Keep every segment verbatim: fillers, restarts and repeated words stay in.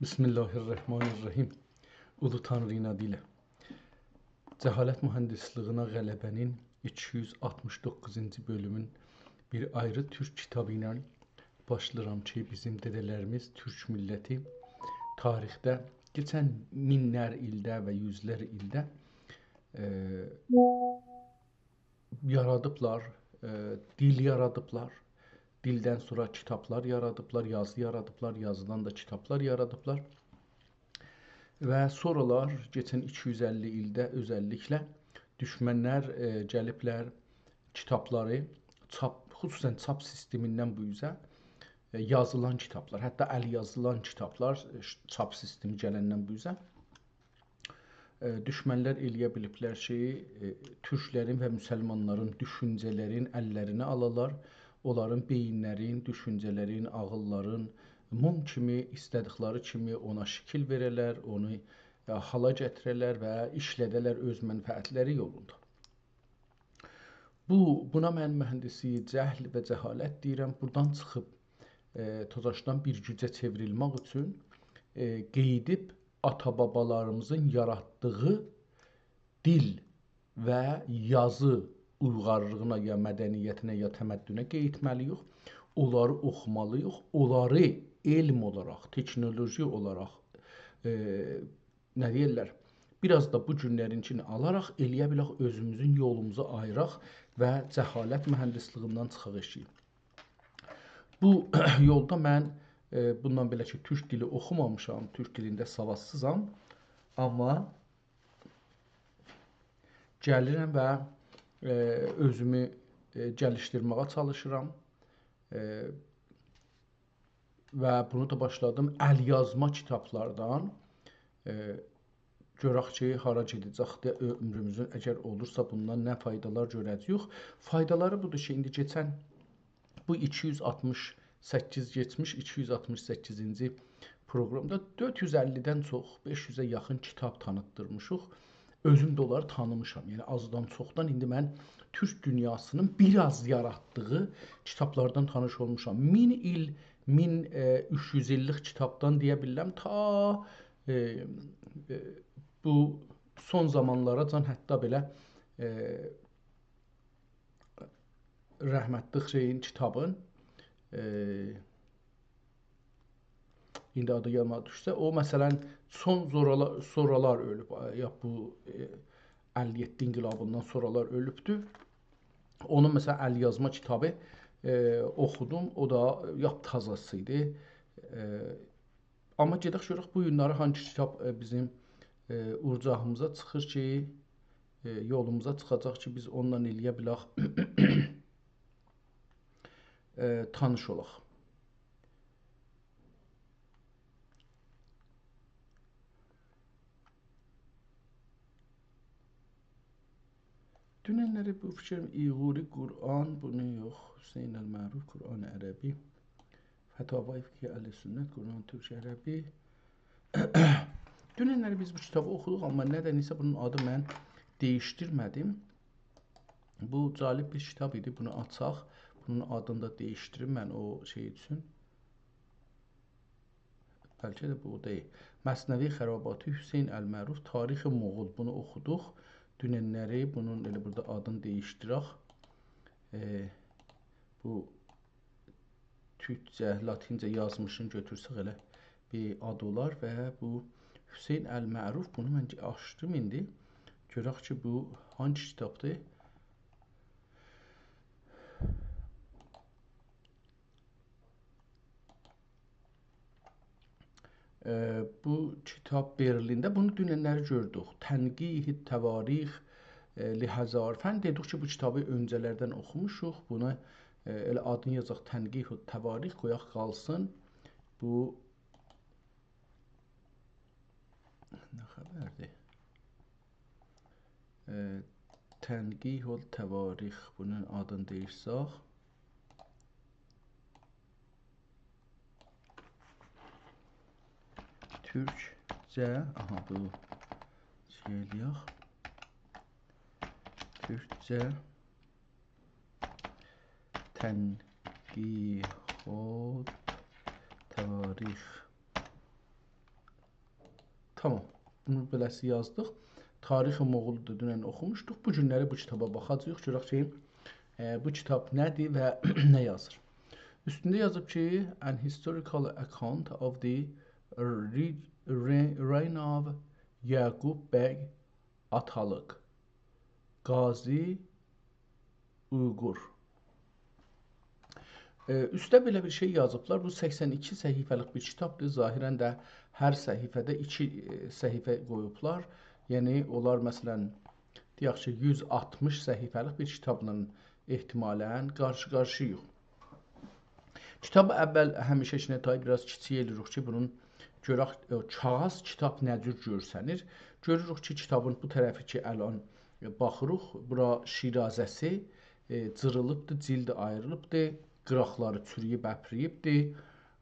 بسم الله الرحمن الرحیم. اولو تانرینین آدی ایله. جهالت مهندسلیگینه غلبه‌نین ایکی یوز آلتمیش دوققوزونجو بؤلومون بیر آیری تورک کیتابی ایله باشلاییرام کی، بیزیم دده‌لریمیز، تورک میللتی تاریخده کئچن مینلر ایلده و یوزلر ایلده، ائ، یارادیبلار، ائ، دیل یارادیبلار. دیلدن سونرا کیتابلار یارادیبلار، یازی یارادیبلار، یازیدان دا کیتابلار یارادیبلار. و سونرالار، کئچن ایکی یوز اللی ایلده اؤزللیکله دوشمنلر، ائ، گلیبلر کیتابلاری چاپ، خصوصاً چاپ سیستمیندن بو اوزه، ائ، یازیلان کیتابلار، حتی ال یازیلان کیتابلار، ائ، ش-، چاپ سیستمی گلندن بو اوزه، ائ، دوشمنلر ائلیه بیلیبلر کی، ائ، تورکلرین و مسلمانلارین دوشونجه‌لرین اللرینه آلالار، اونلارین بئیینلرین، دوشونجه‌لرین، عاغیللارین موم کیمی، ایسته‌دیکلری کیمی اونا شکیل وئره‌لر، اونو، ائ، حالا گتیره‌لر و ایشلده‌لر اؤز منفعتلری یولوندا. بو، بونا من مهندسی جهل و جهالت دئییرم. بورادان چیخیب، ائ، تازاشدان بیر گوجه چئوریلمک اوچون، ائ، قئییدیب آتا-بابالاریمیزین یاراتدیغی دیل و یازی اویغارلیغینا، یا مدنیتینه، یا تمدنونه قئییتمه‌لی‌ییک. اونلاری اوخومالی‌ییق. اونلاری علم اولاراق، تکنولوژی اولاراق، ائ، نه دئییرلر، بیر آز دا بو گونلرینکینی آلاراق ائلیه بیلک اؤزوموزون یولوموزو آییراق و جهالت مهندسلیگیندن چیخاق ائشییه. بو یولدا من، ائ، بوندان بئله کی، تورک دیلی اوخومامیشام، تورک دیلینده سوادسیزام. آمما گلیرم و، ائ، اؤزومو، ائ، گلیشدیرمه‌یه چالیشیرام. ائ، و بونو دا باشلادیم ال‌یازما کیتابلاردان. ائ، گؤرک کی، هارا گئده‌جکدیر عؤمروموزون، اگر اولورسا بوندان نه فایدالار گؤره‌جه‌ییک. فایدالاری بودور کی، ایندی کئچن بو ایکی یوز آلتمیش سککیز، کئچمیش ایکی یوز آلتمیش سککیزینجی پروقرامدا دؤرد یوز اللی‌دن چوخ، بئش یوزه یاخین کیتاب تانیتدیرمیشیق. اؤزوم ده اونلاری تانیمیشام. یعنی، آزدان چوخدان ایندی من تورک دونیاسینین بیر آز یاراتدیغی کیتابلاردان تانیش اولموشام. مین ایل، مین، ائ، اوچ یوز ایللیک کیتابدان دئیه بیلرم، تا، ائ، ائ، بو سون زامانلاراجان حتی بئله، ائ، رحمتلیک شئیین کیتابین، ائ، ایندی آدی یادیما دوشسه، او، مثلا، سون زورالا-، سورالار اؤلوب، یا بو، ائ، اللی یئددی انقلابیندان سورالار اؤلوبدو. اونون، مثلا، ال‌یازما کیتابی، ائ، اوخودوم. او دا لاپ تازاسی ایدی. ائ، آمما گئدک گؤرک بو گونلری هانگی کیتاب، ائ، بیزیم، ائ، اورجاغیمیزا چیخیر کی، ائ، یولوموزا چیخاجاق کی، بیز اونونلا ائلیه بیلک، ائ، تانیش اولاق. دوننلری بو فیکریم ایغوری قرآن، بونو یوخ، حسین المعروف، قرآن عربی، فتاوای فقهی اهل سنت، قرآن تورک عربی. دوننلری بیز بو کیتابی اوخودوق، آمما ندنسه بونون آدی من دییشدیرمه‌دیم. بو جالب بیر کیتاب ایدی، بونو آچاق. بونون آدینی دا دییشدیریم من او شئی اوچون. بلکه ده بو دئییل. مثنوی خراباتی حسین المعروف، تاریخ مغول. بونو اوخودوق. دوننلری بونون ائله بورادا آدینی دییشدیرک. ائ، بو تورکجه، لاتینجه یازمیشین گؤتورسک ائله بیر آد اولار و بو حسین المعروف، بونو من آچدیم ایندی. گؤرک کی، بو هانگی کیتابدیر؟ ائ، بو کیتاب برلینده، بونو دوننلری گؤردوک. تنقیح التواریخ، ائ، لهزار فن. دئدیک کی، بو کیتابی اؤنجه‌لردن اوخوموشوق. بونو، ائ، ائله آدینی یازاق، تنقیح التواریخ، قویاق قالسین. بو نه خبردیر؟ ائ، تنقیح التواریخ، بونون آدینی دییشسک. تورکجه، آها، بو شئی ائلیک. تورکجه تنقیح التواریخ. تامام. بونو بئله‌سی یازدیق. تاریخ مغولو دا دونن اوخوموشدوق. بو گونلری بو کیتابا باخاجاغیق. گؤرک کی، ائ، بو کیتاب نه‌دیر و نه یازیر. اوستونده یازیب کی، An historical account of the re-, re-, reign of Yaqup Beg Atalık, Gazi Uygur. ائ، اوسته بئله بیر شئی یازیبلار. بو سکسن ایکی صفحه‌لیک بیر کیتابدیر. ظاهراً ده هر صفحه‌ده ایکی، ائ، صفحه قویوبلار. یعنی، اونلار، مثلاً، دئیک کی، یوز آلتمیش صفحه‌لیک بیر کیتابلا احتمالاً قارشی-قارشی‌ییق. کیتاب اول همیشه‌کینه تای بیر آز کیچیک ائله‌ییریک کی، بونون گؤرک، ائ، کاغیذ کیتاب نه جور گؤرسنیر. گؤروروک کی، کیتابین بو طرفی کی، الان، ائ، باخیریق، بورا شیرازه‌سی، ائ، جیریلیبدیر، جیلدی آیریلیبدیر، قیراقلاری چورویوب، اپرییبدیر.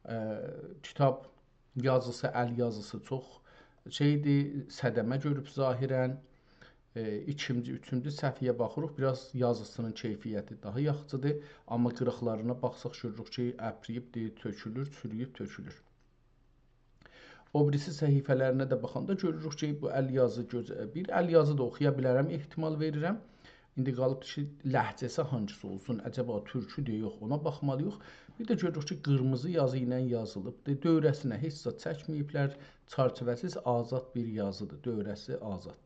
ائ، کیتاب یازیسی، ال یازیسی چوخ شئیدیر، صدمه گؤروب ظاهراً. ائ، ایکینجی، اوچونجو صفحه‌یه باخیریق، بیر آز یازیسینین کیفیتی داها یاخشیدیر. آمما قیراقلارینا باخساق گؤروروک کی، اپرییبدیر، تؤکولور، چورویوب تؤکولور. او بیریسی صفحه‌لرینه ده باخاندا گؤروروک کی، بو ال یازی گؤز-، بیر ال یازی دا اوخویا بیلرم، احتمال وئریرم. ایندی قالیب کی، لهجه‌سی هانگیسی اولسون، عجبا تورکودور، یوخ، اونا باخمالی‌ییق. بیر ده گؤروروک کی، قیرمیزی یازی ایله یازیلیبدیر. دؤوره‌سینه هئچ زاد چکمه‌ییبلر، چرچیوه‌سیز آزاد بیر یازیدیر، دؤوره‌سی آزاددیر.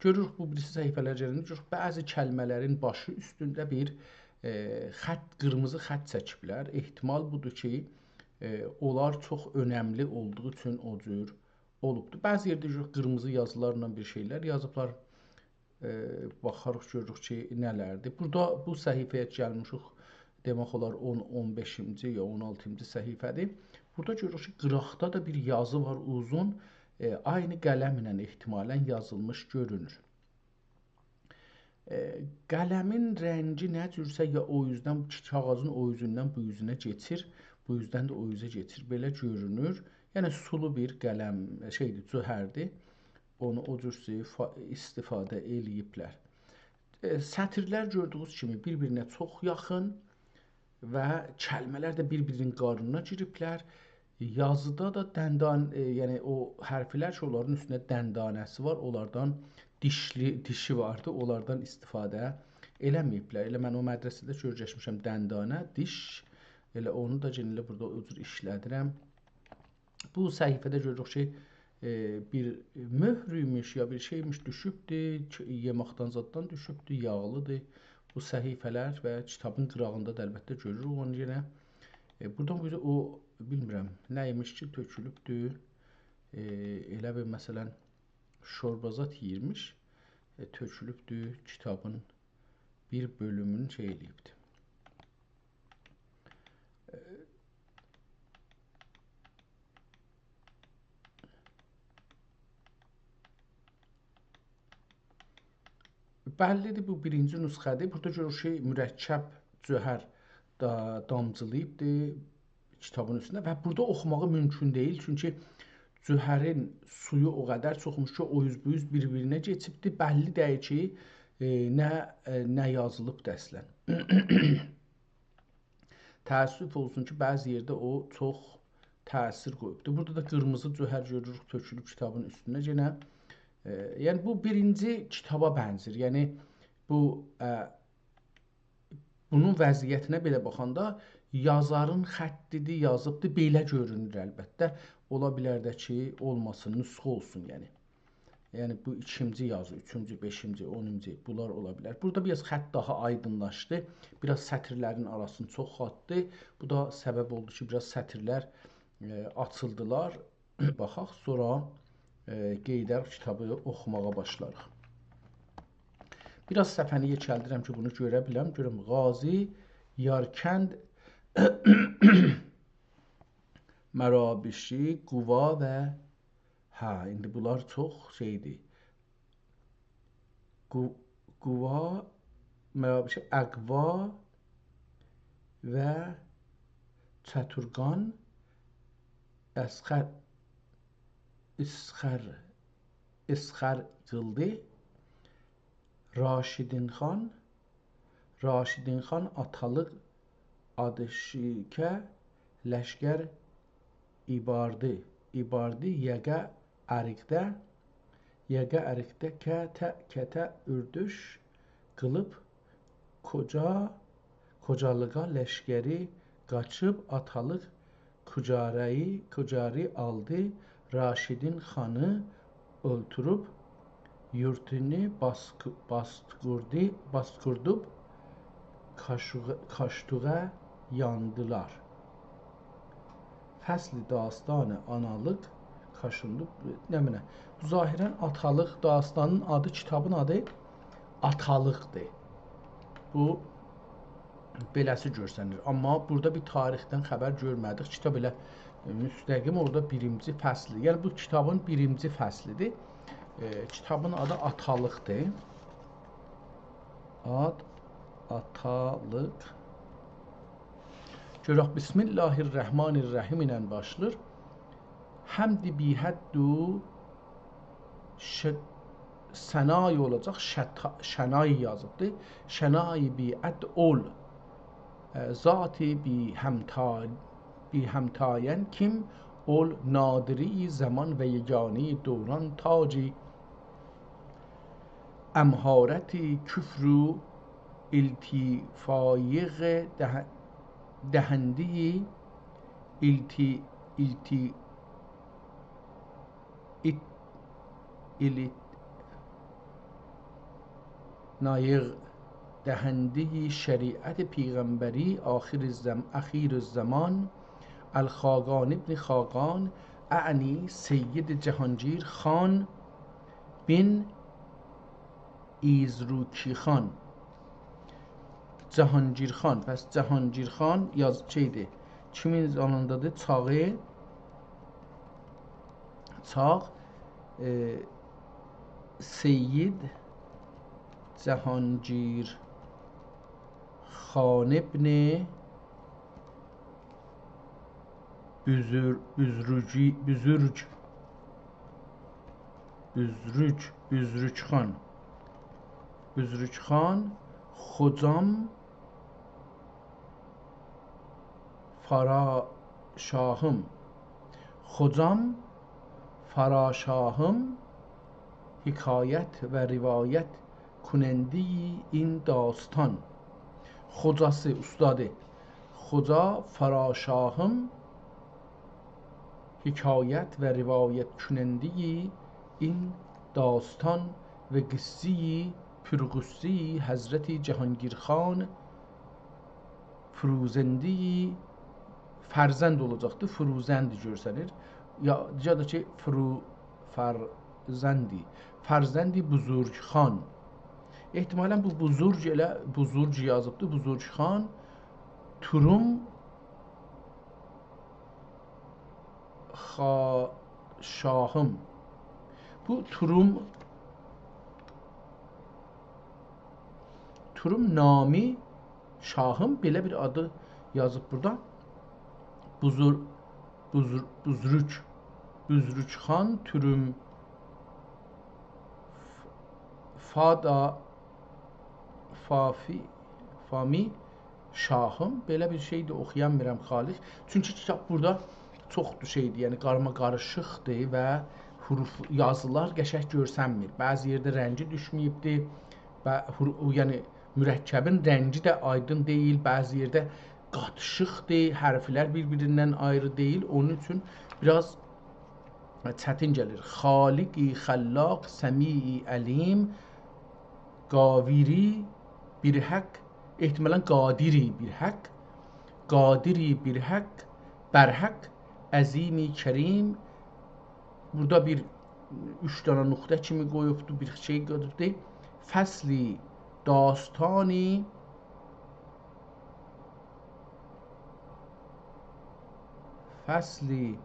گؤروروک، بو بیریسی صفحه‌لر گلنده گؤروروک، بعضی کلمه‌لرین باشی اوستونده بیر، ائ، خط، قیرمیزی خط چکیبلر. احتمال بودور کی، ائ، اونلار چوخ اؤنملی اولدوغو اوچون او جور اولوبدور. بعضی یئرده گؤروروک، قیرمیزی یازیلارلا بیر شئیلر یازیبلار. ائ، باخاریق، گؤروروک کی، نه‌لردیر. بورادا بو صفحه‌یه گلمیشیک، دئمک اولار اون، اون بئشینجی یا اون آلتینجی صفحه‌دیر. بورادا گؤروروک کی، قیراقدا دا بیر یازی وار، اوزون. ائ، عینی قلم ایله احتمالاً یازیلمیش گؤرونور. ائ، قلمین رنگی نه جورسه، یا او اوزدن، کاغیذین او اوزوندن بو اوزونه کئچیر، بو اوزدن ده او اوزه کئچیر. بئله گؤرونور. یعنی، سولو بیر قلم، شئیدیر، جوهردیر. اونو او جور ایستیفا-، ایستیفاده ائله‌ییبلر. ائ، سطیرلر گؤردویونوز کیمی بیر-بیرینه چوخ یاخین و کلمه‌لر ده بیر-بیرینین قارنینا گیریبلر. یازیدا دا دندان-، ائ، یعنی او حرفلر کی، اونلارین اوستونده دندانه‌سی وار، اونلاردان دیشلی، دیشی واردی، اونلاردان ایستیفاده ائله‌مه‌ییبلر. ائله من او مدرسه‌ده کی اؤیرشمیشم دندانه، دیش، ائله اونو دا یئنه ائله بورادا او جور ایشله‌دیرم. بو صفحه‌ده گؤروروک کی، ائ، بیر مؤهر ایمیش، یا بیر شئیمیش دوشوبدو، چ-، یئماقدان زاددان دوشوبدو، یاغلیدیر. بو صفحه‌لر و کیتابین قیراغیندا دا البته گؤروروک اونو یئنه. ائ، بورادان بو او، بیلمیرم، نه ایمیش کی، تؤکولوبدو. ائ، ائله بیر، مثلاً، شوربا زاد یئییرمیش، ائ، تؤکولوبدو، کیتابین بیر بؤلومونو شئی ائله‌ییبدی. ائ، بللی‌دیر، بو بیرینجی نسخه‌دیر. بورادا گؤروروک کی، مرکب جوهر دا-، دامجیلاییبدی کیتابین اوستونه و بورادا اوخوماغی مومکون دئییل، چونکی جوهرین سویو او قدر چوخموش کی، او اوز بو اوز بیر-بیرینه کئچیبدی. بللی دئییل کی، ائ، نه، ائ، نه یازیلیبدی اصلاً. تأسف اولسون کی، بعضی یئرده او چوخ تأثیر قویوبدور. بورادا دا قیرمیزی جوهر گؤروروک، تؤکولوب کیتابین اوستونه یئنه. ائ، یعنی، بو بیرینجی کیتابا بنزیر. یعنی، بو، ائ، بونون وضعیتینه بئله باخاندا یازارین خطی‌دیر، یازیبدیر، بئله گؤرونور البته. اولا بیلر ده کی، اولماسین، نسخه اولسون، یعنی. یعنی، بو ایکینجی یازی، اوچونجو، بئشینجی، اونونجو، بونلار اولا بیلر. بورادا بیر آز خط داها آیدینلاشدی، بیر آز سطیرلرین آراسینی چوخالتدی. بو دا سبب اولدو کی، بیر آز سطیرلر، ائ، آچیلدیلار. باخاق، سونرا، ائ، قئییدریک، کیتابی اوخوماغا باشلاریق. بیر آز صفحه‌نی یئکلدیرم کی، بونو گؤره بیلم. گؤرم، قاضی، یارکند، مرابشی، قوا و، هه، ایندی بونلار چوخ شئی‌دیر. قو-، قوا، مرابشی، اقوا و چتورگان، اسخر، اسخر، اسخر قیلدی، راشیدین خان، راشیدین خان آتالیق، آدیشیکه، لشکر، ایباردی، ایباردی، یقه، اریقده، یقه اریقده، کته، کته اوردوش قیلیب، قوجا، قوجالیغا لشکری قاچیب، آتالیق کوجارایی، کوجاری آلدی، راشدین خانی اؤلتوروب، یورتونو باسق-، باسقوردی-، باسقوردوب، کاشوغ-، کاشتوغا یاندیلار. فصل داستان آنالیق کاشوندو، نمنه. بو ظاهراً آتالیق، داستانین آدی، کیتابین آدی آتالیقدیر. بو بئله‌سی گؤرسنیر. آمما بورادا بیر تاریخدن خبر گؤرمه‌دیک. کیتاب ائله مستقیم اورادا بیرینجی فصلی. یعنی بو کیتابین بیرینجی فصلیدیر. ائ، کیتابین آدی آتالیقدیر. آد، آتالیق. گؤرک، بسم الله الرحمن الرحیم ایله باشلاییر. حمد بی‌حد و ش-، ثنای اولاجاق، شتا-، شنای یازیبدی. شنای بی‌حد اول، ائ، ذاتی بی‌همتا-، بی‌همتایان کیم اول، نادری زمان و یگانهٔ دوران تاجی، امهارت کفر و التفایق ده-، دهندهٔ الت-، الت-، ات-، الت-، نایق دهندهٔ شریعت پیغمبری آخر الزم-، اخیرالزمان، الخاقان ابن خاقان، اعنی سید جهانگیر خان بن ایزروکی خان. جهانگیر خان. پس جهانگیر خان یاز-، شئیدیر. کیمین زامانیندادیر؟ چاغی، چاغ، ائ، سید جهانگیر خان ابن بزر-، بزرگی-، بزرگ، بزرگ، بزرگ خان. بزرگ خان، خوجام فارا شاهیم. خوجام فارا شاهیم حکایت و روایت کنندهٔ این داستان. خوجاسی، اوستادی. خوجا فارا شاهیم حکایت و روایت کنندهٔ این داستان و قصهٔ پرغصهٔ حضرت جهانگیر خان فروزندی، فرزند اولاجاقدی، فروزندی گؤرسنیر. یا، یا دا کی، فرو-، فرزندی. فرزندی بزرگ خان. احتمالاً بو بزرگ ائله بزرگ یازیبدی. بزرگ خان، توروم خا-، شاهیم. بو توروم، توروم نامی شاهیم، بئله بیر آدی یازیب بورادا. بزر-، بزر-، بزرگ، بزرگ خان توروم فادا، فافی، فامی شاهیم، بئله بیر شئی ده اوخویامیرام، خالق. چونکی کیتاب بورادا چوخ شئیدیر، یعنی قارما قاریشیقدیر و حروف، یازیلار قشنگ گؤرسنمیر. بعضی یئرده رنگی دوشمه‌ییبدیر و حرو-، یعنی مرکبین رنگی ده آیدین دئییل، بعضی یئرده قاتیشیقدیر، حرفلر بیر-بیریندن آیری دئییل. اونون اوچون بیر آز چتین گلیر. خالقی خلاق، سمیعی علیم، قاویری بیر حق، احتمالاً قادری بیر حق، قادری بیر حق، بر حق، عظیمی کریم. بورادا بیر اوچ دنه نقطه کیمی قویوبدو، بیر شئی قویوبدو. فصلی داستانی، فصلی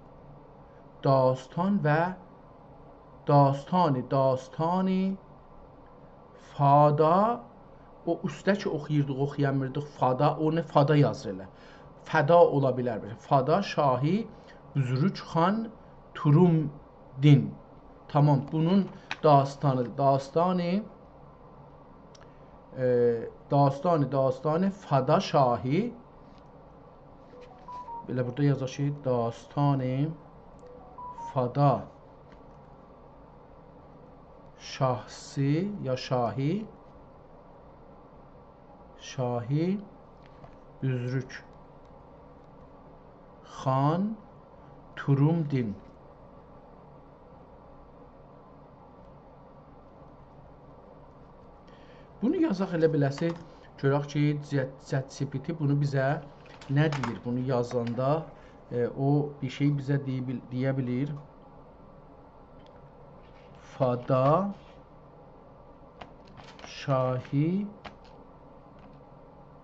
داستان و داستانی، داستانی فادا، او اوسته کی اوخویوردوق، اوخویامیردیق، فادا، اونو فادا یازیر ائله. فدا اولا بیلر بئله. فادا شاهی بزرگ خان توروم دین. تامام، بونون داستانی، داستانی، ائ، داستانی، داستانی فادا شاهی. بئله بورادا یازاق کی، داستانی فادا شاهسی یا شاهی، شاهی بزرگ خان توروم دین. بونو یازاق ائله بیله‌سی، گؤرک کی، چت، چت جی پی تی بونو بیزه نه دئییر؟ بونو یازاندا، ائ، او بیر شئی بیزه دئیه بیل-، دئیه بیلیر. فادا شاهی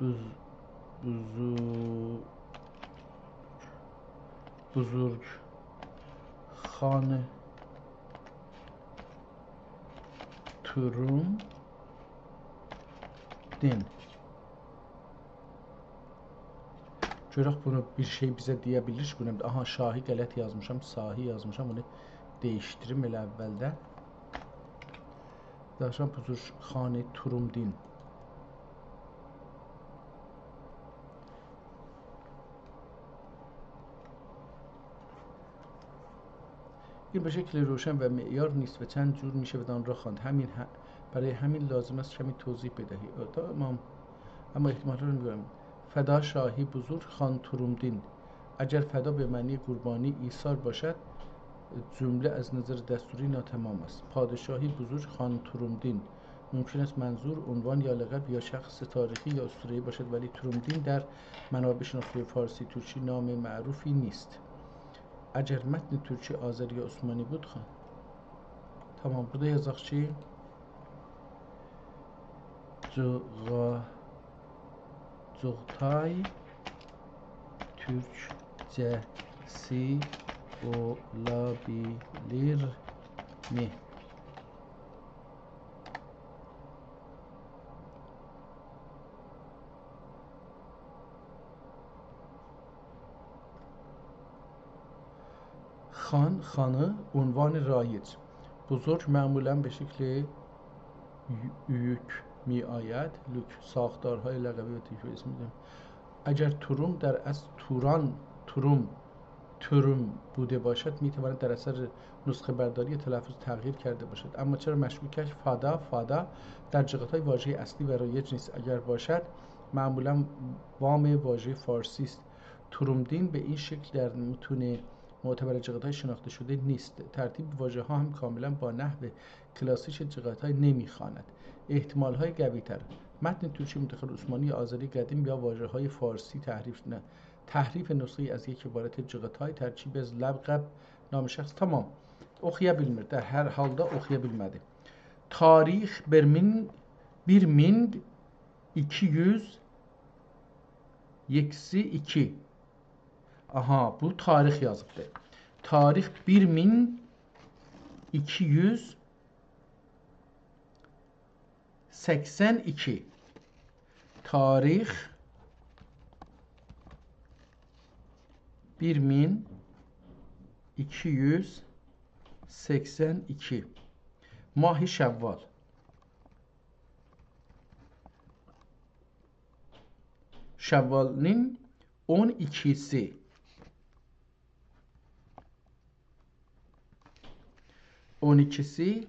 بز-، بزو-، بزرگ خان توروم دین. گؤرک بونو بیر شئی بیزه دئیه بیلیر کی، بونو، آها، شاهی غلط یازمیشام، ساهی یازمیشام، بونو دییشدیریم ائله اولده. داشان بزرگ خان توروم دین. این به شکل روشن و معیار نیست و چند جور می‌شود آن را خواند. همین ه-، برای همین لازم است کمی توضیح بدهی. آه، تمام. اما احتمالاً می‌گویم. فدا شاهی بزرگ خان توروم دین. اگر فدا به معنی قربانی، ایثار باشد، جمله از نظر دستوری ناتمام است. پادشاهی بزرگ خان توروم دین. ممکن است منظور عنوان یا لقب یا شخص تاریخی یا اسطوره‌ای باشد، ولی توروم دین در منابع شناختی فارسی ترکی نام معروفی نیست. اگر متن ترکی، آذری یا عثمانی بود، خان. تمام، بورادا یازاق کی، جغا-، جغتای تورکجه‌سی اولا بیلیرمی؟ خان، خانی، عنوان رایج. بزرگ معمولاً به شکل یو-، اویوک می‌آید. لوک، ساختارهای لقبی و تکیه اسمی دارد. اگر توروم در اصل توران، توروم، توروم بوده باشد، می‌تواند در اثر نسخه‌برداری یا تلفظ تغییر کرده باشد. اما چرا مشکوک است؟ فادا، فادا در جغتای واژهٔ اصلی و رایج نیست. اگر باشد، معمولاً وام واژهٔ فارسی است. توروم دین به این شکل در متون معتبر جغتای شناخته شده نیست. ترتیب واژه‌ها هم کاملاً با نحو کلاسیک جغتای نمی‌خواند. احتمال‌های قوی‌تر: متن ترکی متأخر عثمانی یا آذری قدیم یا واژه‌های فارسی تحریف، نه، تحریف نسخه‌ای از یک عبارت جغتای، ترکیب از لقب، نام شخص. تمام. اوخویا بیلمیر. در هر حالدا اوخویا بیلمه‌دی. تاریخ بیر مین، بیر مین ایکی یوز یئکسی ایکی. آها، بو تاریخ یازیبدیر. تاریخ بیر مین ایکی یوز سکسن ایکی. تاریخ بیر مین ایکی یوز سکسن ایکی. ماه شوال. شوالین اون ایکیسی. اون ایکیسی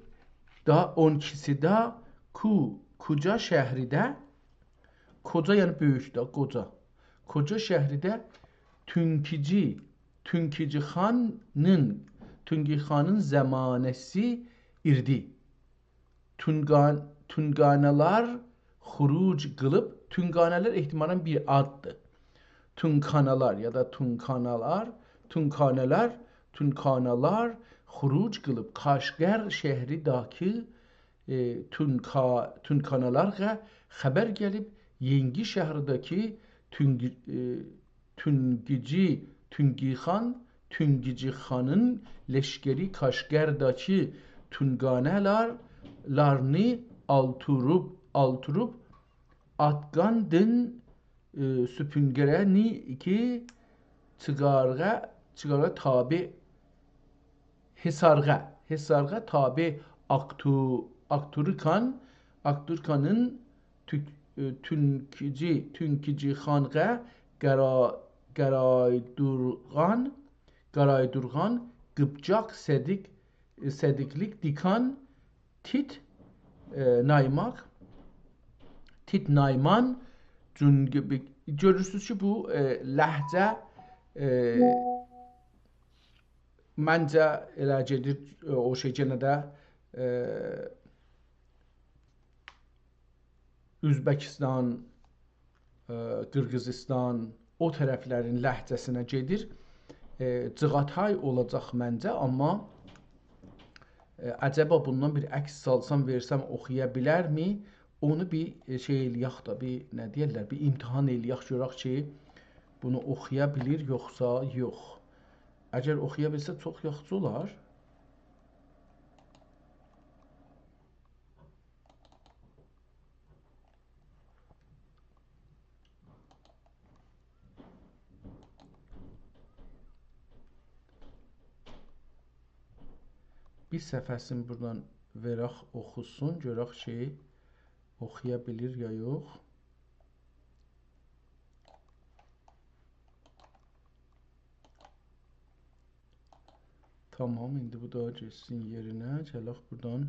دا، اون ایکیسی دا کو-، کوجا شهریده، کوجا یعنی بؤیوک ده، قوجا. کوجا شهریده تونکیجی، تونکیجی خانین، تونگی خانین زمانه‌سی ایردی. تونگان-، تونگانالار خروج قیلیب، تونگانالار احتمالاً بیر آددیر. تونکانالار یا دا تونکانالار، تونکانالار، تونکانالار خروج قیلیب، کاشغر شهریداکی، ائ، تونکا-، تونکانالارغا خبر گلیب، ینگی شهریداکی تونگی-، ائ، تونگیجی، تونگی خان، تونگیجی خانین لشکری کاشغرداکی تونگانالار، لارنی آلتوروب، آلتوروب، آتقاندین، ائ، سوپونگره‌نی کی چیقارغا، چیقارغا تابع، حصارغا، حصارغا تابع آکتو-، آکتورکان، آکتورکانین توک-، ائ، تونکیجی، تونکیجی خانغا قرا-، قرایدورغان، قرایدورغان، قیپجاق، سدیک، ائ، سدیکلیک، دیکان، Tit، ائ، نایماک، تیت نایمان، جونگو-، گؤرورسونوز کی، بو، ائ، لهجه، ائ، منجه ائله گئدیر، ائ، او شئی یئنه ده، ائ، اؤزبکیستان، ائ، قیرغیزیستان، او طرفلرین لهجه‌سینه گئدیر. ائ، جیغاتای اولاجاق منجه، آمما، ائ، عجبا بوندان بیر عکس سالسام، وئرسم، اوخویا بیلرمی؟ اونو بیر، ائ، شئی ائله‌یک دا، بیر، نه دئیرلر، بیر امتحان ائله‌یک، گؤرک کی، بونو اوخویا بیلیر، یوخسا یوخ. اگر اوخویا بیلسه، چوخ یاخشی اولار. بیر صفحه‌سینی بورادان وئرک، اوخوسون، گؤرک کی، اوخویا بیلیر یا یوخ. تامام، ایندی بو دا گئتسین یئرینه. گلک بورادان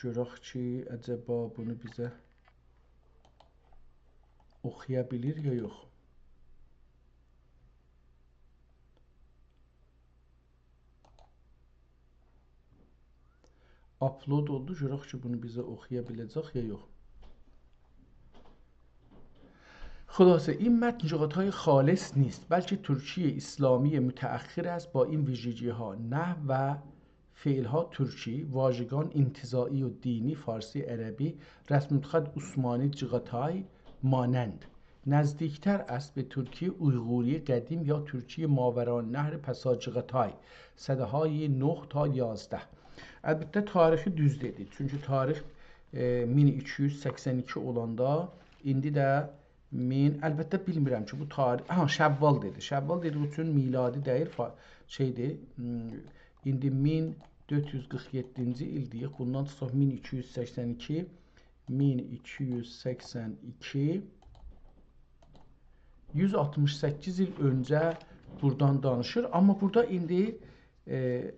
گؤرک کی، عجبا بونو بیزه اوخویا بیلیر یا یوخ. آپلود اولدو. گؤرک کی، بونو بیزه اوخویا بیله‌جک یا یوخ. خلاصه، این متن جیغاتای خالص نیست، بلکه ترکی اسلامی متأخر است با این ویژگی‌ها: نحو و فعل‌ها ترکی، واژگان انتزاعی و دینی، فارسی، عربی، رسم‌الخط عثمانی، جیغاتای، مانند. نزدیکتر است به ترکی اویغوری قدیم یا ترکی ماورالنهر پساجیغاتای، صداهای نه تا یازده. البته، تاریخی دوز دئدی. چونکی تاریخ، ائ، مین ایکی یوز سکسن ایکی اولاندا، ایندی ده مین، البته، بیلمیرم کی، بو تاریخ، ها، شوال دئدی. شوال دئدی، بو چون میلادی دئییل، فا-، شئیدیر، م، ایندی مین دؤرد یوز قیرخ یئددینجی ایل دئیک، بوندان چوخ، مین ایکی یوز سکسن ایکی، مین ایکی یوز سکسن ایکی، یوز آلتمیش سککیز ایل اؤنجه بورادان دانیشیر. آمما بورادا ایندی، ائ،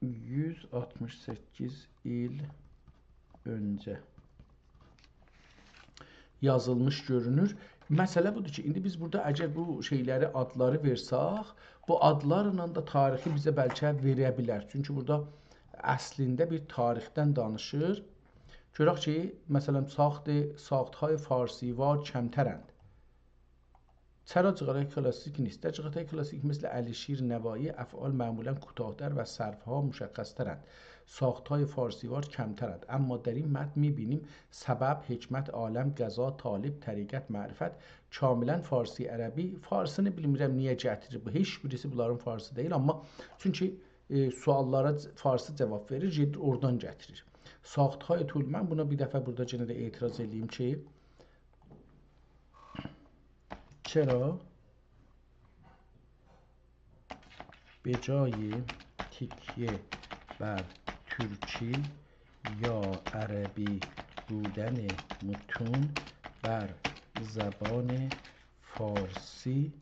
یوز آلتمیش سککیز ایل اؤنجه یازیلمیش گؤرونور. مسئله بودور کی، ایندی بیز بورادا اگر بو شئیلری، آدلاری وئرسک، بو آدلارلا دا تاریخی بیزه بلکه وئره بیلر. چونکی بورادا اصلینده بیر تاریخدن دانیشیر. گؤرک کی، مثلا، ساخت، ساخت‌های فارسی‌وار کمترند. چرا جیغاتای کلاسیک نیست؟ در جیغاتای کلاسیک مثل علیشیر نوایی افعال معمولا کوتاه‌تر و صرف‌ها مشخص‌ترند. ساخت‌های فارسی‌وار کمترند. اما در این متن می‌بینیم سبب، حکمت، عالم، قضا، طالب، طریقت، معرفت کاملا فارسی عربی. فارسینی بیلمیرم نییه گتیریر بو. هئچ بیریسی بونلارین فارسی دئییل، آمما چونکی، ائ، سؤاللارا ج-، فارسی جاواب وئریر، گئدیر اورادان گتیریر. ساخت‌های طول، من بونا بیر دفعه بورادا یئنه ده اعتراض ائله‌ییم کی، چرا به جای تکیه بر ترکی یا عربی بودن متون بر زبان فارسی،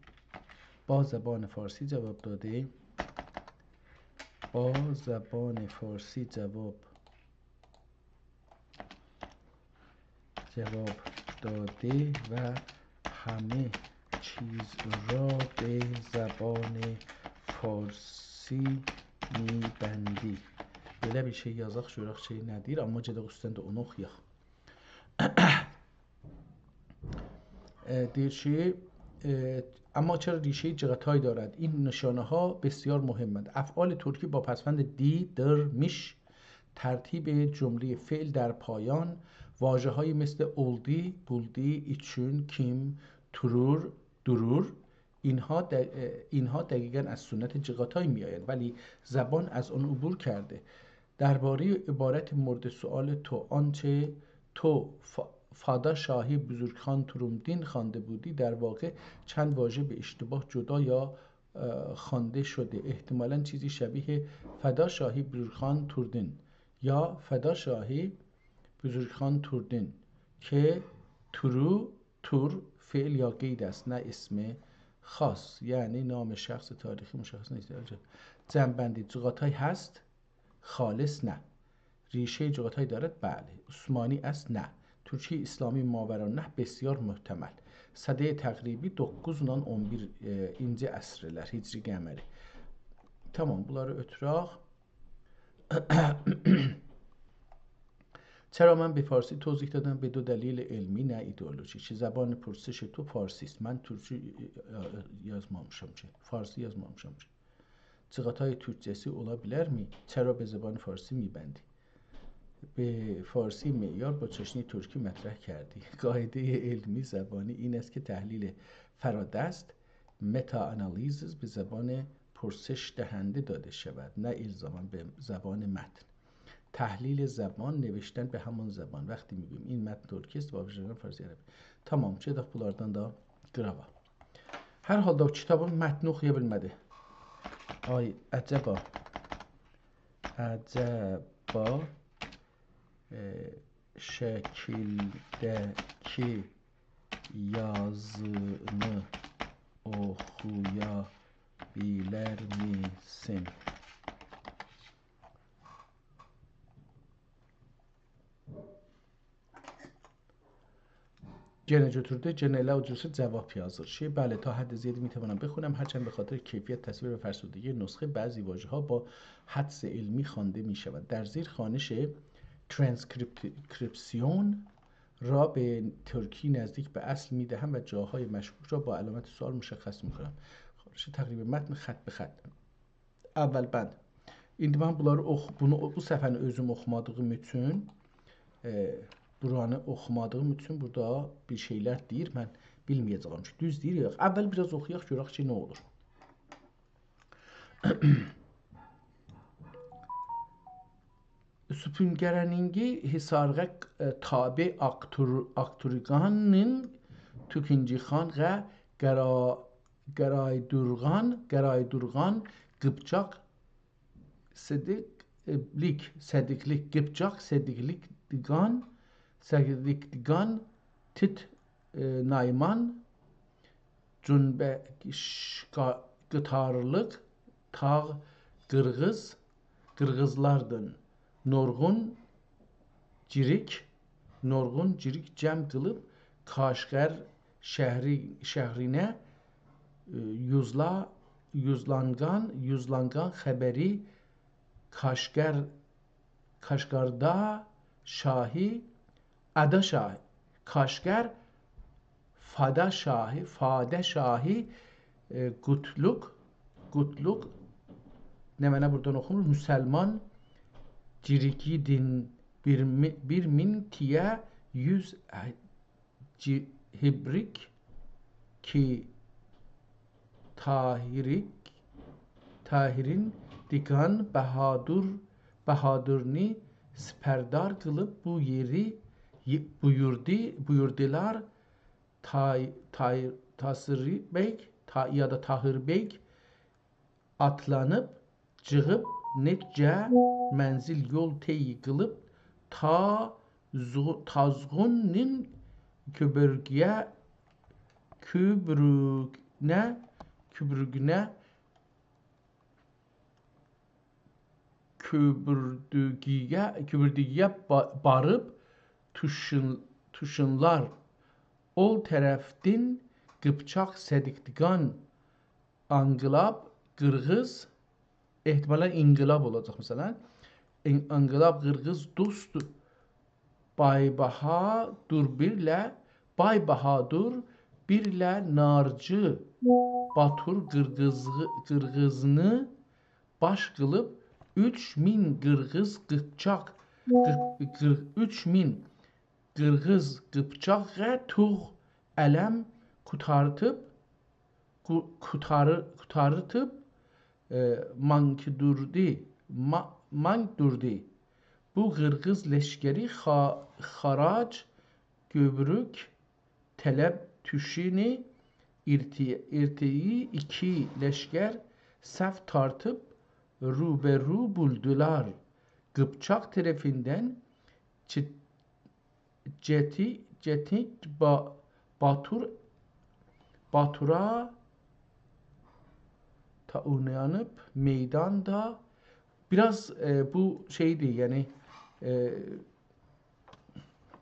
با زبان فارسی جواب داده، با زبان فارسی جواب جواب داده و همه چیز را به زبان فارسی می‌بندی. بئله بیر شئی یازاق، گؤرک شئی نه دئییر، آمما گئدک اوستونده اونو اوخویاق. ائ، دئییر کی، ائ، اما چرا ریشهٔ جیغاتای دارد؟ این نشانه‌ها بسیار مهمند. افعال ترکی با پسوند دی، در، میش، ترتیب جملهٔ فعل در پایان، واژه‌هایی مثل اولدی، بولدی، ایچون، کیم، تورور، دورور، اینها د-، ائ، اینها دقیقا از سنت جیغاتای می‌آیند، ولی زبان از آن عبور کرده. دربارهٔ عبارت مورد سؤال تو، آنچه تو ف-، فادا شاهی بزرگخان تورومدین خوانده بودی، در واقع چند واژه به اشتباه جدا یا، اه، خوانده شده. احتمالا چیزی شبیه فدا شاهی بزرگخان توردین یا فدا شاهی بزرگخان توردین که تورو، تور فعل یا قید است، نه اسم خاص، یعنی نام شخص تاریخی مشخص نیست. جمع‌بندی: جغتای هست، خالص نه. ریشهٔ جغتای دارد، بلی. عثمانی است، نه. ترکی اسلامی ماوراءالنهر، بسیار محتمل. سدهٔ تقریبی دوققوز ایله اون بیر، ائ، اینجی عصرلر، هجری قمری. تامام، بونلاری اؤتورک. چرا من به فارسی توضیح دادم؟ به دو دلیل علمی، نه ایدئولوژیکی. زبان پرسش تو فارسی است. من ترکی، ائ، ائ، یازمامیشام کی، فارسی یازمامیشام کی. جغتای تورکجه‌سی اولا بیلرمی؟ چرا به زبان فارسی می‌بندی؟ به فارسی معیار با چاشنی ترکی مطرح کردی. قاعدهٔ علمی زبانی این است که تحلیل فرادست، متاآنالیز، به زبان پرسش دهنده داده شود، نه الزاماً به زبان متن. تحلیل زبان، نوشتن به همان زبان. وقتی می‌گویم این متن ترکی است، واقعاً فارسی عربی. تامام، گئدک بونلاردان دا قیراغا. هر حالدا او کیتابین متنی اوخویا بیلمه‌دی. آی، عجبا. عجبا، ائ، شکیلده‌کی یازینی اوخویا بیلرمیسین؟ گئنه گؤتوردو، گئنه ائله او جورسه جواب یازیر کی، بلی، تا حد زیادی می‌توانم بخوانم، هرچند به خاطر کیفیت تصویر و فرسودگی نسخه، بعضی واژه‌ها با حدس علمی خوانده می‌شود. در زیر خوانش ترانسکریپسیون را به ترکی نزدیک به اصل می‌دهم و جاهای مشکوک را با علامت سوال مشخص می‌کنم. خوانش تقریب متن خط به خط. اول بند. ایندی من بونلاری اوخ-، بونو، بو صفحه‌نی اؤزوم اوخومادیغیم اوچون، ائ، بورانی اوخومادیغیم اوچون بورادا بیر شئیلر دئییر. من بیلمه‌یه‌جه‌یم کی، دوز دئییر، یوخ. اول بیر آز اوخویاق، گؤرک کی، نه اولور. سوپونگره‌نینگی حصارغا، ائ، تابع آقتور-، آقتورگانین توکونجیخان غ قرا-، قرایدورغان، قرایدورغان قیپچاق سدیقلیک، سدیقلیک، قیپچاق سدیقلیک دیگان، سدیقلیک دیگان، تیت، ائ، نایمان، جونبه-، شقا-، قیتارلیق، تاغ، قیرغیز، قیرغیزلاردین، نورغون، جیریک، نورغون جیریک جمع قیلیب، کاشغر شهری، شهرینه، ائ، یوزلا-، یوزلانقان، یوزلانقان خبری، کاشغر، کاشغردا شاهی، ادا شاهی، کاشغر، فادا شاهی، فاده شاهی، ائ، قوتلوق، قوتلوق، نمنه بورادان اوخونور؟ مسلمان، جیریگیدین، بیر می-، بیر مین تیه یوز، ائ، جی-، هیبریک کی تاهیریک، تاهیرین دیگان بهادور، بهادورنی سپردار قیلیب بو یئری ی-، بویوردو، بویوردولار. تای-، تای-، تاسیری بیگ، تا-، یا دا تاهیر بیگ آتلانیب، چیخیب، نئچه منزل یول طی قیلیب، تا زو-، تازغونون کوبورگیه، کوبروگونه، کوبروگونه، کوبوردوگیه، کوبوردوگیه با-، باریب توشون-، توشونلار. اول طرفدین قیپچاق سدیقدیگان، انقلاب قیرغیز، احتمالاً انقلاب اولاجاق مثلاً. ان-، انقلاب قیرغیز دوست بای‌بهادور بیرله، بای‌بهادور بیرله نارجی باتور قیرغیز-، قیرغیزینی باش قیلیب اوچ مین قیرغیز قیپچاق، قیپ-، قیرغ-، اوچ مین قیرغیز قیپچاق غ توغ علم قوتارتیب، قو-، قوتاری-، قوتارتیب، ائ، مانکدوردی، ما-، مانکدوردی. بو قیرغیز لشکری خا-، خاراج، گومروک، طلب توشونو ایرتی-، ایرتیگی ایکی لشکر صف تارتیب روبه‌رو بولدولار. قیپچاق طرفیندن چی-، جتی-، جتیک با-، باتور، باتورا، اوینانیب میداندا. بیر آز، ائ، بو شئیدیر، یعنی، ائ،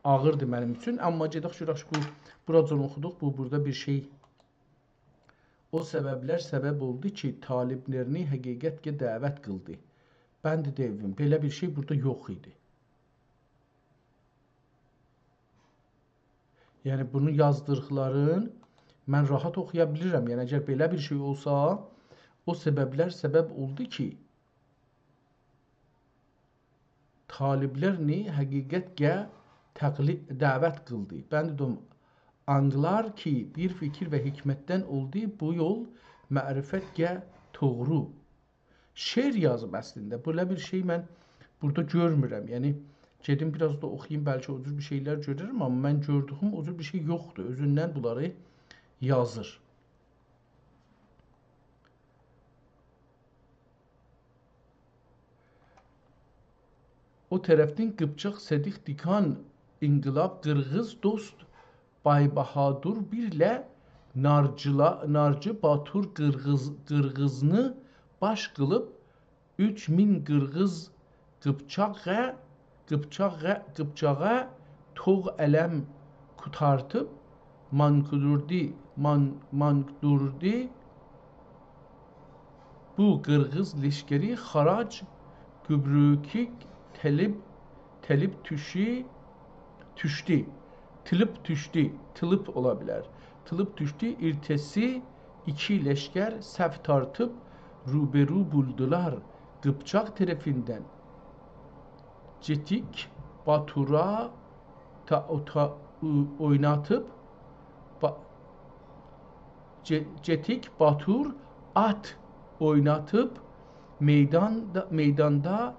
آغیردیر منیم اوچون. آمما گئدک گؤرک کی، بو، بوراجان اوخودوق، بو، بورادا بیر شئی. او سببلر سبب اولدو کی، طالبلرینی حقیقتگه دعوت قیلدی. بند دوم، بئله بیر شئی بورادا یوخ ایدی. یعنی، بونو یازدیقلارین من راحت اوخویا بیلیرم. یعنی، اگر بئله بیر شئی اولسا، او سببلر سبب اولدو کی، طالبلرینی حقیقتگه تقلی-، دعوت قیلدی. بند دوم، آنگلار کی، بیر فیکیر و حکمتدن اولدو، بو یول معرفتگه دوغرو. شعر یازیب اصلینده. بئله بیر شئی من بورادا گؤرمورم. یعنی، گئدیم بیر آز دا اوخویوم، بلکه او جور بیر شئیلر گؤررم، آمما من گؤردویوم او جور بیر شئی یوخدور. اؤزوندن بونلاری یازیر. او طرفدن قیپچاق صدیق دیکان، انقلاب قیرغیز دوست بای بهادور بیرله نارجیلا-، نارجی باتور قیرغیز-، قیرغیزنی باش قیلیب، اوچ مین قیرغیز قیپچاغا، قیپچاغا، قیپچاغا توغ علم قوتارتیب، مانقدوردی، مان-، مانقدوردی بو قیرغیز لشکری خراج، گومروکی تلیب، تلیب توشو، توشدو. تلیب توشدو. تلیب اولا بیلر. تلیب توشدو. ارتسی ایکی لشکر صف تارتیب روبرو بولدولار. قیپچاق طرفیندن جتیک باتورا تا-، اوتا-، او-، اویناتیب با-، جئ-، جئتیک باتور آت اویناتیب میداندا، میداندا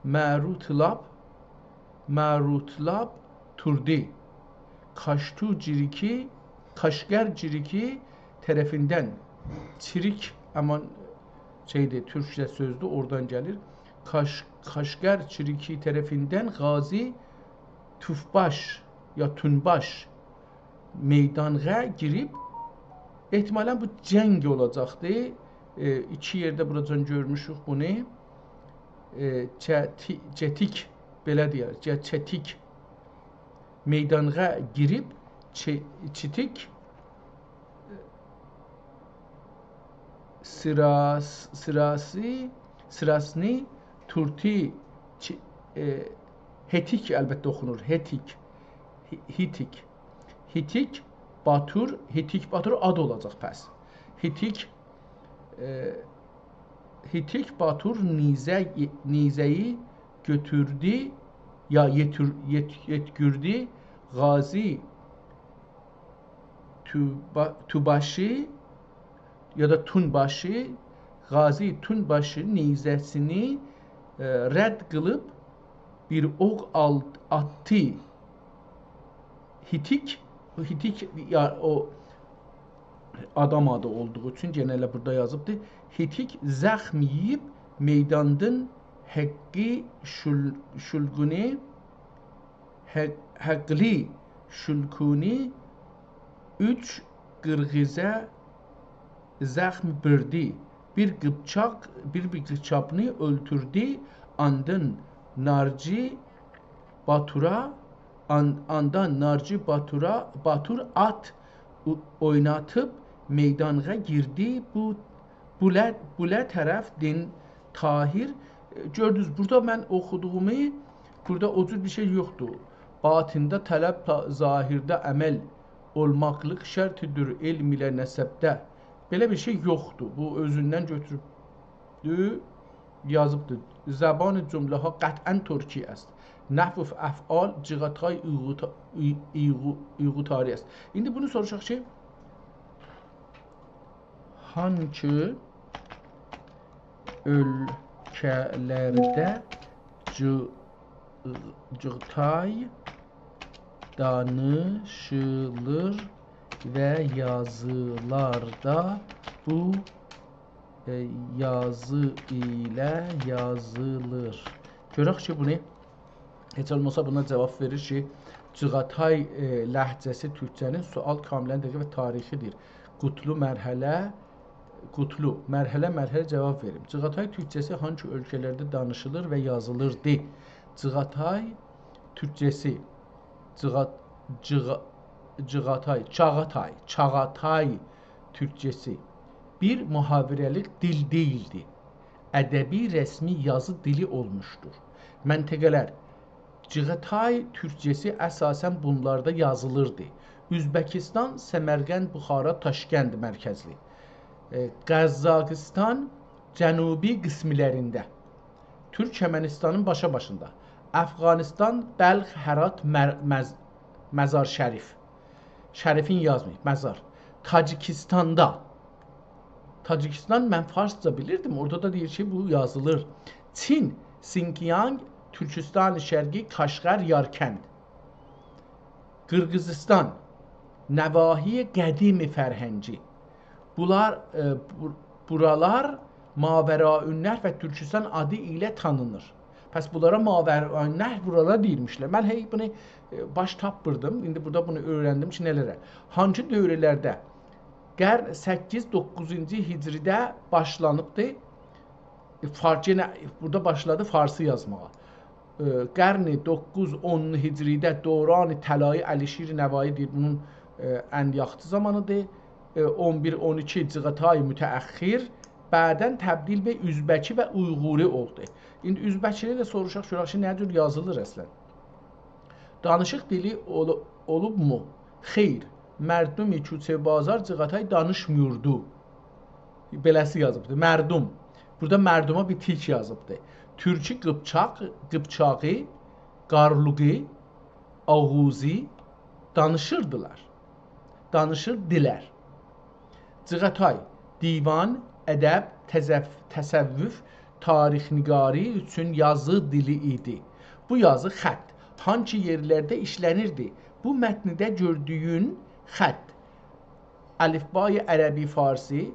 معروطلاب، معروطلاب توردو. کاشتو جیریکی، کاشگر جیریکی طرفیندن چیریک، آمما شئیدیر، تورکجه سؤزدور، اورادان گلیر. کاش-، کاشگر چیریکی طرفیندن غازی توفباش یا تونباش میدانغا گیریب، احتمالاً بو جنگ اولاجاقدی. ائ، ایکی یئرده بوراجان گؤرموشوک بونو. ائ، چتی-، چتیک، بئله دئیر، چ-، چتیک میدانغا گیریب، چی-، چتیک سیراس-، سیراسی، سیراسنی تورتی، چی-، ائ، هتیک البته اوخونور، هتیک، هی-، هیتیک. هیتیک باتور، هیتیک باتور آد اولاجاق پس. هیتیک، ائ، هیتیک باتور نیزه-، نیزه‌یی گؤتوردو، یا یئتور-، یئت-، یئتگیردی غازی توبا-، توباشی یا دا تونباشی، غازی تونباشی نیزه‌سینی، ائ، رد قیلیب بیر اوق آل-، آتدی. هیتیک، هیتیک، یا، او آدام آدی اولدوغو اوچون یئنه ائله بورادا یازیبدی. هیتیک زخم یئییب میداندان حقی شول-، شولگونی، حق-، حقلی شولکونی اوچ قیرغیزه زخم وئردی. بیر قیپچاق، بیر، بیر قیپچاقنی اؤلتوردو، آندان نارجی باتورا، آن-، آندان نارجی باتورا، باتور آت او-، اویناتیب میدانغا گیردی. بو، بوله، بوله طرف دین طاهر، ائ، گؤردونوز، بورادا من اوخودوغومو، بورادا او جور بیر شئی یوخدور. باطنده طلب، تا-، ظاهرده عمل اولماقلیق شرطدیر علم ایله نسبده. بئله بیر شئی یوخدور. بو اؤزوندن گؤتوروبدور، یازیبدیر. زبان جمله‌ها قطعاً ترکی است. نحو افعال جیغاتای اویغو-، اوی-، اویغو-، اویغوتاری است. ایندی بونو سوروشاق کی، هانکی اؤلکه‌لرده جی-، جیغاتای دانیشیلیر و یازیلاردا بو، ائ، یازی ایله یازیلیر. گؤرک کی، بونو هئچ اولماسا بونا جاواب وئریر کی، جیغاتای، ائ، لهجه‌سی تورکجه‌نین سؤال کاملاً دقیق و تاریخی‌دیر. قوتلو مرحله، قوتلو، مرحله مرحله جواب وئریم. جیغاتای تورکجه‌سی هانگی اؤلکه‌لرده دانیشیلیر و یازیلیردی؟ جیغاتای تورکجه‌سی، جیغا-، جیغا-، جیغاتای، چاغاتای، چاغاتای تورکجه‌سی بیر محاوره‌لیک دیل دئییلدی. ادبی رسمی یازی دیلی اولموشدور. منطقه‌لر، جیغاتای تورکجه‌سی اساساً بونلاردا یازیلیردی. اؤزبکیستان، سمرقند، بخارا، تاشکند مرکزلی. ائ، قازاقیستان جنوبی قسملرینده. تورکمنیستانین باشاباشیندا. افغانیستان، بلخ، هرات، مر-، مز-، مزار شریف. شریفین یازماییب، مزار. تاجیکیستاندا. تاجیکیستان، من فارسجا بیلیردیم، اورادا دا دئییر کی، بو یازیلیر. چین، سینکیانگ، تورکیستان شرقی، کاشغر، یارکند. قیرغیزیستان، نواحی قدیم فرهنگی. بونلار، ائ، بو-، بورالار ماوراءالنهر و تورکیستان آدی ایله تانینیر. پس بونلارا ماوراءالنهر بورالار دئییرمیشلر. من هئی بونو، ائ، باش تاپمیردیم. ایندی بورادا بونو اؤیرندیم کی، نه‌لره. هانسی دؤورلرده؟ قرن سککیز، دوققوزونجو هجریده باشلانیبدی. ائ، فار-، یئنه بورادا باشلادی فارسی یازماغا. ائ، قرن دوققوز، اونونجو هجریده دوران طلایی علیشیر نوایی دئییر، بونون، ائ، ان یاخشی زامانیدیر. ائ، اون بیر، اون ایکی جیغاتای متأخر، بعداً تبدیل به ازبکی و اویغوری اولدو. ایندی ازبکینی ده سوروشاق، گؤرک کی، نه جور یازیلیر اصلاً. دانیشیق دیلی اولو-، اولوبمو؟ خیر، مردم کوچه بازار جیغاتای دانیشمیردی. بئله‌سی یازیبدی. مردم. بورادا مردوما بیر تیک یازیبدی. تورکی قیپچاق، قیپچاقی، قارلوقی، آغوزی دانیشیردیلار. دانیشیردیلار. جیغاتای، دیوان، ادب، تزف-، تصوف، تاریخ‌نگاری اوچون یازی دیلی ایدی. بو یازی خط هانسی یئرلرده ایشله‌نیردی؟ بو متنده گؤردویون خط الفبای عربی فارسی،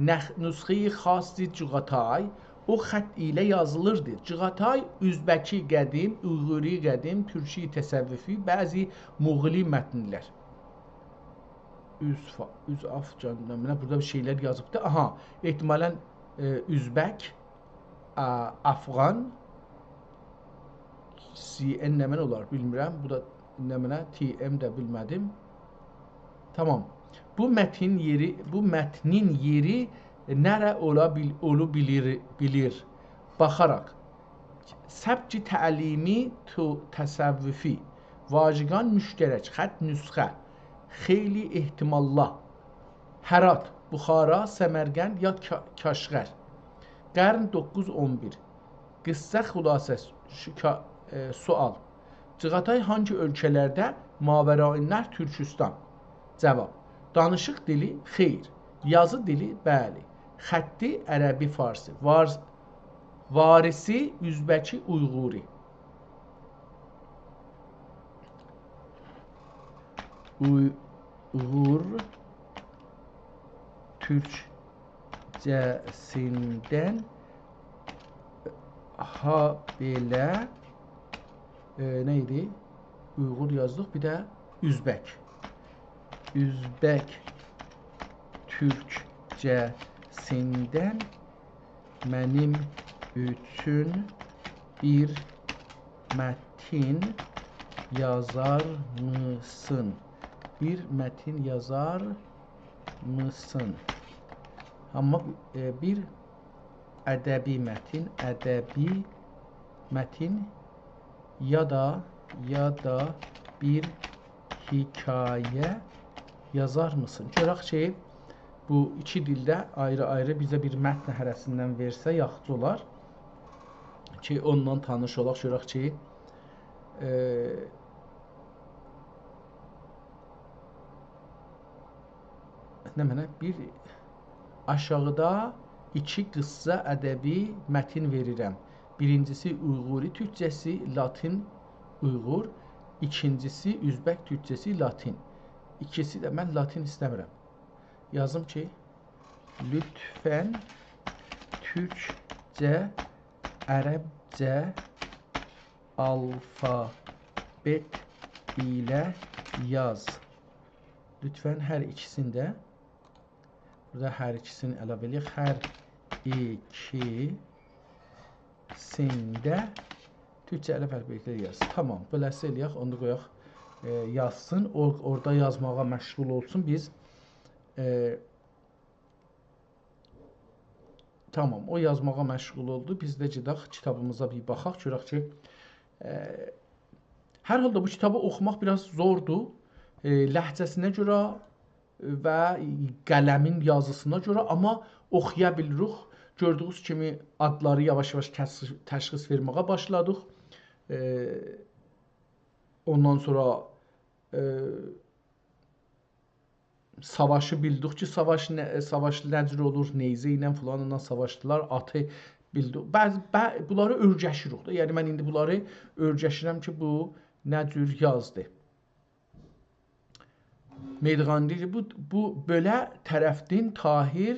نخ-، نسخه‌ی خاص جیغاتای، او خط ایله یازیلیردی. جیغاتای، ازبکی قدیم، اویغوری قدیم، تورکی تصوفی، بعضی مغولی متنلر. اوز فا-، اوز آف جانیندا، منه بورادا بیر شئیلر یازیبدی. آها، احتمالاً، ائ، ازبک، آ، افغان، سی ان نمنه اولار، بیلمیرم. بو دا نمنه، تی ام ده بیلمه‌دیم. تامام. بو متن یئری، بو متنین یئری نره اولا بیل-، اولو بیلیر، بیلیر. باخاراق. سبک تعلیمی تو-، تصوفی. واژگان مشترک، خط نسخه. خیلی احتمال‌لا. هرات، بخارا، سمرقند یا کا-، کاشغر. قرن دوققوز اون بیر. قیسسا خلاصه، شکا-، ائ، سؤال. جیغاتای هانگی اؤلکه‌لرده؟ ماوراءالنهر، تورکیستان. جواب. دانیشیق دیلی؟ خیر. یازی دیلی؟ بلی. خطی؟ عربی، فارسی. وار-، واریسی؟ ازبکی، اویغوری. اویغور تورکجه‌سیندن هابئله، ائ، نه ایدی؟ اویغور یازدیق، بیر ده ازبک. ازبک تورکجه‌سیندن منیم اوچون بیر متن یازارمیسین؟ بیر متن یازارمیسین؟ آمما، ائ، بیر ادبی متن، ادبی متن یا دا، یا دا بیر حکایه یازارمیسین؟ گؤرک کی، بو ایکی دیلده آیری-آیری بیزه بیر متن هره‌سیندن وئرسه یاخشی اولار کی، اوندان تانیش اولاق، گؤرک کی، ائ، نمنه، بیر آشاغیدا ایکی قیسسا ادبی متن وئریرم. بیرینجیسی اویغوری تورکجه‌سی، لاتین اویغور، ایکینجیسی ازبک تورکجه‌سی، لاتین. ایکیسی ده، من لاتین ایسته‌میرم. یازیم کی، لطفاً تورکجه، عربجه آلفابئت ایله یاز. لطفاً هر ایکیسینی ده. بورادا هر ایکیسینی علاوه ائله‌یک. هر ایکیسینده تورکجه عرب الفبه‌سی یاز. تامام، بئله‌سی ائله‌یک، اونو دا قویاق. ائ، یازسین، او اورادا یازماغا مشغول اولسون. بیز، ائ، تامام، او یازماغا مشغول اولدو. بیز ده گئدک کیتابیمیزا بیر باخاق، گؤرک کی، ائ، هر حالدا بو کیتابی اوخوماق بیر آز زوردور. ائ، لهجه‌سینه گؤره و قلمین یازیسینا گؤره، آمما اوخویا بیلیریک. گؤردویونوز کیمی آدلاری یاواش-یاواش تش-، تشخیص وئرمه‌یه باشلادیق. ائ، اوندان سونرا، ائ، ساواشی بیلدیک کی، ساواش نه، ساواش نه جور اولور، نیزه ایله فلانلا ساواشدیلار، آتی بیلدیک. بعضی، بع-، بونلاری اؤرگشیریک ده. یعنی، من ایندی بونلاری اؤرگشیرم کی، بو نه جور یازدی. میدغان دئییر کی، بو، بو بؤله طرفدین طاهر،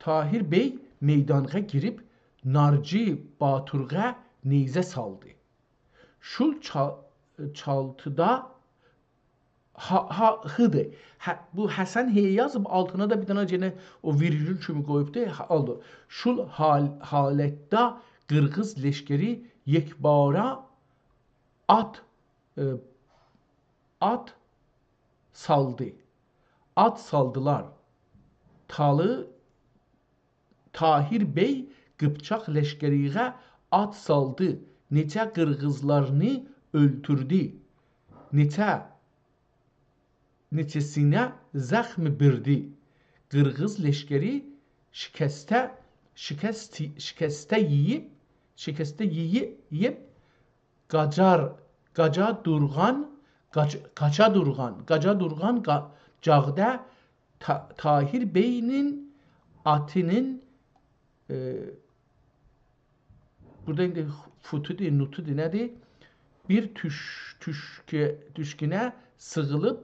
طاهر بی میدانغا گیریب نارجی باتورغا نیزه سالدی. شول چا-، چالتیدا ها، ها، هی‌دیر. هه، بو حسن هی یازیب، آلتینا دا بیر دنه یئنه او ویرگول کیمی قویوبدو. ها، اولدو. شول حال-، حالتده قیرغیز لشکری یکباره آت، ائ، آت سالدی. آت سالدیلار. تالی طاهر بی قیپچاق لشکریغه آت سالدی، نئچه قیرغیزلارینی اؤلتوردو، نئچه، نئچه‌سینه زخم بردی. قیرغیز لشکری شکسته، شکست، شکسته یئییب، شکسته یئیی-، یئییب، قاجار، قاجا دورغان، قاچ-، قاچا دورغان، قاجا دورغان قا-، جاغده تا-، طاهر بیگین آتینین، ائ، بورادا ایندی فوتودور، نوتودور، نه‌دیر؟ بیر توش-، توشکه-، توشکونه سیغیلیب،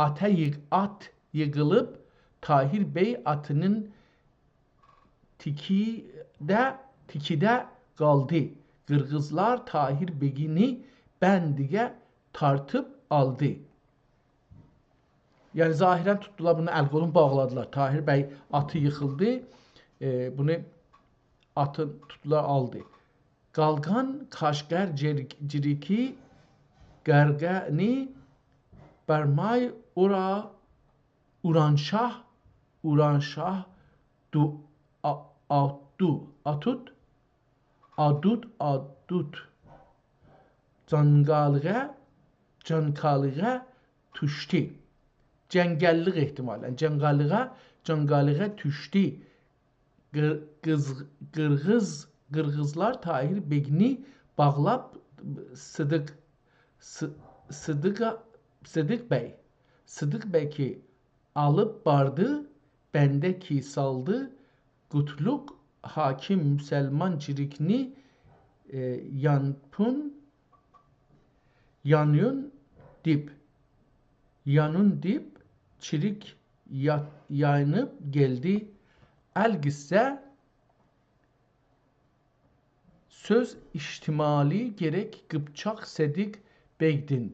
آتا ییغ-، آت ییغیلیب، طاهر بی آتینین تیکیده، تیکیده قالدی. قیرغیزلار طاهر بیگینی بندیگه تارتیب آلدی. یعنی، ظاهراً توتدولار بونو، ال قولون باغلادیلار. طاهر بی آتی ییخیلدی، ائ، بونو آتی توتدولار، آلدی. قالقان کاشغر جیر-، جیریکی قرقنی برمای اورا اورانشاه، اورانشاه دو، آ-، آتدو، آتوت، آدود، آدود. جانقالیغا، جانقالیغا توشدو. جنگللیک احتمالاً. جنگالیغا، جانقالیغا توشدو. قیر-، قیز-، قیرغیز، قیرغیزلار طاهر بیگینی باغلاب صدیق، س-، صدیقا، صدیق بی، صدیق بی کی آلیب باردی، بنده کی سالدی، قوتلوق حاکم مسلمان جیریکنی، ائ، یانپون، یانیون دیب، یانون دیب، چیریک یا-، یاینیب گلدی. القصه سؤز احتمالی گرک قیپچاق صدیق بیگدین.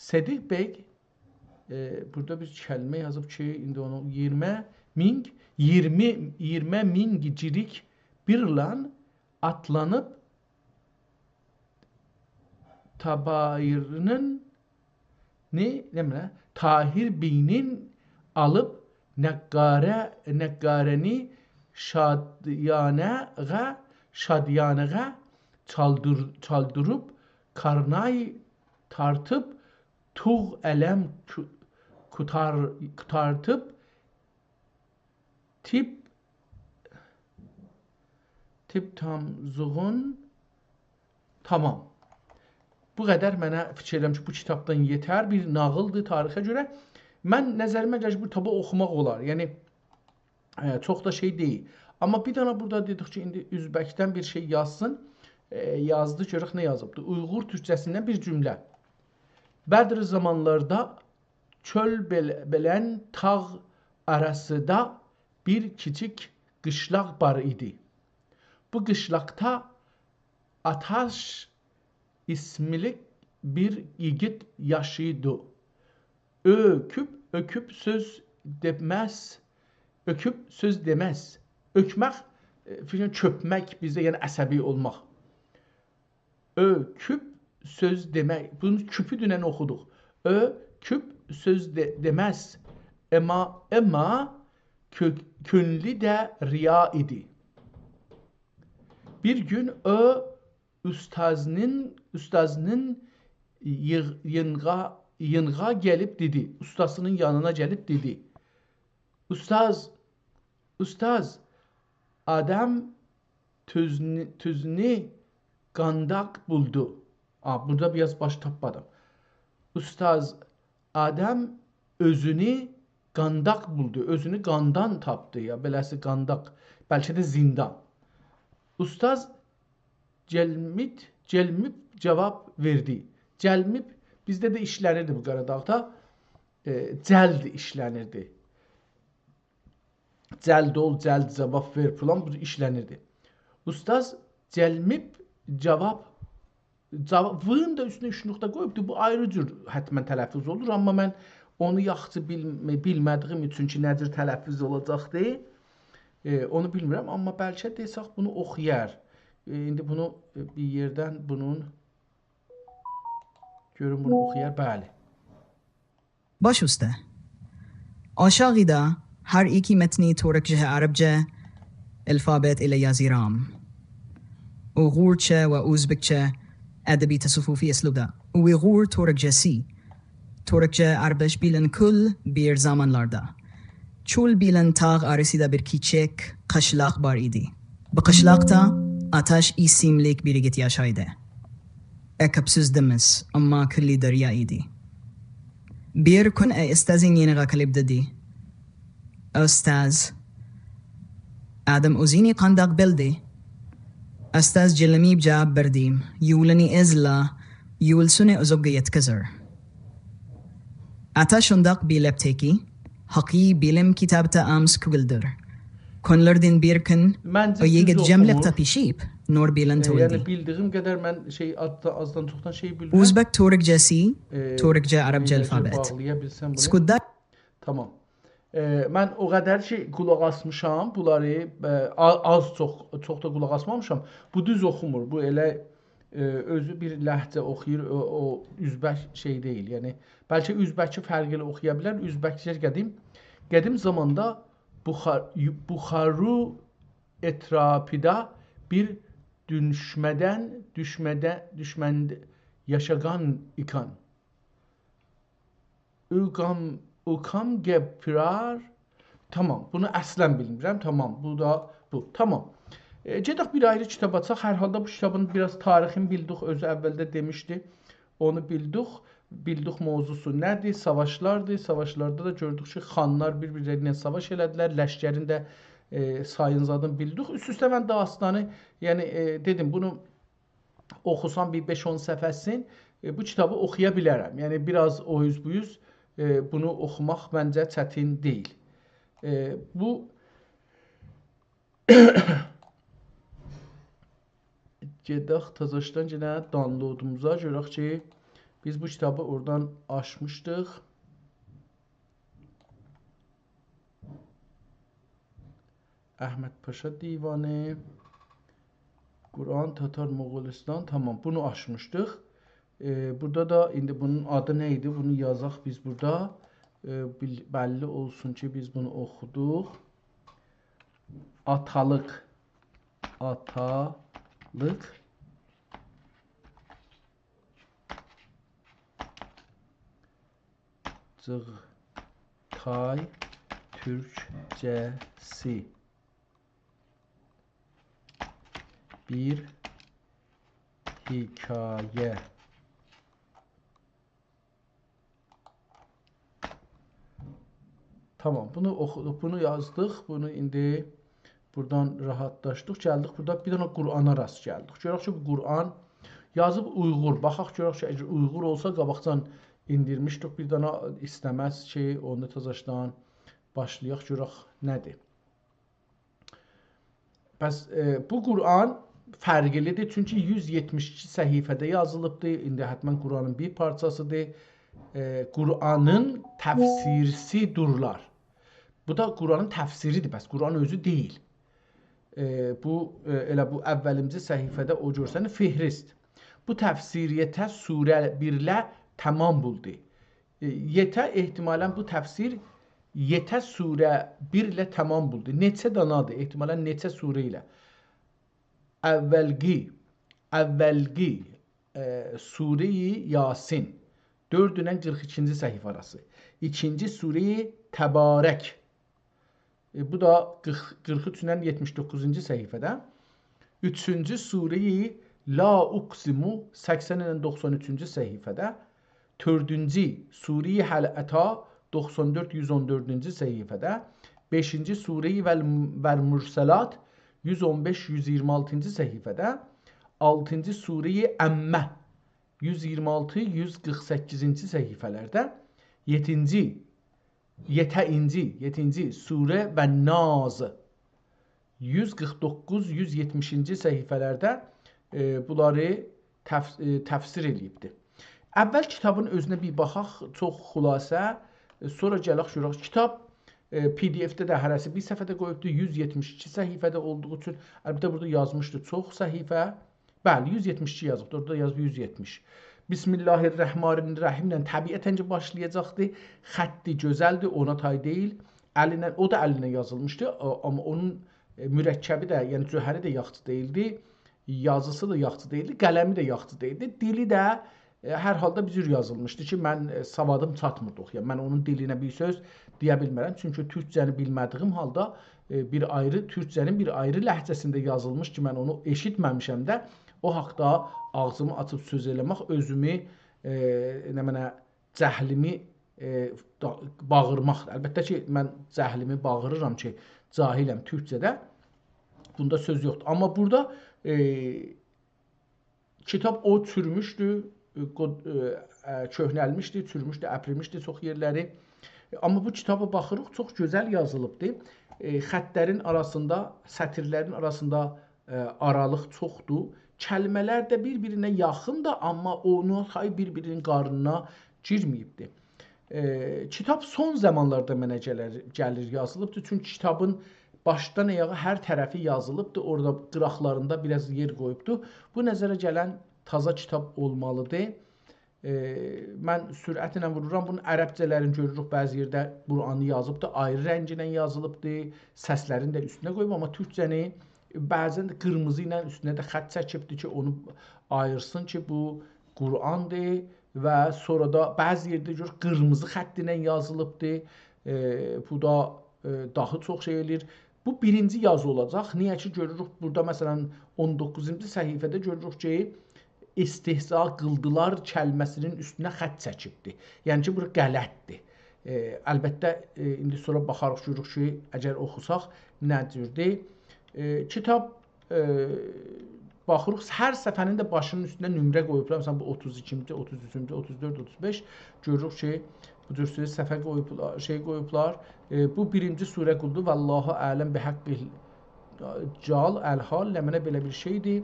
صدیق بیگ، ائ، بورادا بیر کلمه یازیب کی، ایندی اونو اییرمی مینگ، اییرمی، اییرمی مینگ جیریک بیرلن آتلانیب تبایرینین نی، نمنه؟ طاهر بیگین آلیب نقاره، نقاره‌نی شادیانه‌غه، شادیانه‌غه چالدیر-، چالدیریب، کارنای تارتیب، توغ علم کو-، کوتار-، کوتارتیب، تیپ، تیپ تامزوغون، تامام. بو قدر منه فیکیر ائلیرم کی، بو کیتابدان یئتر. بیر ناغیلدیر تاریخه گؤره. من نظریمه گلیر کی، بو کیتابی اوخوماق اولار. یعنی، ائ، چوخ دا شئی دئییل. آمما بیر دنه بورادا دئدیک کی، ایندی اؤزبکدن بیر شئی یازسین. ائ، یازدی، گؤرک نه یازیبدی. اویغور تورکجه‌سیندن بیر جمله. بدر زامانلاردا چؤل بئل-، بئلن تاغ آراسیندا بیر کیچیک قیشلاق وار ایدی. بو قیشلاقدا آتاش ایسملی بیر ییگیت یاشاییردی. اؤکوب، اؤکوب سؤز دئمز، اؤکوب سؤز دئمز. اؤکمک، ائ، فیکریم چؤکمک بیزده، یعنی عصبی اولماق. اؤکوب سؤز دئمک. بونون کوپو دونن اوخودوق. اؤکوب سؤز دئ-، دئمز. آمما، آمما کؤ-، کؤنلو ده ریا ایدی. بیر گون او اوستازینین، اوستازینین ییغ-، یینغا، یینغا گلیب دئدی. اوستاسینین یانینا گلیب دئدی: «اوستاز، اوستاز، آدام تؤزونو، تؤزونو قانداق بولدو.» آ، بورادا بیر آز باش تاپمادیم. «اوستاز، آدام اؤزونو قانداق بولدو.» اؤزونو قاندان تاپدی، یا بئله‌سی قانداق، بلکه ده زیندان. اوستاز جلمیب، جلمیب جاواب وئردی. جلمیب بیزده ده ایشلنیردی بو قاراداغدا. ائ، جلد ایشلنیردی. جلد اول، جلد جاواب وئر فلان، بو ایشلنیردی. اوستاز جلمیب جاواب، جاوا-، «و»نین دا اوستونه اوچ نقطه قویوبدو. بو آیری جور حتماً تلفظ اولور، آمما من اونو یاخشی بیل-، بیلمه‌دیگیم اوچون کی، نه جور تلفظ اولاجاقدی، ائ، اونو بیلمیرم. آمما بلکه دئسک بونو اوخویار. ائ، ایندی بونو، ائ، بیر یئردن بونون، گؤروم بونو اوخویار. بلی. باش اوسته. آشاغیدا هر ایکی متنی تورکجه، عربجه الفابت ایله یازیرام. اوغورجا و اؤزبکجه ادبی تصوفی اسلوبدا. اویغور تورکجه‌سی. تورکجه عربش بیلن کؤل بیر زامانلاردا. چول بیلن تاغ آراسیندا بیر کیچیک قیشلاق وار ایدی. بو قیشلاقدا آتاش ایسیملی بیر ایگیت یاشایدی. اؤکوب سؤز دئمز، آمما کؤنلو دریا ایدی. بیر گون ائ اوستازین یانینا گلیب دئدی: «اوستاز، آدام اؤزونو قانداق بیلدی؟» اوستاز جلمیب جاواب وئردی: «یولونو ایزله، یولسونو اوزاققا یئتکیزیر.» آتاش اونداق بیلیب تکی، حاقی بیلیم کیتابدا آمس کوگولدور. گونلردن بیر گون منجه او دوز ییگیت جملکده اوخومور. پیشیب، نور بیلن ائ، یعنی تولدی. بیلدیگیم قدر من شئی، آزدان چوخدان شئی بیلیرم. اؤزبک تورکجه‌سی، ائ، تورکجه عربجه الفابت. باغلایا بیلسم بونو. سکوتدا تامام. ائ، من او قدر کی قولاق آسمیشام بونلاری، ائ، آ-، آز چوخ، چوخ دا قولاق آسمامیشام. بو دوز اوخومور. بو ائله، ائ، اؤزو بیر لهجه اوخویور، او، او اؤزبک شئی دئییل. یعنی بلکه اؤزبکی فرقلی اوخویا بیلر. اؤزبکجه قدیم، قدیم زاماندا بخار-، بخارو اطرافیدا بیر دونشمه‌دن، دوشمه‌ده، دوشمند یاشاغان ایکان. اوکام، اوکام گپرار. تامام، بونو اصلاً بیلمیرم. تامام، بو دا بو. تامام. ائ، گئدک بیر آیری کیتاب آچاق. هر حالدا بو کیتابین بیر آز تاریخینی بیلدیک، اؤزو اولده دئمیشدی. اونو بیلدیک، بیلدیک موضوعسو نه‌دیر؟ ساواشلاردیر. ساواشلاردا دا گؤردوک کی، خانلار بیر-بیرلری ایله ساواش ائله‌دیلر، لشکرین ده، ائ، سایین زادین بیلدیک. اوست-اوسته من داستانی، یعنی، ائ، دئدیم، بونو اوخوسام بیر بئش-اون صفحه‌سین، ائ، بو کیتابی اوخویا بیلرم. یعنی، بیر آز او اوز بو اوز، ائ، بونو اوخوماق منجه چتین دئییل. ائ، بو گئدک تازاشدان یئنه دانلودوموزا، گؤرک کی، بیز بو کیتابی اورادان آچمیشدیق. احمد پاشا دیوانی، قرآن، تاتار، مغولستان. تامام، بونو آچمیشدیق. ائ، بورادا دا ایندی بونون آدی نه ایدی؟ بونو یازاق بیز بورادا. ائ، بیل-، بللی اولسون کی، بیز بونو اوخودوق. آتالیق. آتالیق. جیغتای تورکجه‌سی. بیر حکایه. تامام، بونو اوخودوق، بونو یازدیق، بونو ایندی بورادان راحتلاشدیق، گلدیک بورادا بیر دنه قرآنا راست گلدیک. گؤرک کی، بو قرآن یازیب اویغور. باخاق گؤرک کی، اگر اویغور اولسا، قاباقجان ایندیرمیشدیک بیر دنه، ایسته‌مز کی، اونو تازاشدان باشلایاق، گؤرک نه‌دیر. پس، ائ، بو قرآن فرقلیدیر، چونکی یوز یئتمیش ایکی صفحه‌ده یازیلیبدیر. ایندی حتماً قرآنین بیر پارچاسیدیر. ائ، قرآنین تفسیرسی‌دیرلر. بو دا قرآنین تفسیری‌دیر، پس قرآن اؤزو دئییل. ائ، بو، ائ، ائله بو اوّلینجی صفحه‌ده او گؤرسنیر، فهرست. بو تفسیر یئته سوره بیر ایله تمام بولدو. ائ، یئته احتمالاً بو تفسیر یئته سوره بیر ایله تمام بولدو. نئچه دانادیر؟ احتمالاً نئچه سوره ایله؟ اوّلگی، اوّلگی، ائ، سوره‌ی یاسین، دؤرد ایله قیرخ ایکینجی صفحه آراسی. ایکینجی سوره‌ی تبارک. ائ، بو دا قیرخ، قیرخ اوچ ایله یئتمیش دوققوزونجو صفحه‌ده. اوچونجو سوره‌ی لا اقسم، سکسن ایله دوخسان اوچونجو صفحه‌ده. دؤردونجو سوره‌ی هل اتی، دوخسان دؤرد، یوز اون دؤردونجو صفحه‌ده. بئشینجی سوره‌ی ول-، والمرسلات، یوز اون بئش، یوز ایگیرمی آلتینجی صفحه‌ده. آلتینجی سوره‌ی عمّه، یوز ایگیرمی آلتی، یوز قیرخ سککیزینجی صفحه‌لرده. یئددینجی، یئددینجی، یئددینجی سوره والناس، یوز قیرخ دوققوز، یوز یئتمیشینجی صفحه‌لرده، ائ، بونلاری تف-، ائ، تفسیر ائله‌ییبدیر. اوّل کیتابین اؤزونه بیر باخاق، چوخ خلاصه، ائ، سونرا گلک گؤرک. کیتاب، ائ، پی دی اف‌ده ده هره‌سی بیر صفحه‌ده قویوبدور، یوز یئتمیش ایکی صفحه‌ده اولدوغو اوچون، البته بورادا یازمیشدی چوخ صفحه. بلی، یوز یئتمیش ایکی یازیبدی، اورادا یازیب یوز یئتمیش. بسم الله الرحمن الرحیم‌له طبیعتاً کی باشلایاجاقدی. خطی گؤزلدیر، اونا تای دئییل. الینن، او دا الینن یازیلمیشدی، او، آمما اونون، ائ، مرکبی ده، یعنی جوهری ده یاخشی دئییلدی، یازیسی دا یاخشی دئییلدی، قلمی ده یاخشی دئییلدی، دیلی ده، ائ، هر حالدا بیر جور یازیلمیشدی کی، من، ائ، سوادیم چاتمیردی اوخویا. من اونون دیلینه بیر سؤز دئیه بیلمرم، چونکی تورکجه‌نی بیلمه‌دیییم حالدا، ائ، بیر آیری، تورکجه‌نین بیر آیری لهجه‌سینده یازیلمیش کی، من اونو ائشیتمه‌میشم ده، او حاقدا آغزیمی آچیب سؤز ائله‌مک، اؤزومو، ائ، نمنه، جهلیمی، ائ، دا-، باغیرماق. البته کی، من جهلیمی باغیریرام کی، جاهلم تورکجه‌ده. بوندا سؤز یوخدور. آمما بورادا، ائ، کیتاب او چورموشدو، ائ، قو-، ائ، ائ، کؤهنلمیشدی، چورموشدو، اپریمیشدی چوخ یئرلری. آمما بو کیتابا باخیریق، چوخ گؤزل یازیلیبدی. ائ، خطلرین آراسیندا، سطیرلرین آراسیندا، ائ، آرالیق چوخدور. کلمه‌لر ده بیر-بیرینه یاخیندیر، آمما اونو تای بیر-بیرینین قارنینا گیرمه‌ییبدی. ائ، کیتاب سون زامانلاردا منه گلر، گلیر یازیلیبدیر. چونکی کیتابین باشدان آیاغا هر طرفی یازیلیبدیر. اورادا قیراقلاریندا بیر آز یئر قویوبدور. بو نظره گلن تازا کیتاب اولمالیدیر. ائ، من سرعتله وورورام. بونون عربجه‌لرینی گؤروروک، بعضی یئرده قرآنی یازیبدیر، آیری رنگینن یازیلیبدیر. سسلرینی ده اوستونه قویوب، آمما تورکجه‌نی بعضاً ده قیرمیزی ایله اوستونه ده خط چکیبدیر کی، اونو آییرسین کی، بو قرآندیر. و سونرا دا بعضی یئرده گؤر، قیرمیزی خط ایله یازیلیبدیر. ائ، بو دا، ائ، داها چوخ شئی ائله‌ییر. بو بیرینجی یازی اولاجاق. نییه کی، گؤروروک بورادا، مثلاً، اون دوققوزونجو صفحه‌ده گؤروروک کی، استهزا قیلدیلار کلمه‌سینین اوستونه خط چکیبدیر. یعنی کی، بورا غلطدیر. ائ، البته، ائ، ایندی سونرا باخاریق، گؤروروک کی، اگر اوخوساق نه جوردور. ائ، کیتاب، ائ، باخیریق، هر صفحه‌نین ده باشینین اوستونه نمره قویوبلار. مثلاً، بو اوتوز ایکینجی، اوتوز اوچونجو، اوتوز دؤرد، اوتوز بئش. گؤروروک کی، بو جور سؤز صفحه قویوبلار، شئی قویوبلار. ائ، بو بیرینجی سوره قولدور. والله اعلم بحقه جال الحال، نمنه بئله بیر شئیدیر.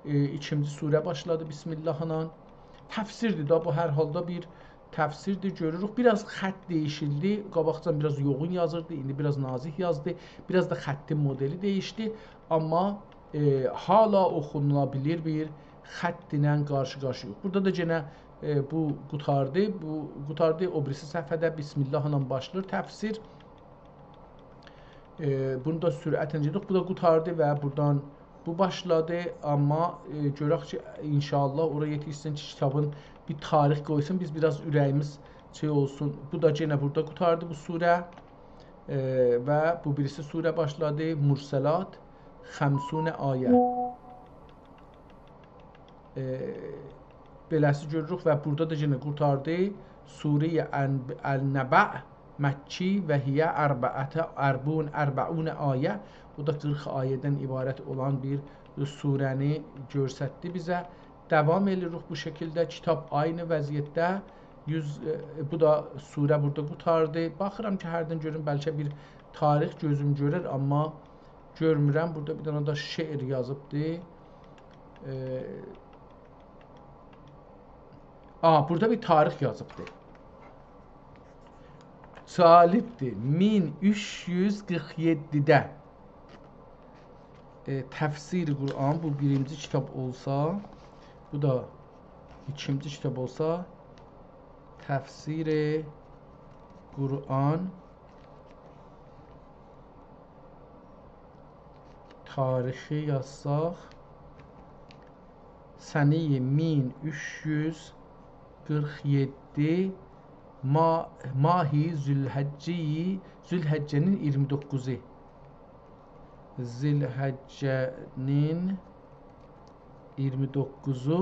ائ، ایکینجی سوره باشلادی بسم الله‌لا. تفسیردیر دا، بو هر حالدا بیر تفسیردیر. گؤروروک، بیر آز خط دییشیلدی. قاباقجان بیر آز یوغون یازیردی، ایندی بیر آز نازیک یازدی. بیر آز دا خطین مدلی دییشدی. آمما، ائ، حالا اوخونولا بیلیر بیر خط ایله قارشی-قارشی‌یایوخ. بورادا دا یئنه، ائ، بو قوتاردی، بو قوتاردی. او بیریسی صفحه‌ده بسم الله‌لا باشلاییر تفسیر. ائ، بونو دا سرعتله گئدیریک. بو دا قوتاردی و بورادان بو باشلادی. آمما، ائ، گؤرک کی، ان‌شاءالله اورا یئتیشسین کی، کیتابین بیر تاریخ قویسون. بیز بیر آز اوره‌ییمیز شئی اولسون. بو دا یئنه بورادا قوتاردی بو سوره. ائ، و بو بیریسی سوره باشلادی. مرسلات، خمسون آیه. ائ، بئله‌سی گؤروروک و بورادا دا یئنه قوتاردی. سوره‌ی ان-، النبأ مکی و هیه اربعة، اربعون، اربعون آیه. بو دا قیرخ آیه‌دن عبارت اولان بیر سوره‌نی گؤرستدی بیزه. داوام ائله‌ییریک بو شکیلده. کیتاب عینی وضعیتده. یوز، ائ، بو دا سوره بورادا قوتاردی. باخیرام کی، هردن گؤروم، بلکه بیر تاریخ گؤزوم گؤرر، آمما گؤرمورم. بورادا بیر دنه ده شعر یازیبدی. ائ، آ، بورادا بیر تاریخ یازیبدی. جالبدیر. مین اوچ یوز قیرخ یئددیده، ائ، تفسیر قرآن، بو بیرینجی کیتاب اولسا، بو دا ایکینجی کیتاب اولسا، تفسیر قرآن تاریخی یازساق، سنه‌ی مین اوچ یوز قیرخ یئددی، ما-، ماه ذوالحجه، ذوالحجه‌نین اییرمی دوققوزو. ذوالحجه‌نین اییرمی دوققوزو،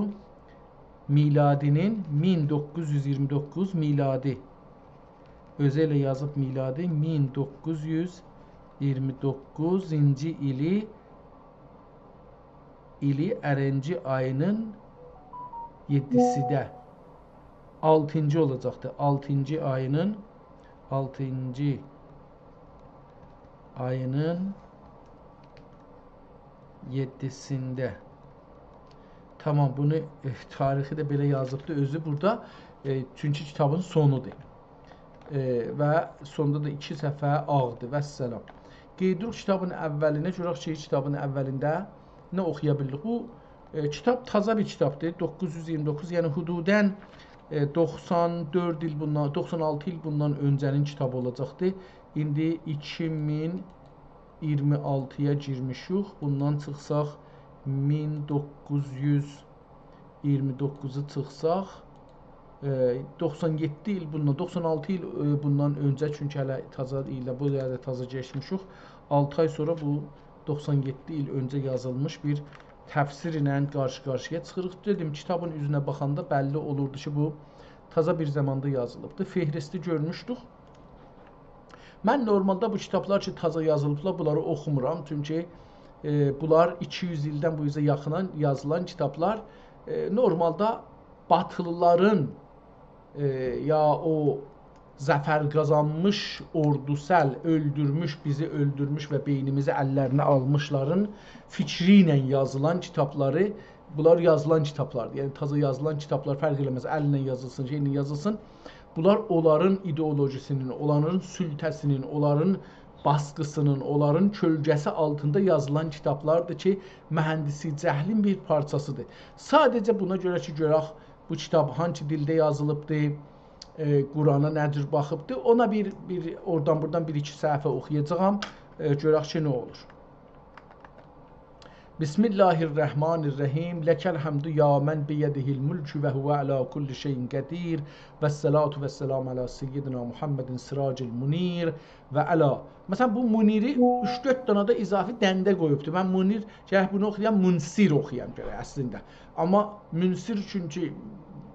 میلادی‌نین مین دوققوز یوز اییرمی دوققوز میلادی. اؤزو ائله یازیب میلادی، مین دوققوز یوز اییرمی دوققوزونجو ایلی، ایلی ارنجی آیی‌نین یئددیسیده. آلتینجی اولاجاقدی. آلتینجی آیی‌نین، آلتینجی آیی‌نین یئددیسینده. تامام، بونو، ائ، تاریخی ده بئله یازیبدی اؤزو بورادا. ائ، چونکی کیتابین سونودور. ائ، و سوندا دا ایکی صفحه آغدیر. والسلام. قئییدیریق کیتابین اوّلینه، گؤرک کی، کیتابین اوّلینده نه اوخویا بیلدیک. بو، ائ، کیتاب تازا بیر کیتابدیر. دوققوز یوز اییرمی دوققوز، یعنی حدوداً، ائ، دوخسان دؤرد ایل بوندان، دوخسان آلتی ایل بوندان اؤنجه‌نین کیتابی اولاجاقدی. ایندی ایکی مین اییرمی آلتی‌یا گیرمیشیک. بوندان چیخساق، مین دوققوز یوز اییرمی دوققوزو چیخساق، ائ، دوخسان یئددی ایل بوندان، دوخسان آلتی ایل، ائ، بوندان اؤنجه، چونکی هله تازا ایلده، بو ایلده تازا کئچمیشیک. آلتی آی سونرا بو دوخسان یئددی ایل اؤنجه یازیلمیش بیر تفسیر ایله قارشی-قارشییا چیخیریق. دئدیم، کیتابین اوزونه باخاندا بللی اولوردو کی، بو تازا بیر زاماندا یازیلیبدی. فهرستی گؤرموشدوک. من نورمالدا بو کیتابلار کی، تازا یازیلیبلار، بونلاری اوخومورام. چونکی، ائ، بونلار ایکی یوز ایلدن بو اوزه یاخینا یازیلان کیتابلار. ائ، نورمالدا باتیلیلارین، ائ، یا او ظفر قازانمیش اوردوسال، اؤلدورموش، بیزی اؤلدورموش و بئینیمیزی اللرینه آلمیشلارین فیکری ایله یازیلان کیتابلاری، بونلار یازیلان کیتابلاردیر. یعنی، تازا یازیلان کیتابلار فرق ائله‌مز، الله یازیلسین، شئیله یازیلسین. بونلار اونلارین ایدئولوژی‌سینین، اونلارین سلطه‌سینین، اونلارین باسقی‌سینین، اونلارین کؤلگه‌سی آلتیندا یازیلان کیتابلاردیر کی، مهندسی جهلین بیر پارچاسیدیر. ساده‌جه بونا گؤره کی، گؤرک بو کیتاب هانسی دیلده یازیلیبدی، ائ، قرآنا نه جور باخیبدی، اونا بیر، بیر اورادان بورادان بیر ایکی صفحه اوخویاجاغام، ائ، گؤرک کی، نه اولور. بسم الله الرحمن الرحیم. لک الحمد یا من بیده الملک و هو علی کل شیء قدیر. والصلاة والسلام علی سیدنا محمد سراج المنیر و علی. مثلا، بو منیری اوچ-دؤرد دنه ده اضافی دنده قویوبدو. من منیر، گرک بونو اوخویام، منصیر اوخویام گرک اصلینده. آمما منصیر، چونکی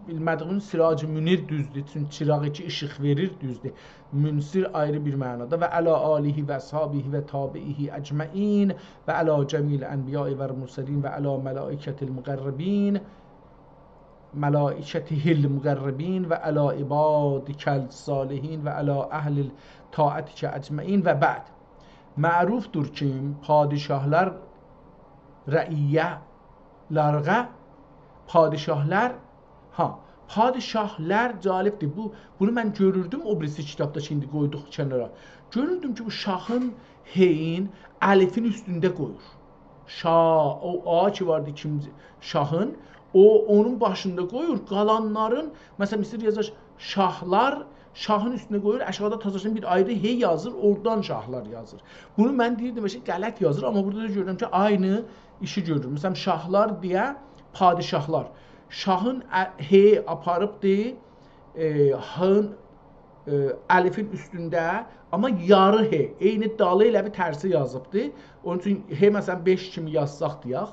بیلمه‌دیییم، سراج منیر دوزدور، چونکی چیراغی کی ایشیق وئریر، دوزدور. منصیر آیری بیر معنادا. و علی آله و اصحابه و تابعه اجمعین و علی جمیع الانبیاء و المرسلین و علی ملائکة المقربین، ملائکته المقربین و علی عبادک الصالحین و علی اهل طاعتک اجمعین و بعد. معروفدور کی، پادشاهلار رعیه‌لرگه، پادشاهلار، ها، پادشاهلار جالبدیر. بو، بونو من گؤروردوم او بیریسی کیتابدا کی، ایندی قویدوق کنارا. گؤروردوم کی، بو شاهین ه‌یین الفین اوستونده قویور. شا، او «آ» کی واردی ایکینجی شاهین، او اونون باشیندا قویور. قالانلارین، مثلا، ایسته‌ییر یازار شاهلار، شاهین اوستونه قویور، آشاغیدا تازادان بیر آیری «ه» یازیر، اورادان شاهلار یازیر. بونو من دئییردیم، بلکه غلط یازیر، آمما بورادا دا گؤرورم کی، عینی ایشی گؤرور. مثلا، شاهلار دئیه پادشاهلار. شاهین ا، «ه» آپاریبدی، ائ، «ه»ین، ائ، الفین اوستونده، آمما یاری «ه». عینی دالی ائله بیل ترسه یازیبدی. اونون اوچون «ه» مثلا بئش کیمی یازساق دئیک،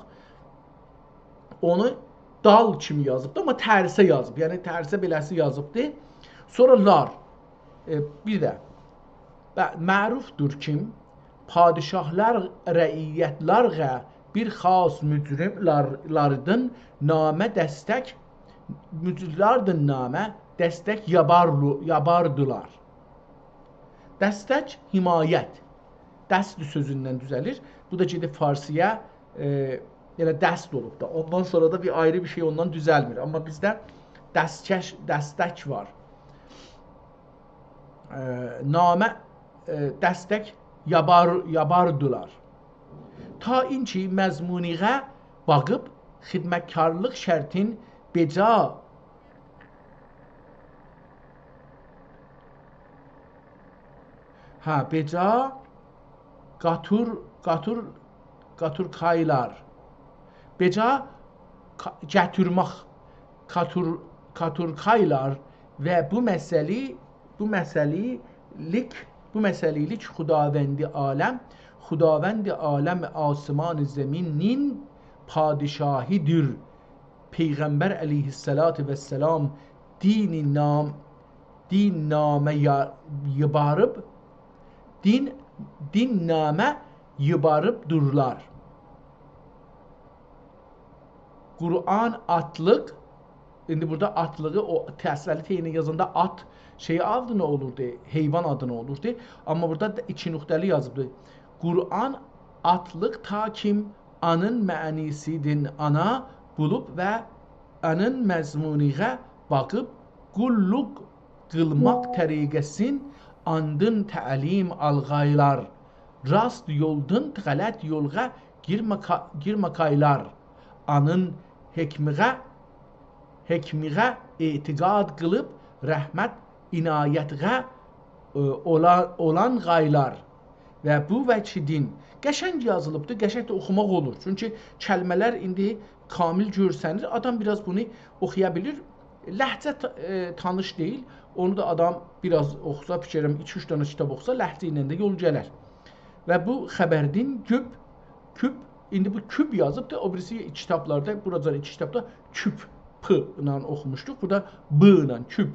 اونو دال کیمی یازیبدی، آمما ترسه یازیب. یعنی، ترسه بئله‌سی یازیبدی. سونرا «لار». ائ، بیر ده، و معروفدور کی، پادشاهلار رعیت‌لرگه بیر خاص مجرم‌لر، لاردین نامه دستک، مجرم‌لردین نامه دستک یابارلو، یاباردیلار. دستک، حمایت. دست سؤزوندن دوزه‌لیر. بو دا گئدیب فارسی‌یا، ائ، ائله دست اولوب دا. اوندان سونرا دا بیر آیری بیر شئی اوندان دوزلمیر. آمما بیزده دستکش، دستک وار. ائ، نامه، ائ، دستک یابار-، یاباردیلار. تا این کی مضمونیغه باخیب خدمتکارلیق شرطین بجا، هه، بجا قاتور، قاتور، قاتورکایلار. بجا کا-، گتیرمک، قاتور، قاتورکایلار و بو مسئله‌یی، بو مسئله‌لیک، بو مسئله‌لیک خداوند عالم، خداوند عالم آسمان زمینین پادشاهی‌دیر. پیغمبر علیه‌الصلاة والسلام دینی نام-، دین نامه یا-، ییباریب، دین، دین نامه ییباریب دورلار. قرآن آتلیق، ایندی بورادا آتلیغی، او تسللی تئینی یازاندا آت شئی آدینا اولوردو، حیوان آدینا اولوردو. آمما بورادا دا ایکی نقطه‌لی یازیبدی. قرآن آتلیق تا کیم آنین معنی‌سیدین آنا بولوب و آنین مضمونیغه باخیب قوللوق قیلماق طریقه‌سین آندین تعلیم آلغایلار. راست یولدان غلط یولغا گیرمکا-، گیرمکایلار. آنین حکمیغه، حکمیغه اعتقاد قیلیب رحمت، عنایتغه، ائ، اولا-، اولانغایلار. و بو وجهدین قشنگ یازیلیبدیر، قشنگ ده اوخوماق اولور. چونکی کلمه‌لر ایندی کامل گؤرسنیر. آدام بیر آز بونو اوخویا بیلیر. لهجه تا-، ائ، تانیش دئییل. اونو دا آدام بیر آز اوخوسا، فیکر ائلیرم، ایکی-اوچ دنه کیتاب اوخوسا، لهجه ایله ده یول گلر. و بو خبردین کوب، کوب، ایندی بو کوب یازیبدیر. او بیریسی کیتابلاردا، بوراجان ایکی کیتابدا کوب، پ ایله اوخوموشدوق. بورادا ب ایله کوب.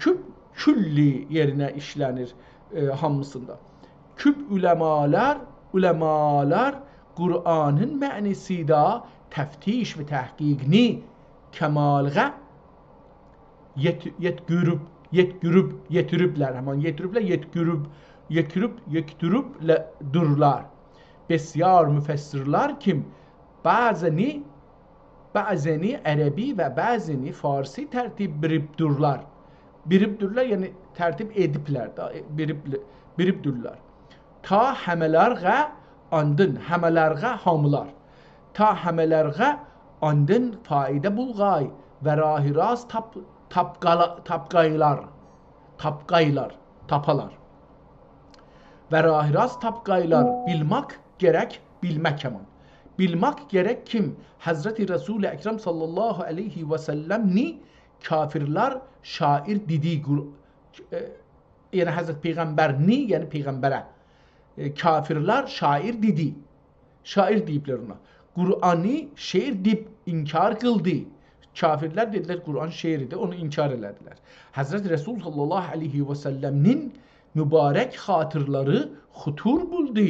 کوب، کلی یئرینه ایشله‌نیر، ائ، هامیسیندا. کوب علمالار، علمالار قرآنین معنی‌سیده تفتیش و تحقیقینی کمالغا یئت-، یئتگوروب، یئتگوروب، یئتیریبلر، همان یئتیریبلر، یئتگوروب، یئتیریب، یئتگوروبله دورلار. بسیار مفسرلر کیم بعضنی، بعضنی عربی و بعضنی فارسی ترتیب بیریب دورلار. بیریب دورلار، یعنی ترتیب ائدیبلر ده، ائ، بیریب، بیریب دورلار. تا همه‌لرغه آندین، همه‌لرغه هامیلار. تا همه‌لرغه آندین فایده بولغای و راه راست تاپ-، تاپقالا-، تاپقایلار. تاپقایلار، تاپالار. و راه راست تاپقایلار، بیلمک گرک، بیلمک همان. بیلمک گرک کیم؟ حضرت رسول اکرم صلی الله علیه و سلم‌نی کافرلر شاعر دئدی، قر-، ائ، یعنی حضرت پیغمبرنی، یعنی پیغمبره، ائ، کافرلر شاعر دئدی. شاعر دئییبلر اونا. قرآنی شعر دئییب انکار قیلدی. کافرلر دئدیلر، قرآن شعردیر، اونو انکار ائله‌دیلر. حضرت رسول صلی الله علیه و سلم‌نین مبارک خاطرلری خطور بولدو.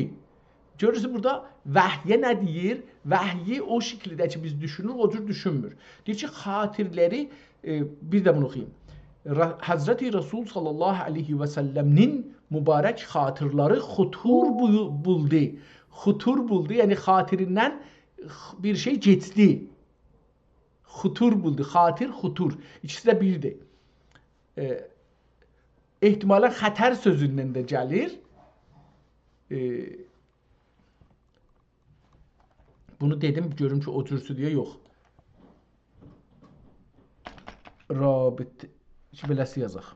گؤرورسونوز، بورادا وحیه نه دئییر؟ وحیی او شکیلده کی، بیز دوشونوروک، او جور دوشونمور. دئییر کی، خاطرلری، ائ، بیر ده بونو اوخویوم. ر-، حضرت رسول صلی الله علیه و سلم‌نین مبارک خاطرلری خطور بو-، بولدو. خطور بولدو، یعنی خاطریندن خ-، بیر شئی گئچدی. خطور بولدو، خاطر، خطور. ایکیسی ده بیردیر. ائ، احتمالاً خطر سؤزوندن ده گلیر. ائ، بونو دئدیم، گؤروم کی، او جورسو دئیه یوخ. رابط-، کی، بئله‌سی یازاق.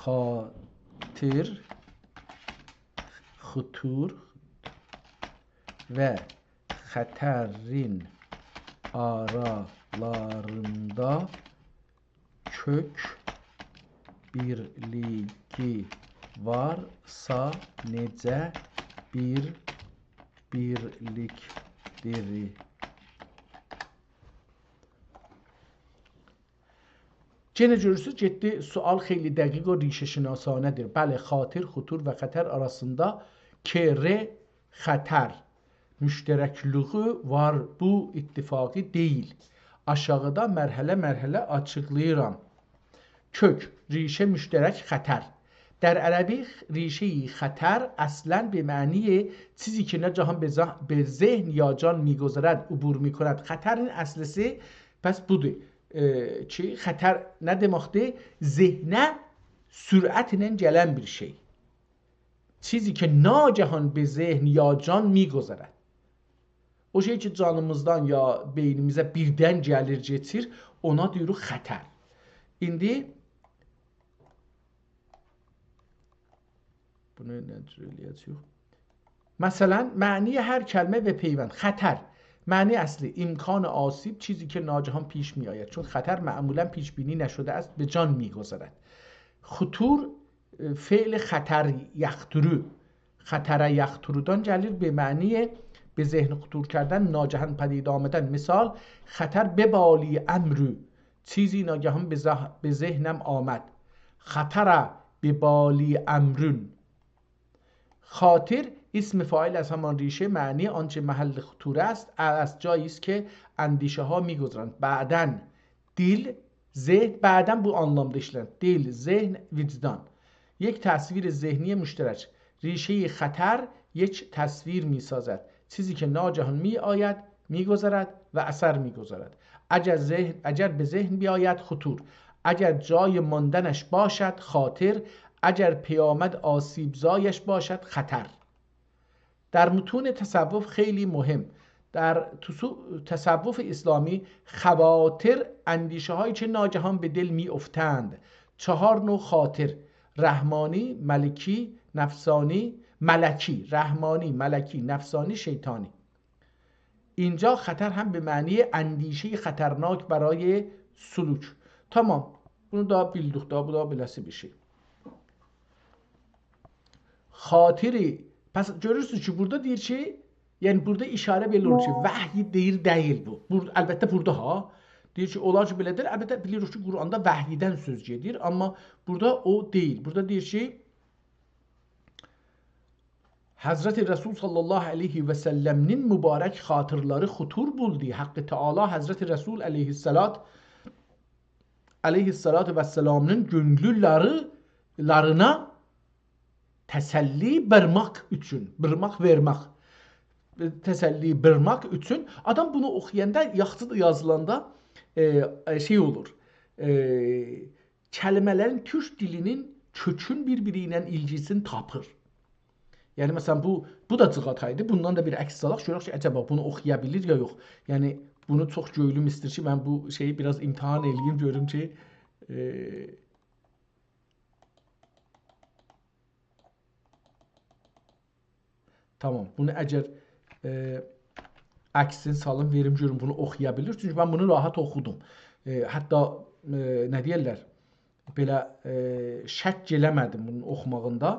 خاطر، خطور و خطرین آرالاریندا کؤک بیرلیگی وارسا، نئجه بیر بیرلیکدیر؟ یئنه گؤرورسونوز، گئتدی، سؤال خیلی دقیق و ریشه‌شناسانه‌دیر. بلی، خاطر، خطور و خطر آراسیندا ک، ر، خطر مشترکلیگی وار، بو اتفاقی دئییل. آشاغیدا مرحله مرحله آچیقلاییرام. کؤک، ریشه، مشترک، خطر. در عربی ریشه‌ی خطر اصلاً به معنی چیزی که ناگهان به ذه-، به ذهن یا جان می‌گذرد، عبور می‌کند. خطرین اصلی‌سی پس بودور. ائ، کی، خطر نه دئمکدیر؟ ذهنه سرعتله گلن بیر شئی. چیزی که ناگهان به ذهن یا جان می‌گذرد. او شئی کی، جانیمیزدان یا بئینیمیزه بیردن گلیر، کئچیر، اونا دئییریک خطر. ایندی بونو نه جور ائله‌یه‌جه‌ییک؟ مثلا، معنی هر کلمه و پیوند. خطر. معنی اصلی، امکان آسیب، چیزی که ناگهان پیش می‌آید. چون خطر معمولا پیش‌بینی نشده است، به جان می‌گذرد. خطور، ائ، فعل خطر یخطر. خطر یخطردن گلیر، به معنی به ذهن خطور کردن، ناگهان پدید آمدن. مثال، خطر ببالی امرو. چیزی ناگهان به ذه-، به ذهنم آمد. خطر ببالی امر. خاطر، اسم فاعل از همان ریشه، معنی آنچه محل خطور است، است جایی است که اندیشه‌ها می‌گذرند. بعداً دل، ذهن، بعداً بو آنلامدا ایشله‌نیر. دل، ذهن، وجدان. یک تصویر ذهنی مشترک. ریشهٔ خطر یک تصویر می‌سازد. چیزی که ناگهان می‌آید، می‌گذرد و اثر می‌گذارد. اگر ذهن، اگر به ذهن بیاید، خطور. اگر جای ماندنش باشد، خاطر. اگر پیامد آسیب‌زایش باشد، خطر. در متون تصوف خیلی مهم. در تصو-، تصوف اسلامی خواطر اندیشه‌هایی که ناگهان به دل می‌افتند. چهار نوع خاطر: رحمانی، ملکی، نفسانی، ملکی، رحمانی، ملکی، نفسانی، شیطانی. اینجا خطر هم به معنی اندیشهٔ خطرناک برای سلوک. تمام. بونو دا بیلدیک دا، بو دا بئله‌سی بیر شئی. خاطری، پس گؤرورسونوز کی، بورادا دئییر کی، یعنی بورادا اشاره بئله اولور کی، وحی دئییر، دئییل بو. بور-، البته بورادا ها، دئییر کی، اولار کی، بئله‌دیر. البته بیلیریک کی، قرآندا وحیدن سؤز گئدیر، اما بورادا او دئییل. بورادا دئییر کی، حضرت رسول صلی الله علیه و سلم‌نین مبارک خاطرلری خطور بولدو. حق تعالی حضرت رسول علیه‌الصلاة، علیه‌الصلاة والسلام‌نین گؤنلولری، لارینا تسلی وئرمک اوچون، وئرمک، وئرمک، تسلی وئرمک اوچون. آدام بونو اوخویاندا، یاخشی دا یازیلاندا، ائ، ائ، شئی اولور، ائ، کلمه‌لرین تورک دیلینین کؤکون بیر-بیری ایله ایلگیسینی تاپیر. یعنی، مثلا، بو، بو دا جیغاتایدی. بوندان دا بیر عکس سالاق، گؤرک کی، عجبا بونو اوخویا بیلیر یا یوخ. یعنی، بونو چوخ گؤیلوم ایستیر کی، من بو شئیی بیر آز امتحان ائله‌ییم، گؤروم کی، ائ، تمام. بونو اگر، ائ، عکسینی سالیم، وئریم گؤروم بونو اوخویا بیلیر. چونکی من بونو راحت اوخودوم. ائ، حتی، ائ، نه دئیرلر؟ بئله، ائ، شک ائله‌مه‌دیم بونون اوخوماغیندا.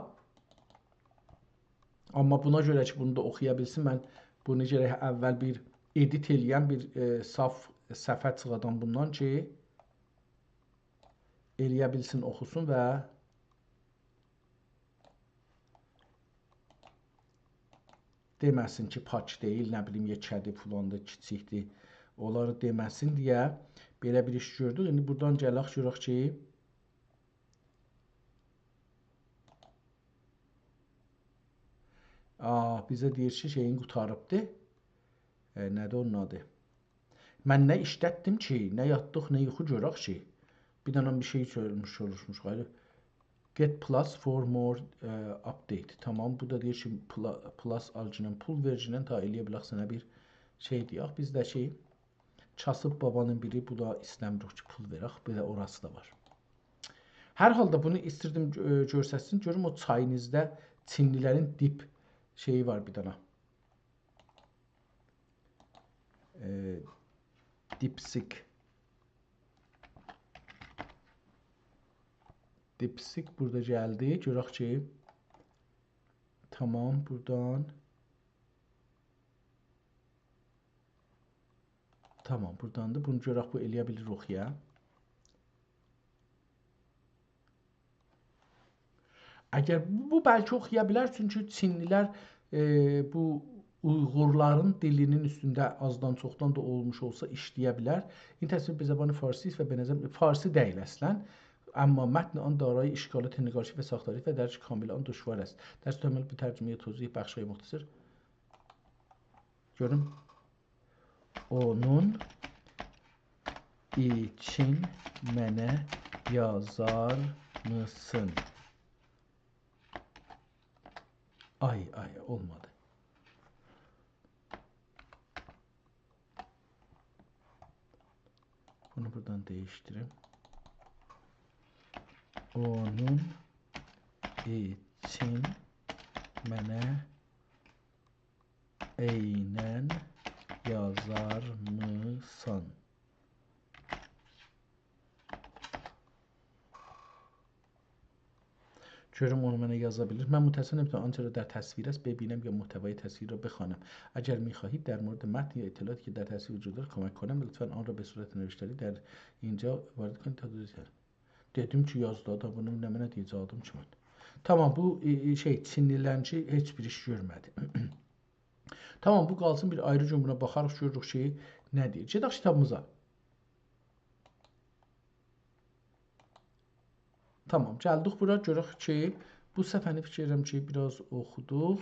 آمما بونا گؤره کی، بونو دا اوخویا بیلسین، من بونو گرک اول بیر ادیت ائله‌یم، بیر، ائ، صاف صفحه چیخادام بوندان کی، ائله‌یه بیلسین، اوخوسون و دئمه‌سین کی، پاک دئییل، نه بیلیم، یئکه‌دیر، فلاندیر، کیچیکدیر. اونلاری دئمه‌سین دئیه بئله بیر ایش گؤردوک. ایندی بورادان گلک، گؤرک کی، آه، بیزه دئییر کی، شئیین قوتاریبدی. ائ، نه‌دیر اونون آدی؟ من نه ایشلتدیم کی، نه یاتدیق، نه یوخو گؤرک کی. بیر دنه بیر شئی سؤرموش، سوروشموش، غیری. Get plus for more, ائ، update. تمام، بو دا دئییر کی، پلا-، plus آلگینن، پول وئرگینن تا ائله‌یه بیلک سنه بیر شئی دئیک. بیز ده کی، کاسیب بابانین بیری، بو دا ایسته‌میریک کی، پول وئرک، بئله اوراسی دا وار. هر حالدا بونو ایستیردیم، ائ، گؤرسه‌سین. گؤروم او چاینیزده چینلی‌لرین دیپ شئیی وار بیر دنه. ائ، دیپسیک. دیپسیک بورادا گلدی. گؤرک کی، تمام، بورادان. تمام، بوراداندیر. بونو گؤرک، بو ائله‌یه بیلیر اوخویا. اگر بو، بو بلکه اوخویا بیلر، چونکی چینلی‌لر، ائ، بو اویغورلارین دیلینین اوستونده آزدان چوخدان دا اولموش اولسا ایشله‌یه بیلر. این تصویر به زبان فارسی است و به نظر فارسی دئییل اصلا. اما متن آن دارای اشکالات نگارشی و ساختاری و درک کامل آن دشوار است. درس تمام به ترجمهٔ توضیح بخش‌های مختصر. گؤروم. اونون اوچون منه یازار یازارمیسان؟ آی، آی، اولمادی. بونو بورادان دییشدیریم. اونون اوچون منه عیناً یازارمیسان؟ گؤروم اونو منه یازا بیلیر. من متأسفانه نمی‌تونم آنچه را در تصویر است ببینم یا محتوای تصویر را بخوانم. اگر می‌خواهید در مورد متن یا اطلاعاتی که در تصویر وجود دارد کمک کنم، لطفاً آن را به صورت نوشتاری در اینجا وارد کنید تا درست. دئدیم کی، یاز دا، دا بونو نمنه دئیه‌جکدیم کی من. تامام، بو، ائ، ائ، شئی، چینلی‌لرینکی هئچ بیر ایش گؤرمه‌دی. تامام، بو قالسین، بیر آیری گون بونا باخاریق، گؤروروک کی، نه دئییر. گئدک کیتابیمیزا. تامام، گلدیک بورا، گؤرک کی، بو صفحه‌نی فیکیر ائدیرم کی، بیر آز اوخودوق.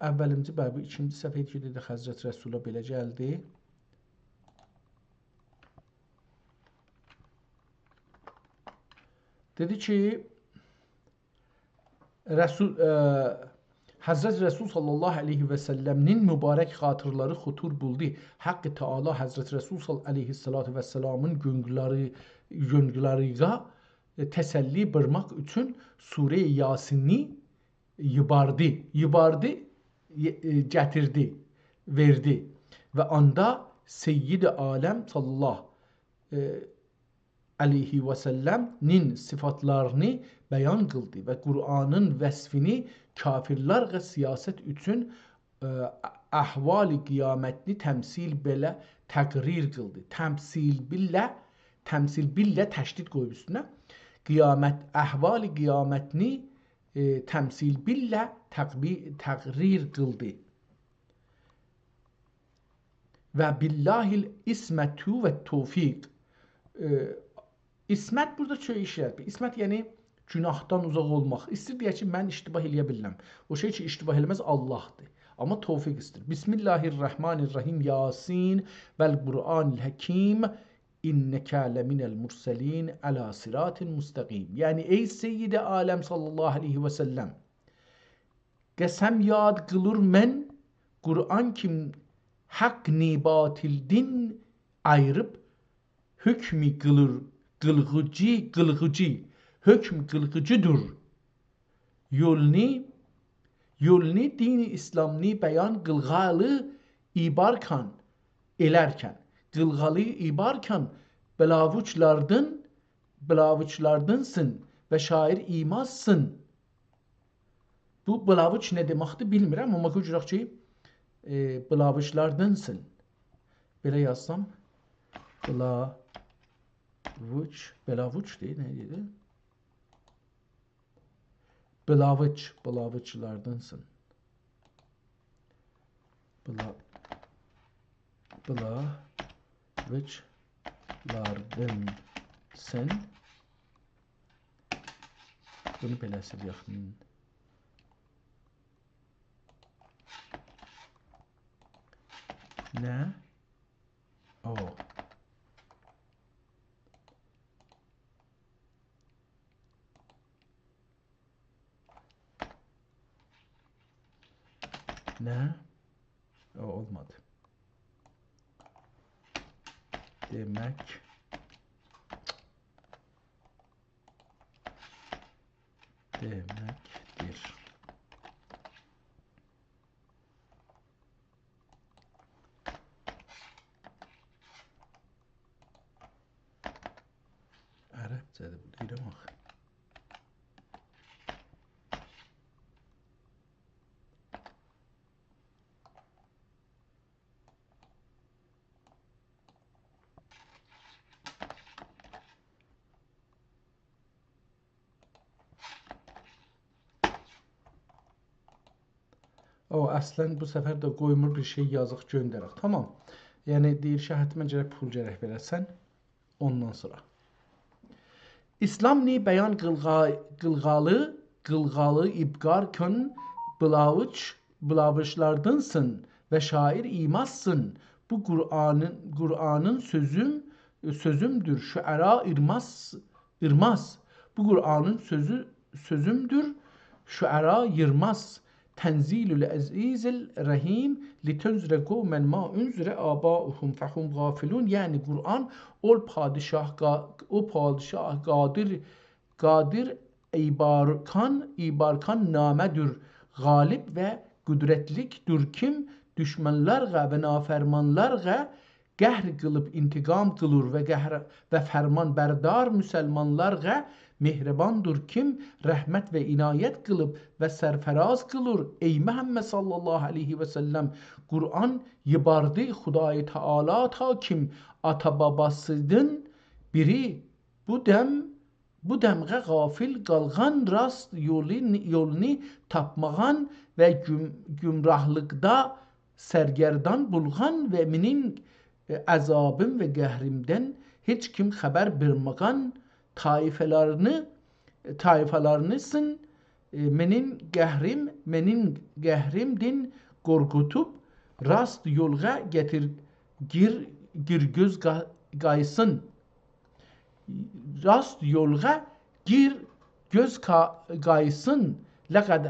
اوّلینجی، بلی، بو ایکینجی صفحه ایدی کی، دئدیک، حضرت رسولا بئله گلدی. دئدی کی، رسول، ائ، حضرت رسول صلی الله علیه و سلم‌نین مبارک خاطرلری خطور بولدو. حق تعالی حضرت رسول صلی، علیه‌الصلاة والسلام‌ین گؤنگولاری، گؤنگولاریندا، ائ، تسلی وئرمک اوچون سوره‌ی یاسینی ییباردی، ییباردی، یئ-، ائ، گتیردی، وئردی. و آندا سید عالم صلی الله، ائ، علیه و سلم‌نین صفاتلارینی بیان قیلدی و قرآنین وصفینی کافرلره سیاست اوچون، ائ، احوال قیامتینی تمثیل بیله تقریر قیلدی. تمثیل بیله، تمثیل بیله تشدید قویوب اوستونه. قیامت، احوال قیامتینی، ائ، تمثیل بیله تقبی-، تقریر قیلدی. و بالله العصمة والتوفیق. ائ، عصمت بورادا چؤیوک ایشله‌دیر. عصمت، یعنی گناهدان اوزاق اولماق. ایسته‌ییر دئیه کی، من اشتباه ائله‌یه بیلرم. او شئی کی، اشتباه ائله‌مز، آللاهدیر. آمما توفیق ایسته‌ییر. بسم الله الرحمن الرحیم. یاسین والقرآن الحکیم. انک لمن المرسلین علی صراط مستقیم. یعنی، ای سید عالم صلی الله علیه و سلم، قسم یاد قیلیر من، قرآن کیم حقنی باطلدن آییریب، حکم قیلیر، قیلغیجی، قیلغیجی، حکم قیلغیجی‌دیر. یولونو، یولونو دین اسلامینی بیان قیلغالی ایبارکان، ائلرکن، قیلغالی ایبارکان، بلاووجلاردان، بلاووجلاردانسان و شاعر ایمازسان. بو بلاووج نه دئمکدیر، بیلمیرم، آمما گؤرک کی، ائ، بلاووجلاردانسان. بئله یازسام، بلاووج، بلاووج دئییر، نه دئییر؟ بلاووج، بلاووجلاردانسان. بلا، بلاووجلاردانسان. بونو بئله‌سی یاخین. نه؟ او. نه؟ او، اولمادی. دئمک، دئمکدیر. عربجه‌دیر بو، دئییرم آخی. او، اصلاً بو سفر ده قویمور بیر شئی یازاق، گؤندرک. تامام. یعنی، دئییر کی، حتماً گرک پول گرک وئره‌سن. اوندان سونرا. اسلامینی بیان قیلغا-، قیلغالی، قیلغالی ایبارکان، بلاووج، بلاووجلاردانسان و شاعر ایمازسان. بو قرآنین، قرآنین سؤزوم، سؤزومدور، شعرا ایرماز، ایرماز. بو قرآنین سؤزو، سؤزومدور، شعرا ییرماز. تنزیل العزیز الرحیم، لتنذر قوما ما انذر آباؤهم فهم غافلون. یعنی قرآن او پادشاه قا-، او پادشاه قادر، قادر ایبارکان، ایبارکان نامه‌دیر. غالب و قدرتلیکدیر کیم دوشمنلرغه و نافرمانلارغا قهر قیلیب انتقام قیلیر و قهر و فرمانبردار مسلمانلارغا مهرباندیر کیم رحمت و عنایت قیلیب و سرفراز قیلیر. ای محمد صلی الله علیه و سلم، قرآن ییباردی خدای تعالی تا کیم آتا باباسیدین بیری بو دم بو دمغه غافل قالغان، راست یولو، یولونو تاپماغان و گوم-، گمراهلیقدا سرگردان بولغان و منیم، ائ، عذابیم و قهریمدن هئچ کیم خبر وئرمه‌گن طایفالارینی، طایفالارینی سین، ائ، منیم قهریم، منیم قهریمدین قورقوتوب راست یولغا گتیر، گیر، گیر گؤز قا-، قایسین. راست یولغا گیر گؤز کا-، قایسین. لقد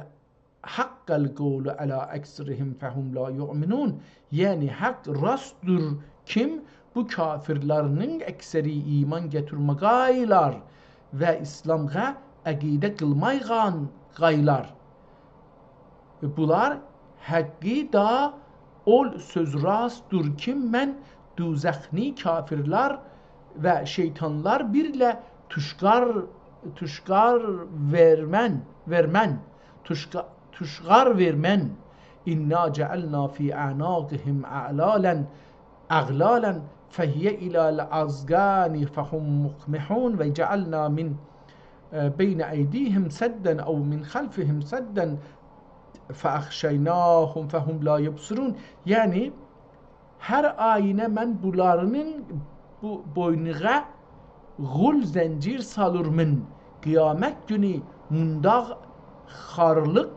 حق القول علی اکثرهم فهم لا یؤمنون. یعنی حق راستدیر کیم بو کافرلرین اکثری ایمان گتیرمه‌گایلار و ایسلامغا عقیده قیلمایغان قایلار. بونلار حقی دا اول سؤز راستدیر کی، من دوزخنی کافرلر و شیطانلار بیرله توشقار، توشقار وئرمن، وئرمن، توشقا-، توشقار وئرمن. انا جعلنا فی اعناقهم اغلالا اغلالا فهی الی الاذقان فهم مقمحون و جعلنا من، اه، بین ایدیهم سدا او من خلفهم سدا فاغشیناهم فهم لا یبصرون. یعنی، هر آیینه من بونلارین بو بوینوغا غول زنجیر سالیرمین. قیامت گونو مونداغ خارلیق،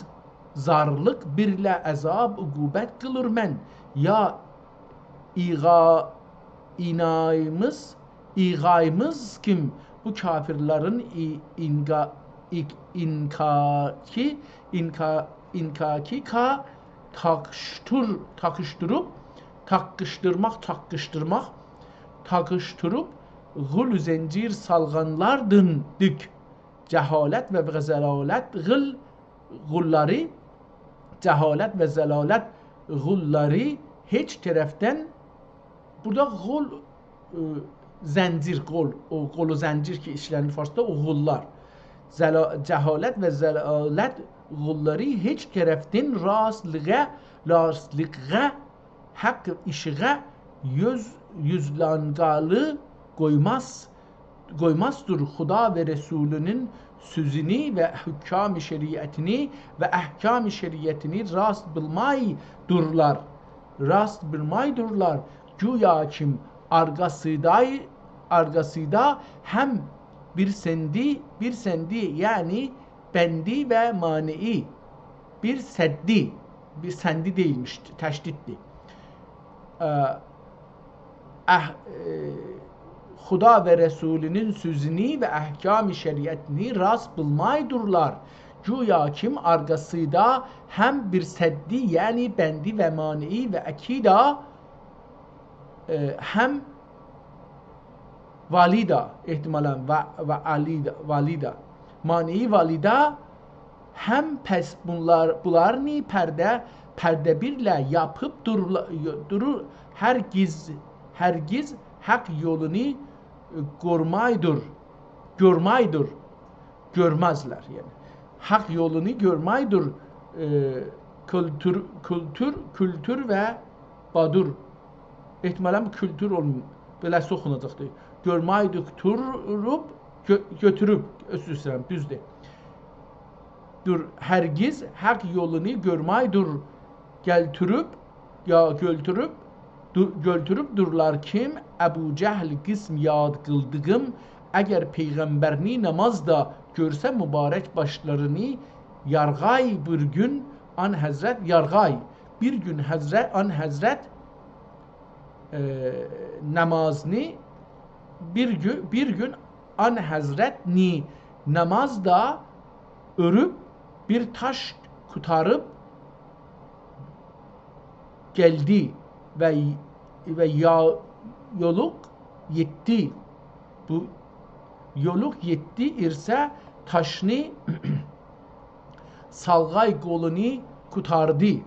زارلیق بیرله عذاب، عقوبت قیلیرمین. یا ایغا-، اینایمیز، ایغایمیز کیم بو کافرلرین ای-، اینقا-، ایک-، اینکاکی، اینکا-، اینکاکی کا تاقیشتیر-، تاقیشدیریب، تاققیشدیرماق، تاققیشدیرماق، تاقیشدیریب غول زنجیر سالغانلاردین دیک. جهالت و ضلالت غول، غوللاری، جهالت و ضلالت غوللاری هئچ طرفدن، بورادا غول، ائ، زنجیر، قول، او قول و زنجیر کی ایشله‌نیر فارسدا، او غوللار. ضلا-، جهالت و ضلالت غوللاری هئچ طرفدن راستلیغا، راستلیغا حق ایشیغا یوز، یوزلانقالی قویماز، قویمازدیر. خدا و رسولونون سؤزونو و حکام شریعتینی و احکام شریعتینی راست بیلمایدیرلار. راست بیلمایدیرلار. گویا کیم آرقاسیدا، آرقاسیدا هم بیر سندی، بیر سندی، یعنی بندی و مانعی، بیر سدی، بیر سندی دئییلمیش، تشدیددیر. اه، اه، اه، خدا و رسولونون سؤزونو و احکام شریعتینی راست بیلمایدیرلار. گویا کیم آرقاسیدا هم بیر سدی، یعنی بندی و مانعی و اکیدا، ائ، هم والیدا، احتمالاً و، و علیدا، والیدا، مانعی والیدا، هم پس بونلار، بونلارینی پرده، پرده بیرله یاپیب دورلا-، دورور، هرگیز، هرگیز حق یولونو، ائ، قورمایدیر، گؤرمایدیر. گؤرمزلر، یعنی. حق یولونو گؤرمایدیر، ائ، کولتور، کولتور، کولتور و بادور. احتمالاً بو کولتور اولمور. بئله‌سی اوخوناجاقدیر. گؤرمایدیر، توروب، گؤ-، گؤتوروب. عذر ایسته‌ییرم، دوزدور. دور، هرگیز حق یولونو گؤرمایدیر. گلتوروب، یا گؤلتوروب، دو-، گؤلتوروب دورلار کیم، ابوجهل قسم یاد قیلدیغیم، اگر پیغمبرینی نامازدا گؤرسه مبارک باشلارینی یارغای بیر گون آن حضرت یارغای. بیر گون حضرت، آن حضرت ائ، نمازنی بیر گون، بیر گون آن حضرت نی نماز دا اؤروب بیر تاش قوتاریب گلدی و، و یا، یولوق یئتدی. بو یولوق یئتدی ایرسه تاشنی سالغای قولونی قوتاردی.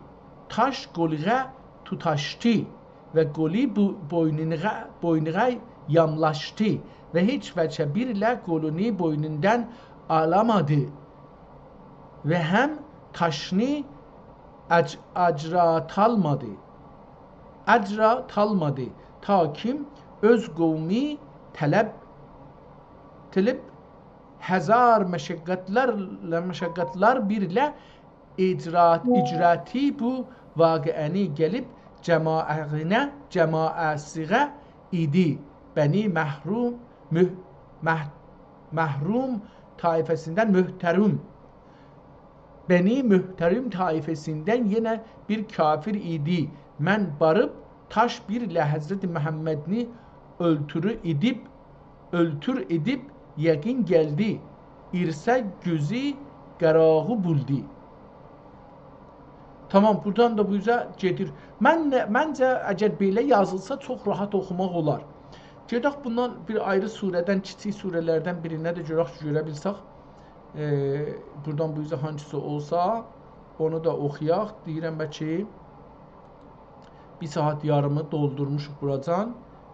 تاش قولوغا توتاشدی و قولو بو بوینوغا، بوینوغا یاملاشدی و هئچ وجه بیر له قولونو بوینوندان آلامادی و هم تاشنی اج-، اجراتالمادی. اجراتالمادی. تا کیم اؤز قومو طلب، طلب هزار مشقتلر، مشقتلر بیر له اجرات، اجراتی بو واقعه‌نی گلیب جماعتینه، جماعتسیغه ایدی. بنی محروم، مح-، مح-، محروم طایفه‌سیندن محتروم. بنی محتروم طایفه‌سیندن یئنه بیر کافر ایدی. من باریب تاش بیر له حضرت محمدنی اؤلتورو ایدیب، اؤلتور ایدیب یقین گلدی. ایرسه گؤزو قاراغی بولدی. تامام، بورادان دا بو اوزه گئدیر. من، منجه، اگر بئله یازیلسا، چوخ راحت اوخوماق اولار. گئدک بوندان بیر آیری سوره‌دن، کیچیک سوره‌لردن بیرینه ده گؤرک کی، گؤره بیلسک. ائ، بورادان بو اوزه هانسیسا اولسا، اونو دا اوخویاق. دئییرم، بلکه بیر ساعت یاریمی دولدورموشوق بوراجان.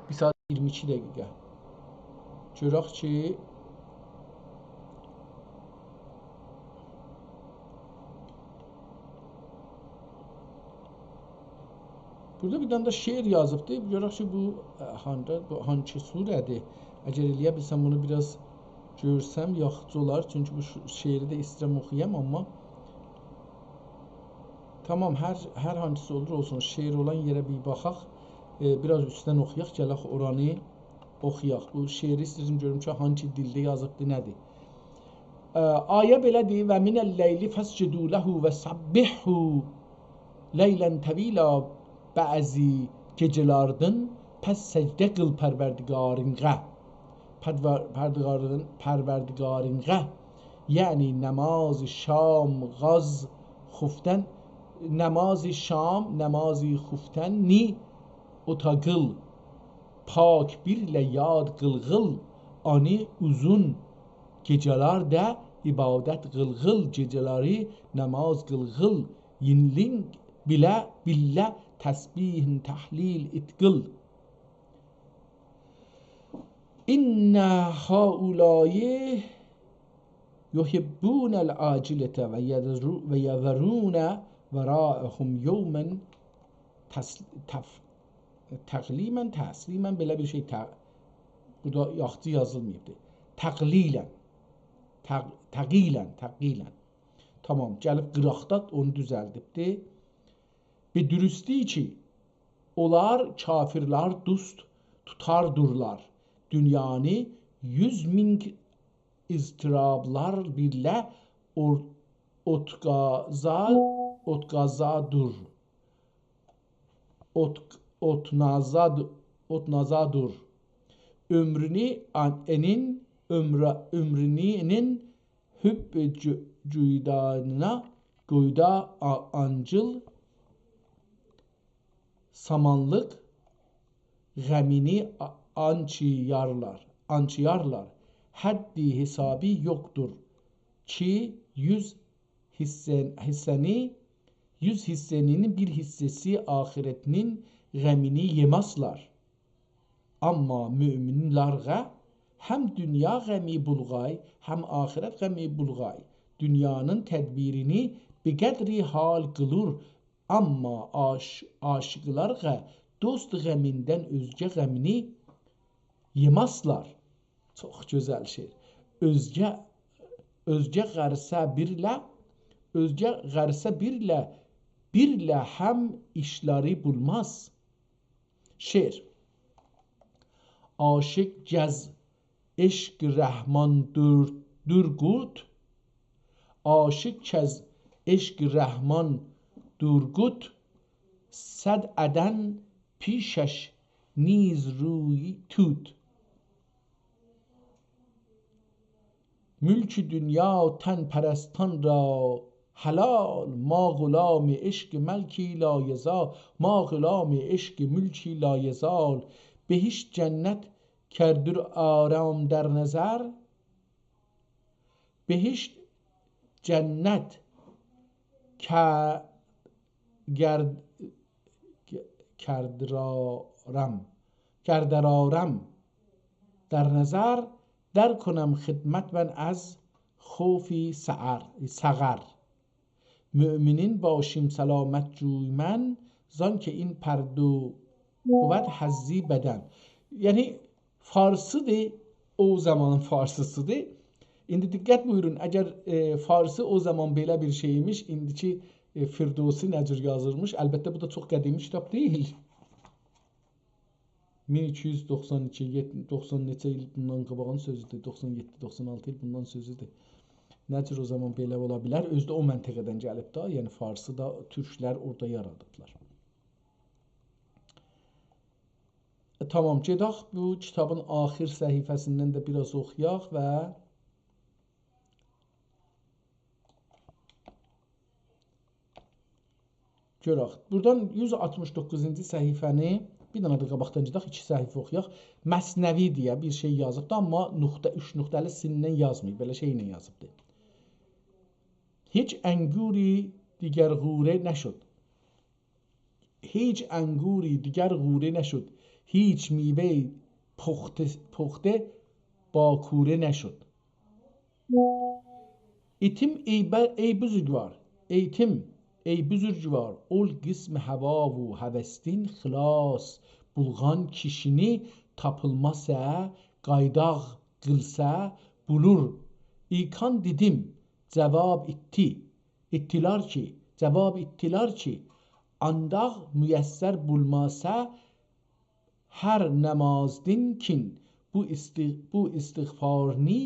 بیر ساعت اییرمی ایکی دقیقه. گؤرک کی، بورادا بیر دنه ده شعر یازیبدی. گؤرک کی، بو، ائ، هاندا، بو هانسی سوره‌دیر؟ اگر ائلیه بیلسم، بونو بیر آز گؤرسم، یاخشی اولار. چونکی بو ش-، شعری ده ایسته‌ییرم اوخویام، آمما تامام، هر، هر هانسیسی اولور اولسون، شعر اولان یئره بیر باخاق، ائ، بیر آز اوستدن اوخویاق، گلک اورانی اوخویاق. بو شعری ایسته‌ییرم گؤروم کی، هانسی دیلده یازیبدی، نه‌دیر؟ ا، آیه بئله‌دیر: «و من اللیل فاسجدوا له و سبحوه لیلا طویلا.» بعضی گئجه‌لردن پس سجده قیل پروردگارینقه. پدوا-، پروردگارین-، پروردگارینقه. یعنی نماز شام غاز خوفتن، نماز شام، نماز خوفتنی اوتا قیل. پاک بیر له یاد قیلغیل، آنی اوزون گئجه‌لرده عبادت قیلغیل، گئجه‌لری نماز قیلغیل، یئنلین بیله، بیله تسبیح تهلیل اتقیل. «إن هؤلاء يحبون العاجلة و يذرو-، و يذرون وراءهم يوما تس-، تف-، تقلیما، تسلیما»، بئله بیر شئی، ت-، بورادا یاخشی یازیلماییبدیر. تقلیلا. تق-، تقیلا، تقیلا. تامام، گلیب قیراقدا اونو دوزلدیبدی. «به درستی کی، اونلار، کافرلر، دوست توتاردیرلار دونیانی یوز مین اضطرابلار بیله اور-، اوتقازا، اوتقازادیر. اوت-، اوتنازاد-، اوتنازادیر. عؤمرونو آن-، انین، عؤمره-، عؤمرونون حب جو-، جویدانینا قویدا آ-، آنجیل سامانلیق غمینی آ-، آنچییارلار، آنچییارلار. حدی حسابی یوخدور کی، یوز حیسه-، حیسه‌نی، یوز حیسه‌نین بیر حیسه‌سی آخرتینین غمینی یئمزلر. آمما مؤمنلرگه هم دونیا غمی بولغای، هم آخرت غمی بولغای. دونیانین تدبیرینی به قدری حال قیلیر، آمما عاش-، عاشیقلرگه دوست غمیندن اؤزگه غمینی یئمزلر.» چوخ گؤزل شعر. «اؤزگه، اؤزگه غرسه بیرله، اؤزگه غرسه بیرله، بیرله هم ایشلری بولماز.» شعر. «عاشق کز عشق رحمان دور، دور قوت، عاشق کز عشق رحمان دور قوت، صد عدن پیشش نیز رویی توت. ملک دنیا تن پرستان را حلال، ما غلام عشق ملکی لایزال، ما غلام عشق ملکی لایزال. بهشت جنت کردر آرام در نظر، بهشت جنت ک-، گرد-، کردرارم، کردرارم در نظر، در کنم خدمت من از خوف سعر، سقر. مؤمنین باشیم سلامت جوی من، زان که این پرده بود حظی بدن. یعنی، فارسی‌دیر، او زامانین فارسی‌سی‌دیر. ایندی دقت بویورون، اگر، ائ، فارسی او زامان بئله بیر شئی ایمیش، ایندیکی، ائ، فردوسی نه جور یازیرمیش؟ البته، بو دا چوخ قدیمی کیتاب دئییل. مین ایکی یوز دوخسان ایکی، یئت-، دوخسان نئچه ایل بوندان قاباغین سؤزودور، دوخسان یئددی، دوخسان آلتی ایل بوندان سؤزودور. نه جور او زامان بئله اولا بیلر؟ اؤزو ده او منطقه‌دن گلیب ده، یعنی فارسی دا تورکلر اورادا یارادیبلار. ائ، تامام، گئدک بو کیتابین آخر صفحه‌سیندن ده بیر آز اوخویاق و گؤرک. بورادان یوز آلتمیش دوققوزونجو صفحه‌نی، بیر دنه ده قاباقدان گئدک، ایکی صفحه اوخویاق. مثنوی دئیه بیر شئی یازیبدی، آمما نقطه، اوچ نقطه‌لی سین‌له یازماییب، بئله شئی‌له یازیبدی. هیچ انگوری دیگر غوره نشد. هیچ انگوری دیگر غوره نشد، هیچ میوه‌ای پخته، پخته با کوره نشد. ایتیم ای ب-، ای بزرگوار، ایتیم ای بزرگوار، اول قسم هوا و هوس دین خلاص بولغان کیشینی تاپیلماسا، قایداغ قیلسا بولور. ایکان دئدیم، جواب ایتدی. ایتدیلر کی، جواب ایتدیلر کی، آنداغ میسر بولماسا، هر نماز دین کین، بو ایستی-، بو ایستیغفارینی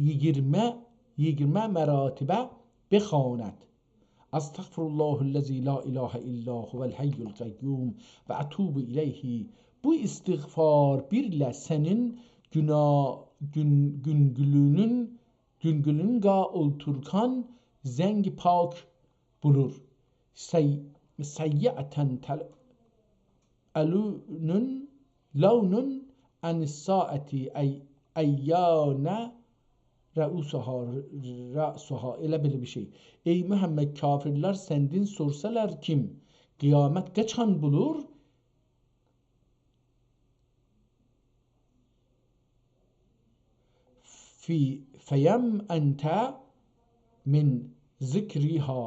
ییگیرمه، ییگیرمه مراتبه بخواند. استغفر الله الذی لا اله الا هو الحی القیوم و اتوب الیه. بو ایستیغفار بیرله سنین گونا-، گون-، گونگولونون گونگولونگا اولتورکان زنگ پاک بولور. سی-، سیئتن تل-، الونون، لونون عن الساعة ای-، ایان رؤوسها، رأسها، ائله بئله بیر شئی. ای محمد، کافرلر سندن سورسالار کیم، قیامت قاچان بولور؟ فی-، فیم انت من ذکرها.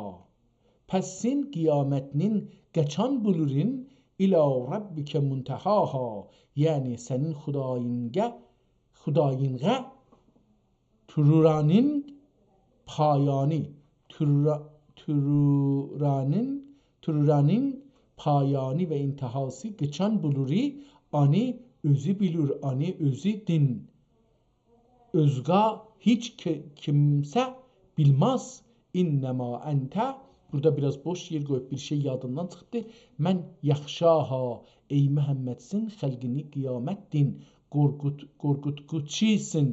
پس سن قیامتینین قاچان بولورون، الی ربک منتهاها، یعنی سنین خدایینقا، خدایینقا تورورانین پایانی، تورورا-، تورورانین، تورورانین پایانی و انتهاسی قاچان بولوری، آنی اؤزو بیلور، آنی اؤزو دین. اؤزگا هئچ کی-، کیمسه بیلمز. انما انت، بورادا بیر آز بوش یئر قویوب بیر شئی یادیندان چیخدی. من یخشاها، ای محمد، سن خالقینی قیامتدن قورقوت-، قورقوتقوچوسون.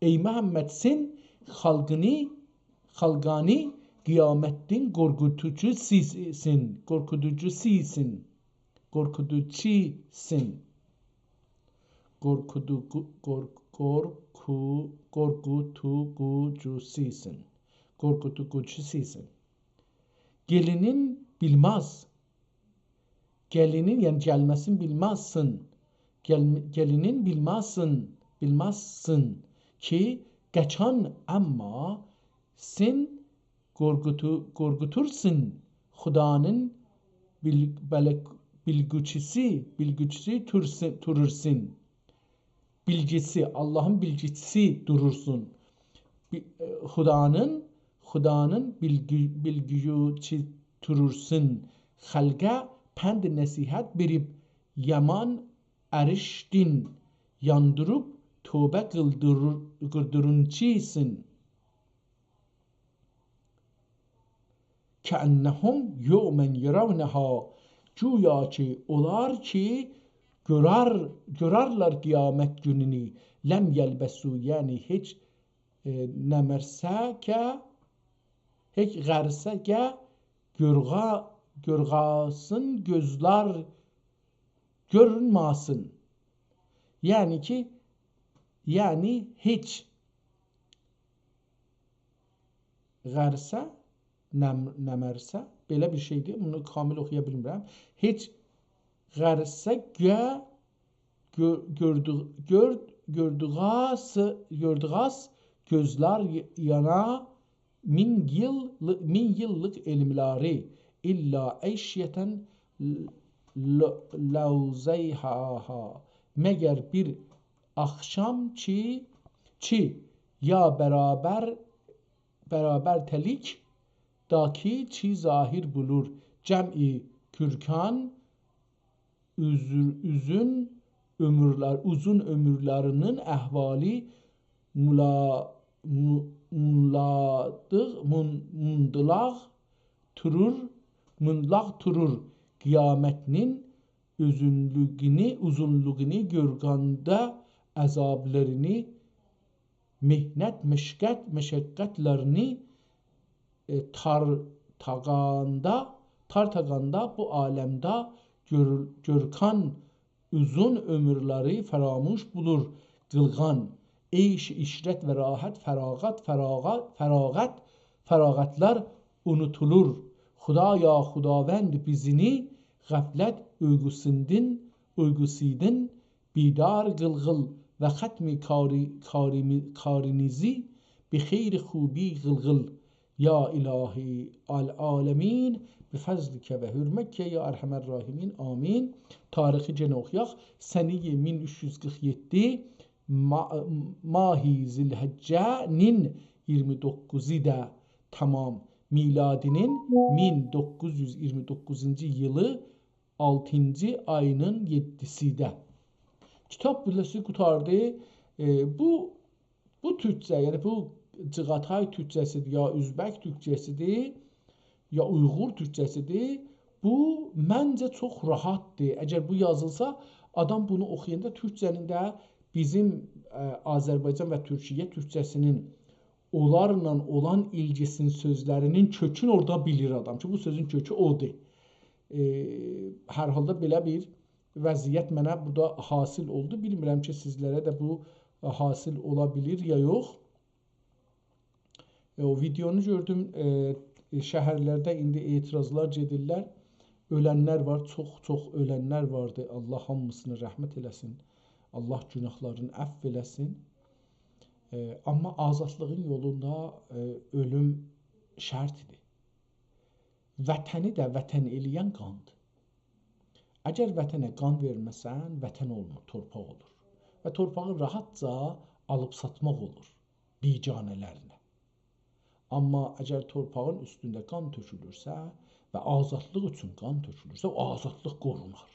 ای محمد، سن خالقینی، خالقانی قیامتدن قورقودوجوسوسون، قورقودوجوسوسون، قورقودوجوسون، قورقودو-، قو-، قور-، قورقو-، قورقودوجوسوسون، قورقودوجوسوسون. گلینین بیلمز، گلینین، یعنی گلمه‌سین بیلمزسن. گل-، گلینین بیلمزسن، بیلمزسن کی، قاچان، آمما سن قورقوتو-، قورقوتورسون. خدانین بیل-، بلک-، بیلگوچوسو، بیلگوچوسو تورسو-، تورورسون. بیلگیسی، آللاهین بیلگیسی دورورسون. بی-، ائ، خدانین، خدانین بیلگی-، بیلگیسی تورورسون. خالقا پند نصیحت وئریب، یامان آتشدن یاندیریب، توبه قیلدیریر-، قیلدیرینجیسین. کأنهم یوما یرونها، گویا کی، اونلار کی، گؤرر، گؤررلر قیامت گونونو. لم یلبثوا، یعنی هئچ، ائ، نمرسه که، هئچ غرسه که گؤرغا-، گؤرغاسین گؤزلر گؤرونمه‌سین. یعنی کی، یعنی هئچ غرسه، نم-، نمرسه، بئله بیر شئیدیر. بونو کامل اوخویا بیلمیرم. هئچ غرسه گؤ-، گؤ-، گؤردو-، گؤرد-، گؤردوغاس، گؤردوغاس گؤزلر ی-، یانا مین ییل، مین ییللیق علملری، الا عشیة ل-، ل-، لوضحاها، مگر بیر آخشام کی، کی یا برابر، برابرتلیک داکی چی ظاهر بولور، جمع گؤرکان، اوزون، اوزون عؤمورلر، اوزون عؤمورلرینین احوالی مولا-، مو-، مولادیق، مون-، موندلاق تورور، موندلاق تورور. قیامتینین اوزونلوگونو، اوزونلوگونو گؤرگاندا عذابلارینی، محنت، مشقت، مشقتلرینی، ائ، تارتاغاندا، تارتاغاندا بو عالمده گؤر-، گؤرکان اوزون عؤمورلری فراموش بولور قیلغان. عیش، عشرت و راحت، فراغت، فراغت، فراغت، فراغتلر اونوتولور. خدایا، خداوند بیزینی غفلت اویقوسوندون، اویقوسیدین بیدار قیلغیل و ختم کاری-، کاری-، کارینیزی به خیر خوبی قیلغیل. یا الهی العالمین، بفضلک و حرمتک یا ارحم الراحمین، آمین. تاریخی گئنه اوخویاق. سنه‌ی مین اوچ یوز قیرخ یئددی، ما-، ماه ذوالحجه‌نین اییرمی دوققوزو ده تمام. میلادی‌نین مین دوققوز یوز اییرمی دوققوزونجو ایلی آلتینجی آیینین یئددیسی ده. کیتاب بئله‌سی قوتاردی. ائ، بو، بو تورکجه، یعنی بو جیغاتای تورکجه‌سیدیر، یا اؤزبک تورکجه‌سیدیر، یا اویغور تورکجه‌سیدیر. بو منجه چوخ راحتدیر. اگر بو یازیلسا، آدام بونو اوخویاندا تورکجه‌نین ده بیزیم، ائ، آذربایجان و تورکیه تورکجه‌سی‌نین اونلارلا اولان ایلگیسی‌نین سؤزلری‌نین کؤکون اورادا بیلیر آدام کی، بو سؤزون کؤکو اودور. ائ، هر حالدا بئله بیر وضعیت منه بورادا حاصل اولدو. بیلمیرم کی، سیزلره ده بو حاصل اولا بیلیر یا یوخ. ائ، او ویدئونو گؤردوم، ائ، شهرلرده ایندی اعتراضلار گئدیرلر. اؤلنلر وار، چوخ-چوخ اؤلنلر واردی. الله هامیسینا رحمت ائله‌سین. الله گوناهلارینی عفو ائله‌سین. ائ، آمما آزادلیغین یولوندا، ائ، اؤلوم شرطدیر. وطنی ده وطن ائله‌ین قاندیر. اگر وطنه قان وئرمه‌سن، وطن اولمور، تورپاق اولور. و تورپاغی راحتجا آلیب ساتماق اولور بیگانه‌لرله. آمما اگر تورپاغین اوستونده قان تؤکولورسه و آزادلیق اوچون قان تؤکولورسه، او آزادلیق قورونار.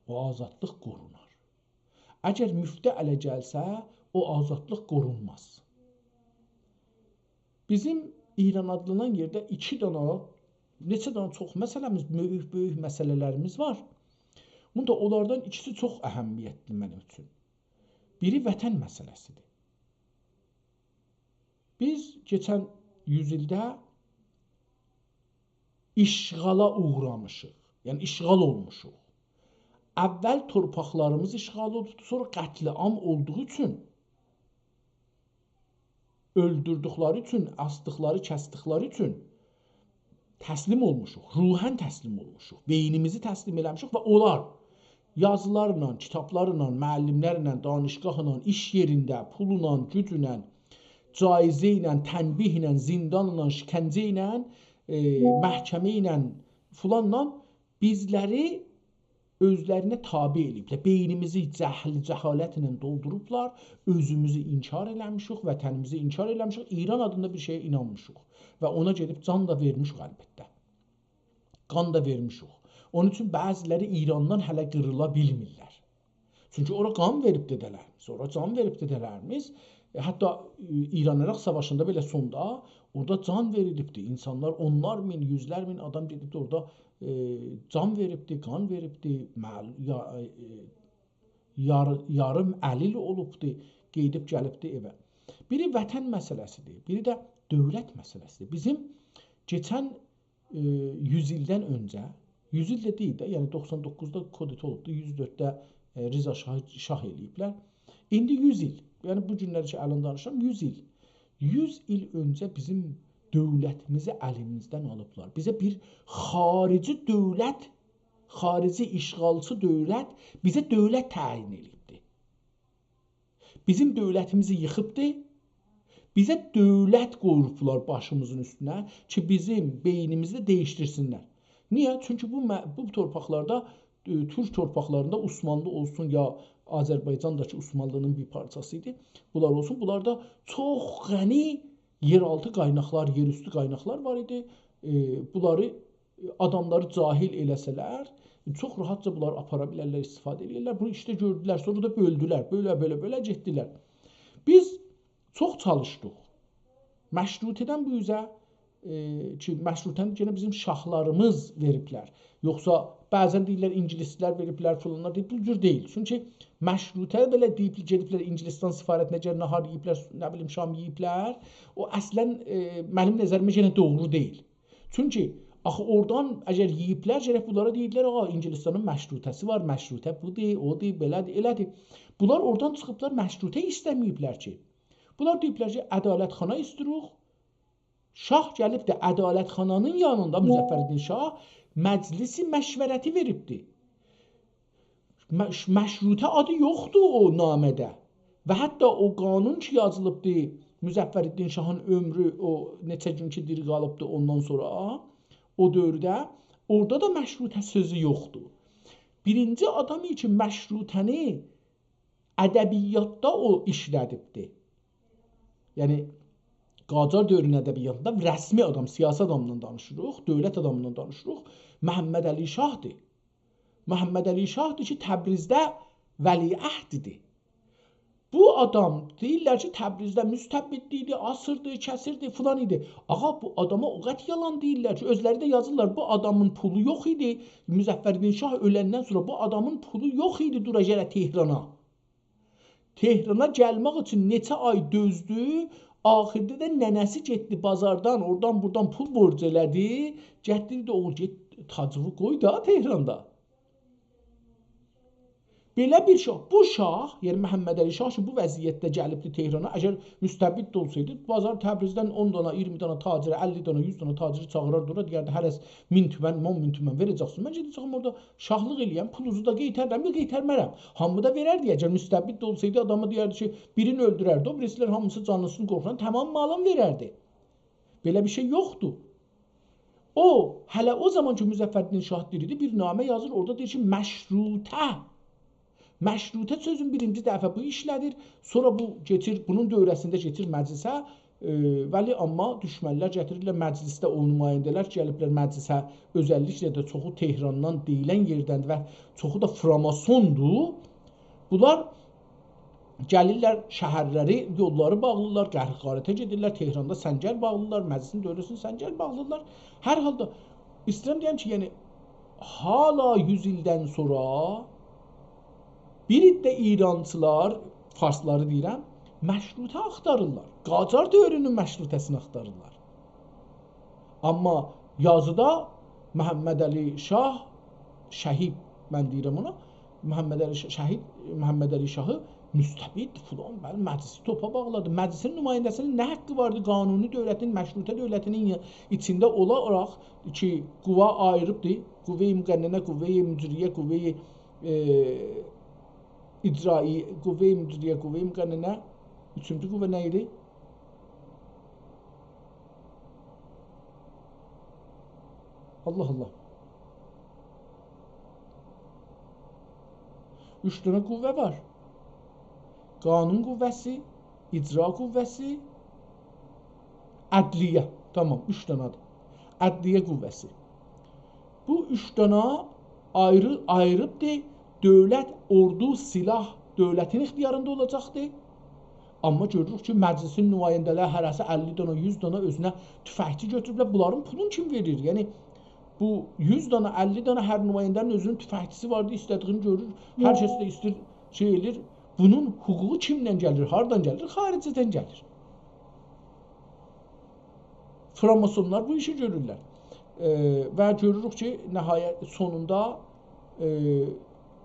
او آزادلیق قورونار. اگر مفته اله گلسه، او آزادلیق قورونماز. بیزیم ایران آدلانان یئرده ایکی دانا، نئچه دانا چوخ مسئله‌میز، بؤیوک-بؤیوک مسئله‌لریمیز وار. بوندا اونلاردان ایکیسی چوخ اهمیتلی منیم اوچون. بیری وطن مسئله‌سیدیر. بیز کئچن یوز ایلده اشغالا اوغرامیشیق. یعنی اشغال اولموشوق. اول تورپاقلاریمیز اشغال اولدو، سونرا قتل‌عام اولدوغو اوچون، اؤلدوردوکلری اوچون، آسدیقلاری، کسدیکلری اوچون تسلیم اولموشوق، روحاً تسلیم اولموشوق، بئینیمیزی تسلیم ائله‌میشیک و اونلار یازیلارلا، کیتابلارلا، معلم‌لرله، دانشگاهلا، ایش یئرینده، پوللا، گوجونن، جایزه ایله، تنبیه ایله، زیندانلا، شکنجه ایله، ائ، محکمه ایله، فلانلا بیزلری اؤزلرینه تابع ائله‌ییبلر. بئینیمیزی جهل، جهالتله دولدوروبلار، اؤزوموزو انکار ائله‌میشیک، وطنیمیزی انکار ائله‌میشیک، ایران آدیندا بیر شئیه اینانمیشیق و اونا گئدیب جان دا وئرمیشیک البته. قان دا وئرمیشیک. اونون اوچون بعضی‌لری ایراندان هله قیریلا بیلمیرلر. چونکی اورا قان وئریب دده‌لریمیز، اورا جان وئریب دده‌لریمیز. ائ، حتی، ائ، ایران-عراق ساواشیندا بئله سوندا اورادا جان وئریلیبدی. اینسانلار، اونلار مین، یوزلر مین آدام گئدیبدی اورادا، ائ، جان وئریبدی، قان وئریبدی، مل-، یا-، ائ، یار-، یاریم الیل اولوبدو، قئییدیب گلیبدی ائوه. بیری وطن مسئله‌سیدیر، بیری ده دؤولت مسئله‌سیدیر. بیزیم کئچن، ائ، یوز ایلدن اؤنجه، یوز ایل ده دئییل ده، یعنی دوخسان دوققوزدا کودتا اولوبدو، یوز دؤردده، ائ، رضا شاه، شاه ائله‌ییبلر. ایندی یوز ایل، یعنی بو گونلر کی الان دانیشیرام، یوز ایل. یوز ایل اؤنجه بیزیم دؤولتیمیزی الیمیزدن آلیبلار. بیزه بیر خاریجی دؤولت، خاریجی اشغالچی دؤولت بیزه دؤولت تعیین ائله‌ییبدی. بیزیم دؤولتیمیزی ییخیبدی. بیزه دؤولت قویوبلار باشیمیزین اوستونه کی بیزیم بئینیمیزی ده دییشدیرسینلر. نییه؟ چونکی بو م-، بو تورپاقلاردا، ائ، تورک تورپاقلاریندا عثمانلی اولسون یا آذربایجان دا کی عثمانلی‌نین بیر پارچاسی ایدی، بونلار اولسون، بونلاردا چوخ غنی یئرآلتی قایناقلار، یئراوستو قایناقلار وار ایدی. ائ، بونلاری، ائ، آداملاری جاهل ائله‌سه‌لر، چوخ راحتجا بونلاری آپارا بیلرلر، استفاده ائله‌یرلر. بونو ایشده گؤردولر، سونرا دا بؤلدولر. بؤله، بؤله، بؤله گئتدیلر. بیز چوخ چالیشدیق. مشروطه‌دن بو اوزه، ائ، کی مشروطه‌نی یئنه بیزیم شاهلاریمیز وئریبلر. یوخسا بعضا دئییرلر، اینگیلیسلر وئریبلر، فلانلار دئییب، بو جور دئییل. چونکی مشروطه بئله دئییب، گئدیبلر اینگیلیستان سفارتینه، گل ناهار یئییبلر، نه بیلیم، شام یئییبلر. او اصلا، ائ، منیم نظریمه یئنه دوغرو دئییل. چونکی آخی اورادان اگر یئییبلر، گرک بونلارا دئییردیلر، «آغا، اینگیلیستانین مشروطه‌سی وار، مشروطه بودور، اودور، بئله‌دیر، ائله‌دیر.» بونلار اورادان چیخیبلار، مشروطه ایسته‌مه‌ییبلر کی. بونلار دئییبلر کی عدالتخانا ایستیروق. شاه گلیبدی عدالتخانانین یانیندا، مظفرالدین شاه مجلس مشورتی وئریبدی. مش-، مشروطه آدی یوخدور او نامه‌ده. و حتی او قانون کی یازیلیبدی، مظفرالدین شاهین عؤمرو، او نئچه گون کی دیری قالیبدی اوندان سونرا، او دؤورده، اورادا دا مشروطه سؤزو یوخدور. بیرینجی آدام کی مشروطه‌نی ادبیاتدا او ایشله‌دیبدی. یعنی قاجار دؤورونون ادبیاتیندا رسمی آدام، سیاسی آدامدان دانیشیریق، دؤولت آدامدان دانیشیریق، محمدعلی شاهدیر. محمدعلی شاهدیر کی تبریزده ولیعهد ایدی. بو آدام، دئییرلر کی تبریزده مستبد ایدی، آسیردی، کسیردی، فلان ایدی. آغا، بو آداما او قدر یالان دئییرلر کی اؤزلری ده یازیرلار، بو آدامین پولو یوخ ایدی. مظفرالدین شاه اؤلندن سونرا بو آدامین پولو یوخ ایدی دورا گله تهرانا. تهرانا گلمک اوچون نئچه آی دؤزدو، آخیردا دا ننه‌سی گئتدی بازاردان، اورادان بورادان پول بورج ائله‌دی. گتیردی، «اوغول، گئت تاجیوی قوی دا تهراندا.» بئله بیر شاه، بو شاه، یعنی محمدعلی شاه کی بو وضعیتده گلیبدی تهرانا، اگر مستبد ده اولسایدی، بازار تبریزدن اون دانا، اییرمی دانا تاجری، اللی دانا، یوز دانا تاجری چاغیراردی اورا، دئیردی: «هره‌سی مین تومن، اون مین تومن وئره‌جکسینیز، من گئده‌جم اورادا شاهلیق ائله‌یم، پولونوزو دا قئیتررم، یا قئیترمرم.» هامی دا وئرردی. اگر مستبد ده اولسایدی، آداما دئیردی کی، بیرینی اؤلدورردی، او بیریسیلر هامیسی جانلیسینی قورخودان تمام مالین وئرردی. بئله بیر شئی یوخدور. او، هله او زامان کی مظفرالدین شاه دیری ایدی، بیر نامه یازیر، اورادا دئییر کی مشروطه. مشروطه سؤزون بیرینجی دفعه بو ایشله‌دیر. سونرا بو کئچیر، بونون دوره‌سینده کئچیر مجلسه، ائ، ولی آمما دوشمنلر گتیریرلر مجلسده، او نماینده‌لر گلیبلر مجلسه، اؤزللیکله ده چوخو تهراندان، دئییلن یئردن و چوخو دا فراماسوندور. بونلار گلیرلر شهرلری، یوللاری باغلیرلار، غربی غارته گئدیرلر، تهراندا سنگر باغلیرلار، مجلسین دؤوره‌سینه سنگر باغلیرلار. هر حالدا ایسته‌ییرم دئیم کی، یعنی حالا یوز ایلدن سونرا بیر عده ایرانچیلار، فارسلاری دئییرم، مشروطه آختاریرلار. قاجار دؤورونون مشروطه‌سینی آختاریرلار. آمما یازیدا محمدعلی شاه شهید، من دئییرم اونا، محمدعلی ش-، شهید، محمدعلی شاهی مستبد، فلان، بلی، مجلسی توپا باغلادی. مجلسین نماینده‌سینین نه حقی واردی قانونی دؤولتین، مشروطه دؤولتینین یا-، ایچینده اولاراق کی، قوه آییریبدی، قوه مقننه، قوه مجریه، قوه، ائ، اجرایی، قوه مجریه، قوه مقننه، اوچونجو قوه نه ایدی؟ الله الله. اوچ دنه قوه وار. قانون قوه‌سی، اجرا قوه‌سی، عدلیه. تامام، اوچ دنه‌دیر. عدلیه قوه‌سی. بو اوچ دنه آیری، آیریبدیر. دؤولت، اوردو، سلاح دؤولتین اختیاریندا اولاجاقدیر. آمما گؤروروک کی، مجلسین نماینده‌لری هره‌سی اللی دانا، یوز دانا اؤزونه توفنگچی گؤتوروبلر. بونلارین پولون کیم وئریر؟ یعنی، بو یوز دانا، اللی دانا هر نماینده‌نین اؤزونون توفنگچیسی واردی، ایسته‌دیگینی گؤرور، هر کس ده ایسته‌ییر، شئی ائله‌ییر. بونون حقوقو کیمدن گلیر، هاردان گلیر؟ خارجه‌دن گلیر. فراماسونلار بو ایشی گؤرورلر. ائ، و گؤروروک کی، نهایت، سونوندا، ائ،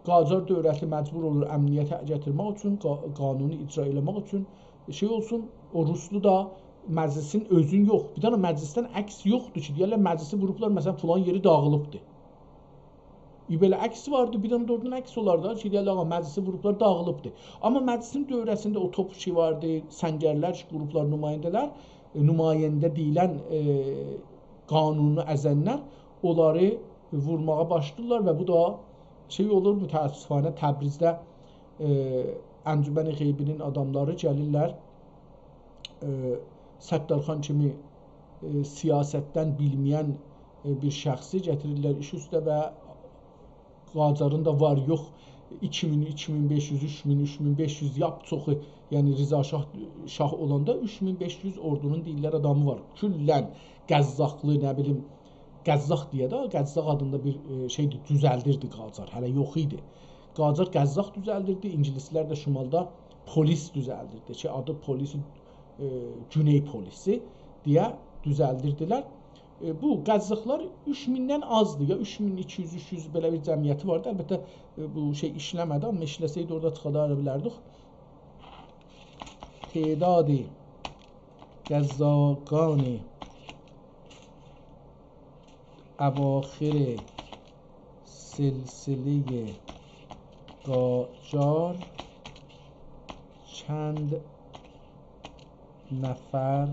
قاجار دؤولتی مجبور اولور امنیتی گتیرمک اوچون، قا-، قانونو اجرا ائله‌مک اوچون شئی اولسون، او روسلو دا مجلسین اؤزون یوخ. بیر دنه مجلسدن عکس یوخدور کی، دئیرلر، مجلسی ووروبلار، مثلا، فلان یئری داغیلیبدیر. ای، بئله عکس واردی، بیر دنه ده اورادان عکس اولار دا، کی، دئیرلر، «آغا، مجلسی ووروبلار، داغیلیبدی.» آمما مجلسین دؤوره‌سینده او توپ شئی واردی، سنگرلر کی، قوروبلار نماینده‌لر، ائ، نماینده دئییلن، ائ، قانونو ازنلر، اونلاری وورماغا باشلاییرلار و بو دا شئی اولور، متأسفانه تبریزده، ائ، انجمن غیبی‌نین آداملاری گلیرلر، ائ، ستارخان کیمی، ائ، سیاستدن بیلمه‌ین، ائ، بیر شخصی گتیریرلر ایش اوسته و قاجارین دا وار یوخ ایکی مین، ایکی مین بئش یوز، اوچ مین، اوچ مین بئش یوز، لاپ چوخو، یعنی رضا شاه، شاه اولاندا اوچ مین بئش یوز اوردونون دئییرلر آدامی وار. کلاً قزاقلی، نه بیلیم، قزاق دئیه ده، قزاق آدیندا بیر، ائ، شئیدیر، دوزلدیردی قاجار، هله یوخ ایدی. قاجار قزاق دوزلدیردی، اینگیلیسلر ده شمالدا پلیس دوزلدیردی کی، آدی پلیس، ائ، گونئی پلیسی دئیه دوزلدیردیلر. ائ، بو قزاقلار اوچ میندن آزدیر، یا اوچ مین ایکی یوز، اوچ یوز بئله بیر جمعیتی واردی. البته، ائ، بو شئی ایشله‌مه‌دی، آمما ایشله‌سه‌یدی اورادا چیخادا بیلردیک. تعداد قزاقان اواخر سلسله‌ی قاجار چند نفر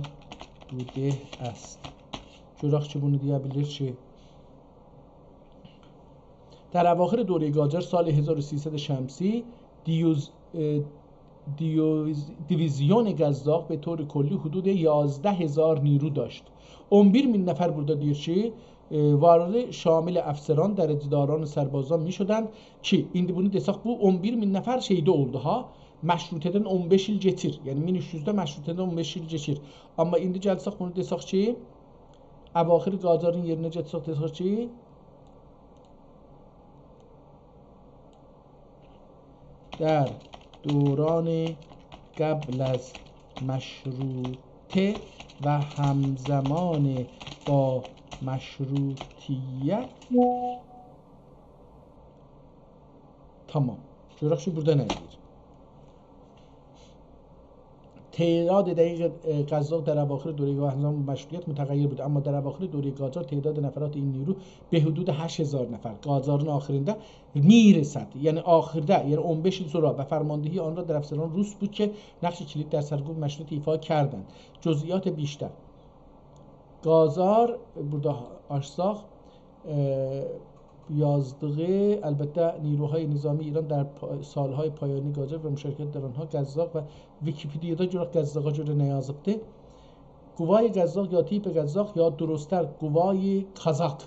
بوده است؟ گؤرک کی، بونو دئیه بیلیر کی، در اواخر دورهٔ قاجار سال هزار و سیصد شمسی دیوز-، اه، دیویز-، دیویزیون قزاق به طور کلی حدود یازده هزار نیرو داشت. اون بیر مین نفر بورادا دئییر کی، اه، واردی، شامل افسران، درجه‌داران، سربازان می‌شدند کی، ایندی بونو دئسک، بو اون بیر مین نفر شئیده اولدو ها، مشروطه‌دن اون بئش ایل کئچیر. یعنی مین اوچ یوزده مشروطه‌دن اون بئش ایل کئچیر. آمما ایندی گلسک بونو دئسک کی، اواخر قاجارین یئرینه گئتسک دئسک کی، در دوران قبل از مشروطه و همزمان با مشروطیت. تمام. گؤرک کی، بورادا نه دئییر؟ تعداد دقیق، اه، قزاق در اواخر دورهٔ و همزمان مشروطیت متغیر بود، اما در اواخر دورهٔ قاجار تعداد نفرات این نیرو به حدود هشت هزار نفر. قاجارین آخیریندا می‌رسد، یعنی آخیردا، یعنی اون بئش ایل سونرا و فرماندهی آن را در افسران روس بود که نقش کلید در سرکوب مشروطیت ایفا کردند. جزئیات بیشتر. قاجار، بورادا آچساق، اه، یازدیغی، البته، نیروهای نظامی ایران در پا-، سال‌های پایانی قاجار و مشارکت در آنها قزاق و ویکی‌پدیادا گؤرک قزاقا گؤره نه یازیبدی. قوای قزاق یا تیپ قزاق یا درست‌تر قوای کازاک،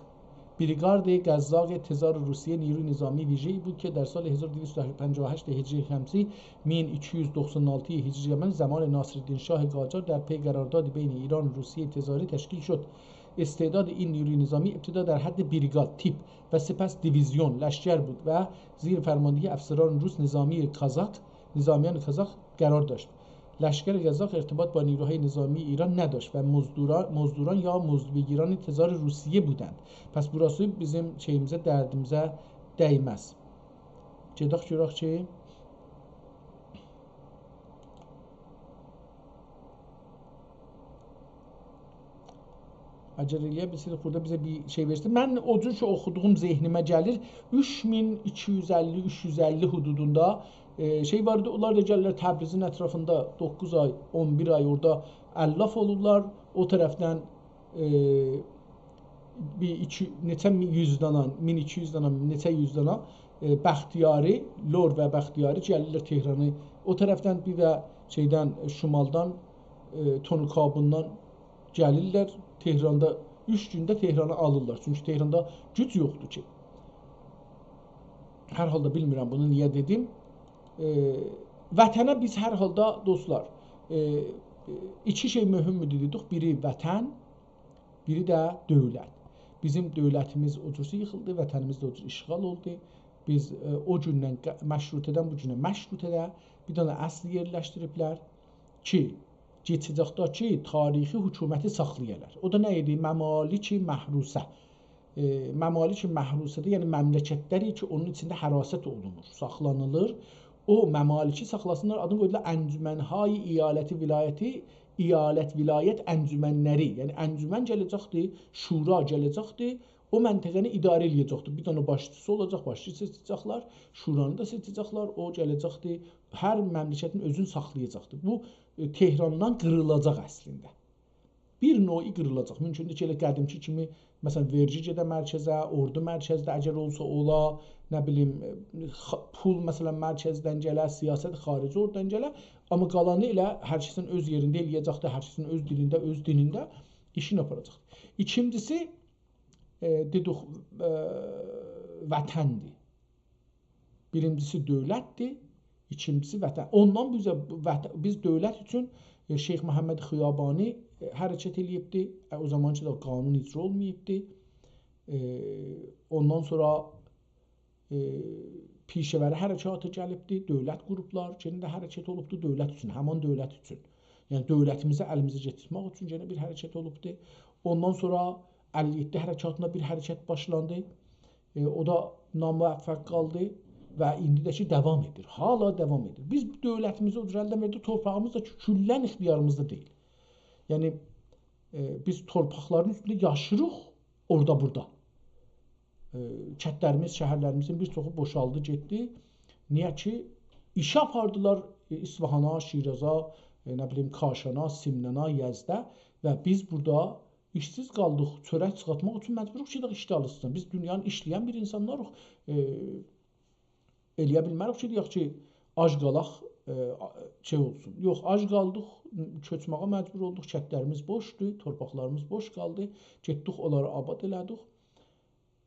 بریگاد قزاق تزار روسیه نیروی نظامی ویژه‌ای بود که در سال هزار و دویست و پنجاه و هشت هجری شمسی، مین ایکی یوز دوخسان آلتی هجری قمری، زمان ناصرالدین شاه قاجار در پی قراردادی بین ایران و روسیهٔ تزاری تشکیل شد. استعداد این نیروی نظامی ابتدا در حد بریگاد، تیپ و سپس دیویزیون، لشکر بود و زیر فرماندهی افسران روس نظامی کازاک، نظامیان کازاک قرار داشت. لشکر قزاق ارتباط با نیروهای نظامی ایران نداشت و مزدورا-، مزدوران یا مزدبگیران تزار روسیه بودند. پس بوراسی بیزیم شئییمیزه، دردیمیزه دیمز. گئدک گؤرک کی، اگر ائلیه بیلسه‌یدیک، بورادا بیزه بیر شئی وئرسین. من او جور کی، اوخودوغوم ذهنیمه گلیر، اوچ مین ایکی یوز اللی، اوچ یوز اللی حدودوندا، ائ، شئی واردی. اونلار دا گلیرلر تبریزین اطرافیندا دوققوز آی، اون بیر آی اورادا علاف اولورلار. او طرفدن، ائ، بیر ایکی، نئچه می-، یوز دانا، مین ایکی یوز دانا، نئچه یوز دانا، ائ، بختیاری، لور و بختیاری گلیرلر تهرانی. او طرفدن بیر ده شئیدن، ائ، شمالدان، ائ، تونوکابیندان گلیرلر تهراندا، اوچ گونده تهرانی آلیرلار. چونکی تهراندا گوج یوخدور کی. هر حالدا بیلمیرم بونو نییه دئدیم. ائ، وطنه بیز هر حالدا، دوستلار، ائ، ائ، ایکی شئی مهمدور دئدیک. بیری وطن، بیری ده دؤولت. بیزیم دؤولتیمیز او جور ییخیلدی، وطنیمیز ده او جور اشغال اولدو. بیز، ائ، او گوندن ق-، مشروطه‌دن بو گونه، مشروطه‌ده بیر دنه اصل یئرلشدیریبلر کی، کئچه‌جکده کی تاریخی حکومتی ساخلایالار. او دا نه ایدی؟ ممالک محروسه. ائ، ممالک محروسه‌ده، یعنی مملکتلر کی، اونون ایچینده حراست اولونور، ساخلانیلیر. او ممالکی ساخلاسینلار، آدینی قویدولار انجمن‌های ایالتی، ولایتی، ایالت، ولایت انجمنلری. یعنی انجمن گله‌جکدی، شورا گله‌جکدی، او منطقه‌نی اداره ائله‌یه‌جکدی. بیر دنه باشچیسی اولاجاق، باشچی سئچه‌جکلر، شورانی دا سئچه‌جکلر، او گله‌جکدی، هر مملکتین اؤزونو ساخلایاجاقدی. بو، ائ، تهراندان قیریلاجاق اصلینده. بیر نوعی قیریلاجاق. مومکوندور کی، ائله قدیمکی کیمی، مثلا، وئرگی گئده مرکزه، اوردو مرکزده اگر اولسا اولا، نه بیلیم، ائ، خا-، پول، مثلا، مرکزدن گله، سیاست خارجی اورادان گله، آمما قالانی ائله هر کسین اؤز یئرینده ائله‌یه‌جکدی، هر کسین اؤز دیلینده، اؤز دینینده ایشینی آپاراجاق. ایکینجیسی، ائ، دئدیک، ائ، وطندیر. بیرینجیسی دؤولتدیر، ایکینجیسی وطن. اوندان بیزه وط-، بیز دؤولت اوچون، ائ، شیخ محمد خیابانی، ائ، حرکت ائله‌ییبدی. ائ، او زامان کی، دا قانون اجرا اولماییبدی. ائ، اوندان سونرا، ائ، پیشه‌وری حرکاتی گلیبدی، دؤولت قوروبلار، یئنه ده حرکت اولوبدو دؤولت اوچون، همان دؤولت اوچون. یعنی دؤولتیمیزی الیمیزه گتیرمک اوچون یئنه بیر حرکت اولوبدو. اوندان سونرا اللی یئددی حرکاتیندا بیر حرکت باشلاندی. ائ، او دا ناموفق قالدی و ایندی ده کی داوام ائدیر. حالا داوام ائدیر. بیز دؤولتیمیزی او جور الدن وئردیک، تورپاغیمیز دا کلاً اختیاریمیزدا دئییل. یعنی، ائ، بیز تورپاقلارین اوستونده یاشیریق، اورادا بورادا. ائ، کندلریمیز، شهرلریمیزین بیر چوخو بوشالدی، گئتدی. نییه کی، ایشه آپاردیلار، ائ، اصفهانا، شیرازا، ائ، نه بیلیم، کاشانا، سمنانا، یزده و بیز بورادا ایشسیز قالدیق، چؤرک چیخارتماق اوچون مجبوروق کی، ایش چالیشسین. بیز دونیانین ایشله‌ین بیر اینسانلاریق. ائ، ائله‌یه بیلمه‌ریک کی، دئیک کی، آج قالاق، ائ، آ-، شئی اولسون. یوخ، آج قالدیق، کؤچمه‌یه مجبور اولدوق، کندلریمیز بوشدور، تورپاقلاریمیز بوش قالدی. گئتدیک، اونلاری آباد ائله‌دیک.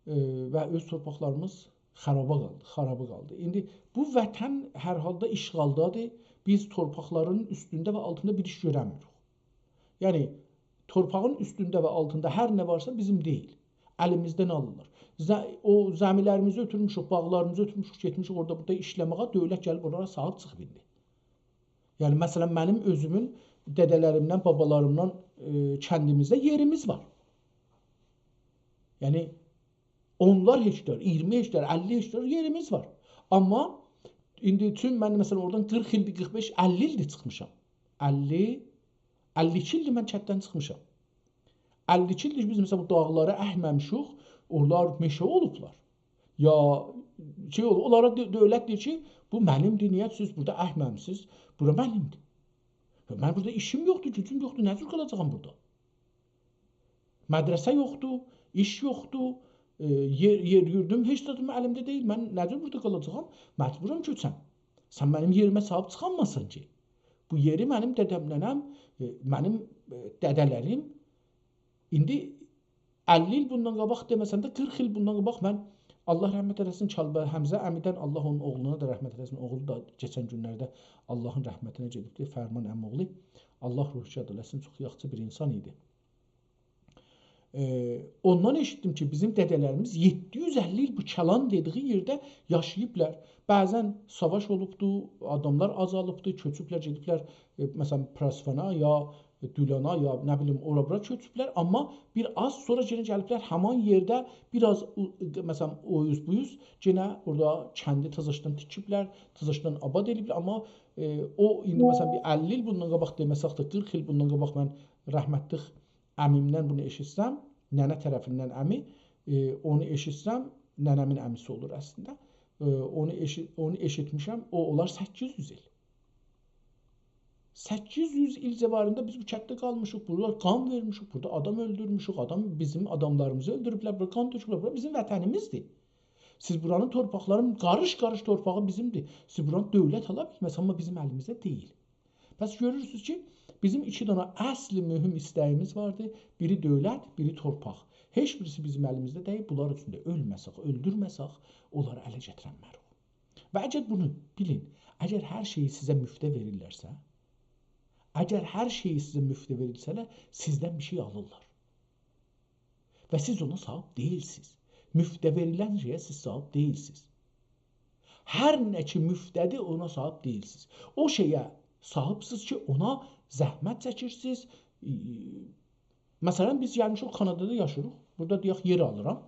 ائ، و اؤز تورپاقلاریمیز خارابا قالدی، خارابا قالدی. ایندی بو وطن هر حالدا اشغالدادیر. بیز تورپاقلارین اوستونده و آلتیندا بیر ایش گؤرنمیریک. یعنی، تورپاغین اوستونده و آلتیندا هر نه وارسا بیزیم دئییل. الیمیزدن آلیرلار. ز-، او زمی‌لریمیزی اؤتورموشوک، باغلاریمیزی اؤتورموشوک، گئتمیشیک اورادا بورادا ایشله‌مه‌یه، دؤولت گلیب اونلارا صاحیب چیخیب ایندی. یعنی، مثلا، منیم اؤزومون دده‌لریمدن، بابالاریمدان، ائ، کندیمیزده یئریمیز وار. یعنی، اونلار هکتار، اییرمی هکتار، اللی هکتار یئریمیز وار. آمما ایندی چون من، مثلا، اورادان قیرخ ایلدیر، قیرخ بئش، اللی ایلدیر چیخمیشام. اللی، اللی ایکی ایلدیر من کنددن چیخمیشام. اللی ایکی ایلدیر بیز، مثلا، بو داغلاری اکمه‌میشیک، اونلار مئشه اولوبلار. یا شئی اولوب، اونلارا دؤ-، دؤولت دئییر کی، بو منیمدیر، نییه سیز بورادا اکمه‌میسینیز؟ بورا منیمدیر. من بورادا ایشیم یوخدور، گوجوم یوخدور، نه جور قالاجاغام بورادا؟ مدرسه یوخدور، ایش یوخدور، ائ، یئر، یئر یوردوم، هئچ زادیم الیمده دئییل. من نه جور بورادا قالاجاغام؟ مجبورام کؤچم. سن منیم یئریمه صاحیب چیخانماسان کی. بو یئری منیم دده‌م، ننه‌م، ائ، منیم، ائ، دده‌لریم. ایندی اللی ایل بوندان قاباق دئمه‌سم ده، قیرخ ایل بوندان قاباق من، الله رحمت ائله‌سین، کلبه حمزه عمی‌دن، الله اونون اوغلونا دا رحمت ائله‌سین، اوغلو دا کئچن گونلرده اللهین رحمتینه گئدیبدی، فرمان عمی‌اوغلو. الله روحو شاد ائله‌سین، چوخ یاخشی بیر اینسان ایدی. ائ، اوندان ائشیتدیم کی، بیزیم دده‌لریمیز یئددی یوز اللی ایل بو کلان دئدیگی یئرده یاشاییبلار. بعضا ساواش اولوبدو، آداملار آزالیبدی، کؤچوبلر، گئدیبلر، ائ، مثلا، پراسفانا یا دولانا یا نه بیلیم، اورا بورا کؤچوبلر. آمما بیر آز سونرا یئنه گلیبلر همان یئرده بیر آز او-، مثلا، او اوز بو اوز، یئنه اورادا کندی تازاشدان تیکیبلر، تازاشدان آباد ائله‌ییبلر. آمما، ائ، او ایندی، مثلا، بیر اللی ایل بوندان قاباق دئمه‌سک ده، قیرخ ایل بوندان قاباق من رحمتلیک عمیمدن بونو ائشیتسم، ننه طرفیندن عمی، ائ، اونو ائشیتسم، ننه‌مین عمیسی اولور اصلینده. ائ، اونو ائشی-، اونو ائشیتمیشم، او اولار سککیز یوز ایل. سککیز یوز ایل جواریندا بیز بو کندده قالمیشیق، بورادا قان وئرمیشیک، بورادا آدام اؤلدورموشوک، آدام، بیزیم آداملاریمیزی اؤلدوروبلر، بورا قان تؤکوبلر، بورا بیزیم وطنیمیزدیر. سیز بورانین تورپاقلارین قاریش-قاریش تورپاغی بیزیمدیر. سیز بورانی دؤولت آلا بیلمز، آمما بیزیم الیمیزده دئییل. پس گؤرورسونوز کی، بیزیم ایکی دنه اصل مهم ایسته‌ییمیز واردی. بیری دؤولت، بیری تورپاق. هئچ بیریسی بیزیم الیمیزده دئییل. بونلار اوچون ده اؤلمه‌سک، اؤلدورمه‌سک، اونلاری اله گتیرنمه‌ریک. و اگر بونو بیلین، اگر هر شئیی سیزه مفته وئریرلرسه، اگر هر شئیی سیزه مفته وئریرسه‌لر، سیزدن بیر شئی آلیرلار. و سیز اونا صاحیب دئییلسینیز. مفته وئریلن شئیه سیز صاحیب دئییلسینیز. هر نه کی مفته‌دیر، اونا صاحیب دئییلسینیز. او شئیه صاحیبسینیز کی، اونا زحمت چکیرسینیز. ای، مثلا، بیز گلمیشیک، کانادادا یاشاییریق. بورادا، دئیک، یئر آلیرام،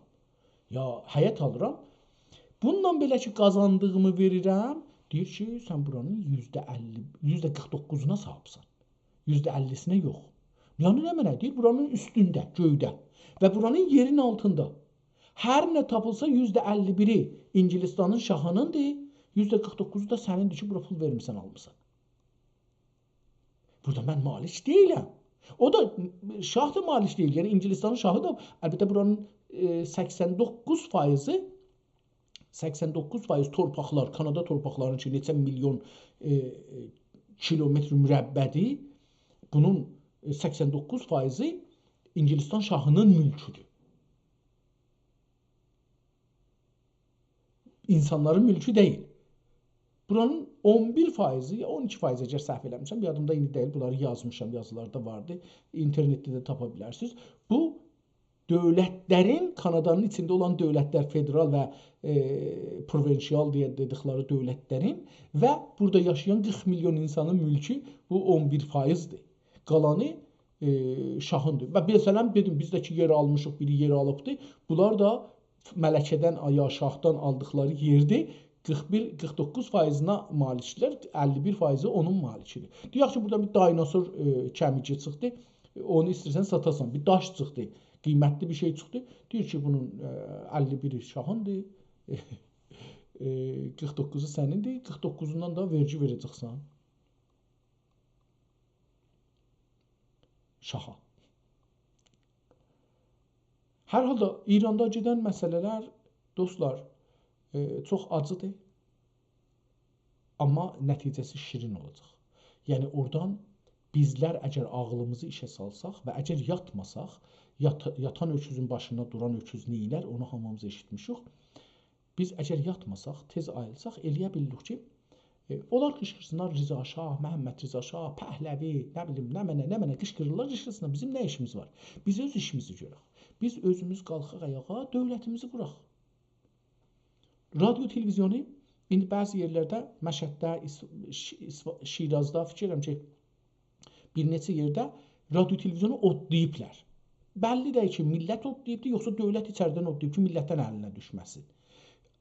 یا حیط آلیرام. بونونلا بئله کی، قازاندیغیمی وئریرم، دئییر کی، سن بورانین یوزده اللی، یوزده قیرخ دوققوزونا صاحیبسن. یوزده اللی‌سینه یوخ. یعنی نمنه؟ دئییر، بورانین اوستونده، گؤیده و بورانین یئرین آلتیندا. هر نه تاپیلسا، یوزده اللی بیری اینگیلیستانین شاهینیندیر، یوزده قیرخ دوققوزو دا سنیندیر کی، بورا پول وئرمیسن، آلمیسان. بورادا من مالک دئییلم. او دا، شاه دا مالک دئییل. یعنی اینگیلیستانین شاهی دا، البته، بورانین، ائ، سکسن دوققوز فایضی، سکسن دوققوز فایض تورپاقلار، کانادا تورپاقلارینین کی، نئچه میلیون، ائ، ائ، کیلومتر مربع‌دیر. بونون، ائ، سکسن دوققوز فایضی اینگیلیستان شاهینین مولکودور. اینسانلارین مولکو دئییل. بورانین اون بیر فایضی یا اون ایکی فایضی، اگر سهو ائله‌میرم، یادیمدا ایندی دئییل، بونلاری یازمیشام، یازیلاردا واردی، اینترنتده ده تاپا بیلرسینیز. بو دؤولتلرین، کانادانین ایچینده اولان دؤولتلر، فدرال و، ائ، پرووینسیال دئیه دئدیکلری دؤولتلرین و بورادا یاشایان قیرخ میلیون اینسانین مولکو بو اون بیر فایضدیر. قالانی، ائ، شاهیندیر. و مثلا، دئدیم، بیز ده کی، یئر آلمیشیق، بیری یئر آلیبدی. بونلار دا ملکه‌دن یا شاهدان آلدیقلاری یئردیر. قیرخ بیر، قیرخ دوققوز فایضینه مالکدیرلر، اللی بیر فایضی اونون مالکیدیر. دئیک کی، بورادا بیر دایناسور، ائ، کمیکی چیخدی، اونو ایسته‌ییرسن ساتاسان، بیر داش چیخدی، قیمتلی بیر شئی چیخدی. دئییر کی، بونون، ائ، اللی بیری شاهیندیر، ائ، قیرخ دوققوزو سنیندیر، قیرخ دوققوزوندان دا وئرگی وئره‌جکسن شاها. هر حالدا ایراندا گئدن مسئله‌لر، دوستلار، ائ، چوخ آجیدیر، آمما نتیجه‌سی شیرین اولاجاق. یعنی، اورادان بیزلر اگر عاغلیمیزی ایشه سالساق و اگر یاتماساق، یات-، یاتان اؤکوزون باشیندا دوران اؤکوز نئینر، اونو هامیمیز ائشیتمیشیک. بیز اگر یاتماساق، تئز آییلساق، ائلیه بیلیریک کی، ائ، اونلار قیشقیرسینلار: «رضا شاه، محمدرضا شاه، پهلوی»، نه بیلیم، نمنه، نمنه قیشقیریرلار، قیشقیرسینلار. بیزیم نه ایشیمیز وار؟ بیز اؤز ایشیمیزی گؤرک. بیز اؤزوموز قالخاق آیاغا، دؤولتیمیزی قوراق. رادیو، تلویزیونو ایندی بعضی یئرلرده، مشهدده، ایس-، ش-، ایس-، شیرازدا، فیکیر ائدیرم کی، بیر نئچه یئرده رادیو، تلویزیونو اودلاییبلار. بللی دئییل کی، میللت اودلاییبدی، یوخسا دؤولت ایچریدن اودلاییب کی، میللتین الینه دوشمه‌سین.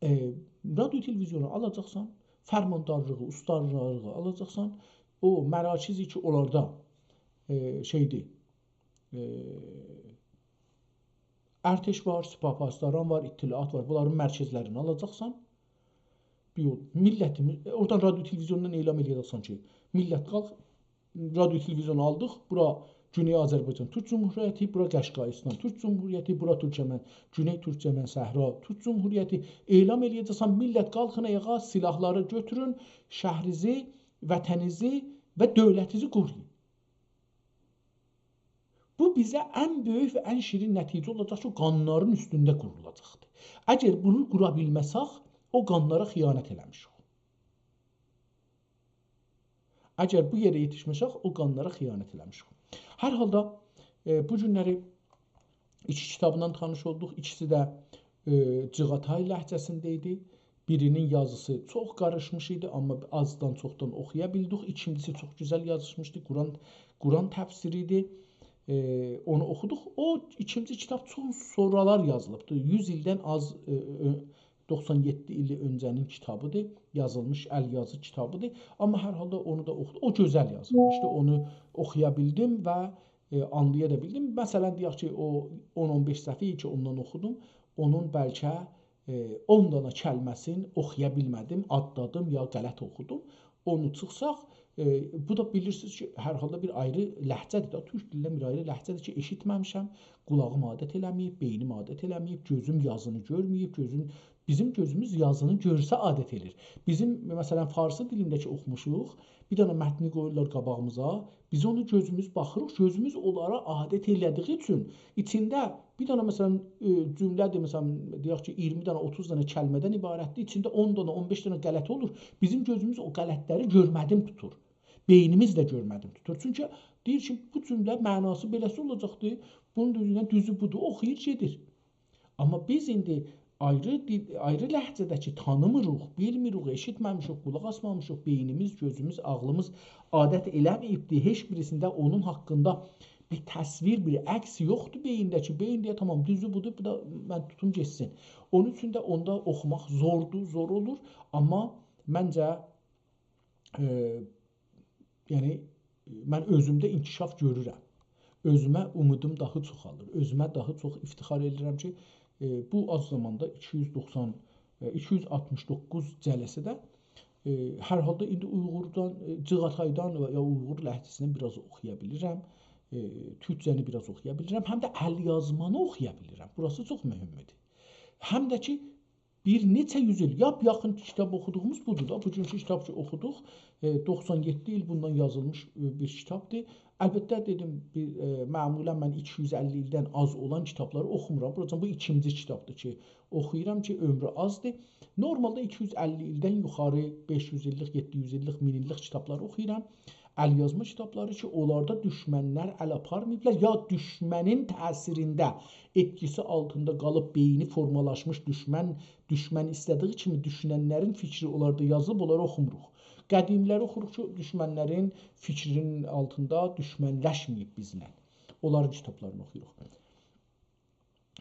ائ، رادیو، تلویزیونو آلاجاقسان، فرماندارلیغی، استاندارلیغی آلاجاقسان، او مراکزی کی، اونلاردا، ائ، شئیدیر، ائ، ارتش وار، سپاه پاسداران وار، اطلاعات وار، بونلارین مرکزلرینی آلاجاقسان. بیر یول، میللتیمیز، اورادان رادیو تلویزیوندان اعلام ائله‌یه‌جکسن کی، میللت قالخ، رادیو تلویزیونو آلدیق، بورا گونئی آذربایجان تورک جمهوریتی، بورا قشقاییستان تورک جمهوریتی، بورا تورکمن، گونئی تورکمن صحرا تورک جمهوریتی. اعلام ائله‌یه‌جکسن، میللت قالخین آیاغا، سلاحلاری گؤتورون، شهرینیزی، وطنینیزی و دؤولتینیزی قورویون. بو بیزه ان بؤیوک و ان شیرین نتیجه اولاجاق کی، او قانلارین اوستونده قورولاجاقدیر. اگر بونو قورا بیلمه‌سک، او قانلارا خیانت ائله‌میشیک. اگر بو یئره یئتیشمه‌سک، او قانلارا خیانت ائله‌میشیک. هر حالدا، ائ، بو گونلری ایکی کیتابلا تانیش اولدوق. ایکیسی ده، ائ، جیغاتای لهجه‌سینده ایدی. بیرینین یازیسی چوخ قاریشمیش ایدی، آمما آزدان چوخدان اوخویا بیلدیک. ایکینجیسی چوخ گؤزل یازیشمیشدی. قرآن، قرآن تفسیری ایدی. ائ، اونو اوخودوق. او ایکینجی کیتاب چوخ سونرالار یازیلیبدی. یوز ایلدن آز، ائ، ائ، دوخسان یئددی ایلی اؤنجه‌نین کیتابیدیر. یازیلمیش ال یازی کیتابیدیر. آمما هر حالدا اونو دا اوخودوق. او گؤزل یازیلمیشدی. اونو اوخویا بیلدیم و ائ، آنلایا دا بیلدیم. مثلا، دئیک کی، او اون اون بئش صفحه‌یی کی، اوندان اوخودوم، اونون بلکه، ائ، اون دانا کلمه‌سینی اوخویا بیلمه‌دیم، آتلادیم یا غلط اوخودوم. اونو چیخساق، ائ، بو دا بیلیرسینیز کی، هر حالدا بیر آیری لهجه‌دیر ده، تورک دیلینده بیر آیری لهجه‌دیر کی، ائشیتمه‌میشم، قولاغیم عادت ائله‌مه‌ییب، بئینیم عادت ائله‌مه‌ییب، گؤزوم یازینی گؤرمه‌ییب، گؤزوم، بیزیم گؤزوموز یازینی گؤرسه عادت ائله‌ییر. بیزیم، مثلا، فارسی دیلینده کی اوخوموشوق، بیر دنه متنی قویورلار قاباغیمیزا، بیز اونو گؤزوموز باخیریق، گؤزوموز اونلارا عادت ائله‌دیگی اوچون ایچینده بیر دنه، مثلا، ائ، جمله‌دیر، مثلا، دئیک کی، اییرمی دنه، اوتوز دنه کلمه‌دن عبارتدیر، ایچینده اون دنه، اون بئش دنه غلط اولور. بیزیم گؤزوموز او غلطلری گؤرمه‌دین توتور. بئینیمیز ده گؤرمه‌دیم توتور. چونکی دئییر کی، بو جمله معناسی بئله‌سی اولاجاقدی، بونون دوزو، دوزو بودور، اوخویور گئدیر. آمما بیز ایندی آیری دیل، آیری لهجه‌ده کی تانیمیریق، بیلمیریک، ائشیتمه‌میشیک، قولاق آسمامیشیق، بئینیمیز، گؤزوموز، عاغلیمیز عادت ائله‌مه‌ییبدی هئچ بیریسینده اونون حاقیندا بیر تصویر، بیر عکس یوخدور بئیینده کی، بئیین دئیه، «تامام، دوزو بودور، بو دا من توتوم گئتسین.» اونون اوچون ده اوندا اوخوماق زوردور، زور اولور. آمما منجه، ائ، یعنی، من اؤزومده انکشاف گؤرورم. اؤزومه اومیدیم داها چوخالیر. اؤزومه داها چوخ افتخار ائدیرم کی، ائ، بو آز زاماندا ایکی یوز دوخسان، ائ، ایکی یوز آلتمیش دوققوز جلسه‌ده، ائ، هر حالدا ایندی اویغوردان، ائ، جیغاتایدان و یا اویغور لهجه‌سیندن بیر آز اوخویا بیلیرم. ائ، تورکجه‌نی بیر آز اوخویا بیلیرم. هم ده ال‌یازمانی اوخویا بیلیرم. بوراسی چوخ مهمدور. هم ده کی، بیر نئچه یوز ایل، لاپ یاخین کیتاب اوخودوغوموز بودور دا. بوگونکو کیتاب کی اوخودوق، ائ، دوخسان یئددی ایل بوندان یازیلمیش، ائ، بیر کیتابدیر. البته، دئدیم، بیر، ائ، معمولا من ایکی یوز اللی ایلدن آز اولان کیتابلاری اوخومورام. بوراجان بو ایکینجی کیتابدیر کی اوخویورام کی، عؤمرو آزدیر. نورمالدا ایکی یوز اللی ایلدن یوخاری، بئش یوز ایللیک، یئددی یوز ایللیک، مین ایللیک کیتابلاری اوخویورام. ال‌یازما کیتابلاری کی، اونلاردا دوشمنلر ال آپارماییبلار، یا دوشمنین تأثیرینده، ائتکیسی آلتیندا قالیب بئینی فورمالاشمیش دوشمن، دوشمن ایسته‌دیگی کیمی دوشوننلرین فیکری اونلاردا یازیلیب، اونلاری اوخوموروق. قدیملری اوخوروق کی، دوشمنلرین فیکرینین آلتیندا دوشمنلشمه‌ییب بیزله. اونلارین کیتابلارینی اوخویوروق.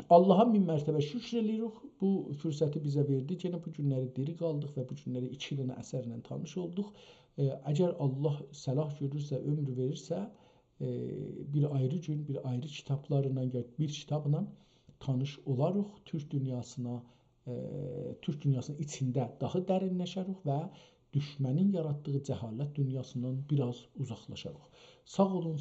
آللاها مین مرتبه شکر ائله‌ییریک، بو فرصتی بیزه وئردی. یئنه بو گونلری دیری قالدیق و بو گونلری ایکی دنه اثرله تانیش اولدوق. ائ، اگر آللاه صلاح گؤرورسه، عؤمور وئریرسه، ائ، بیر آیری گون، بیر آیری کیتابلارلا یا بیر کیتابلا تانیش اولاریق. تورک دونیاسینا، ائ، تورک دونیاسینین ایچینده داها درینلشریک و دوشمنین یاراتدیغی جهالت دونیاسیندان بیر آز اوزاقلاشاریق. ساغ اولون،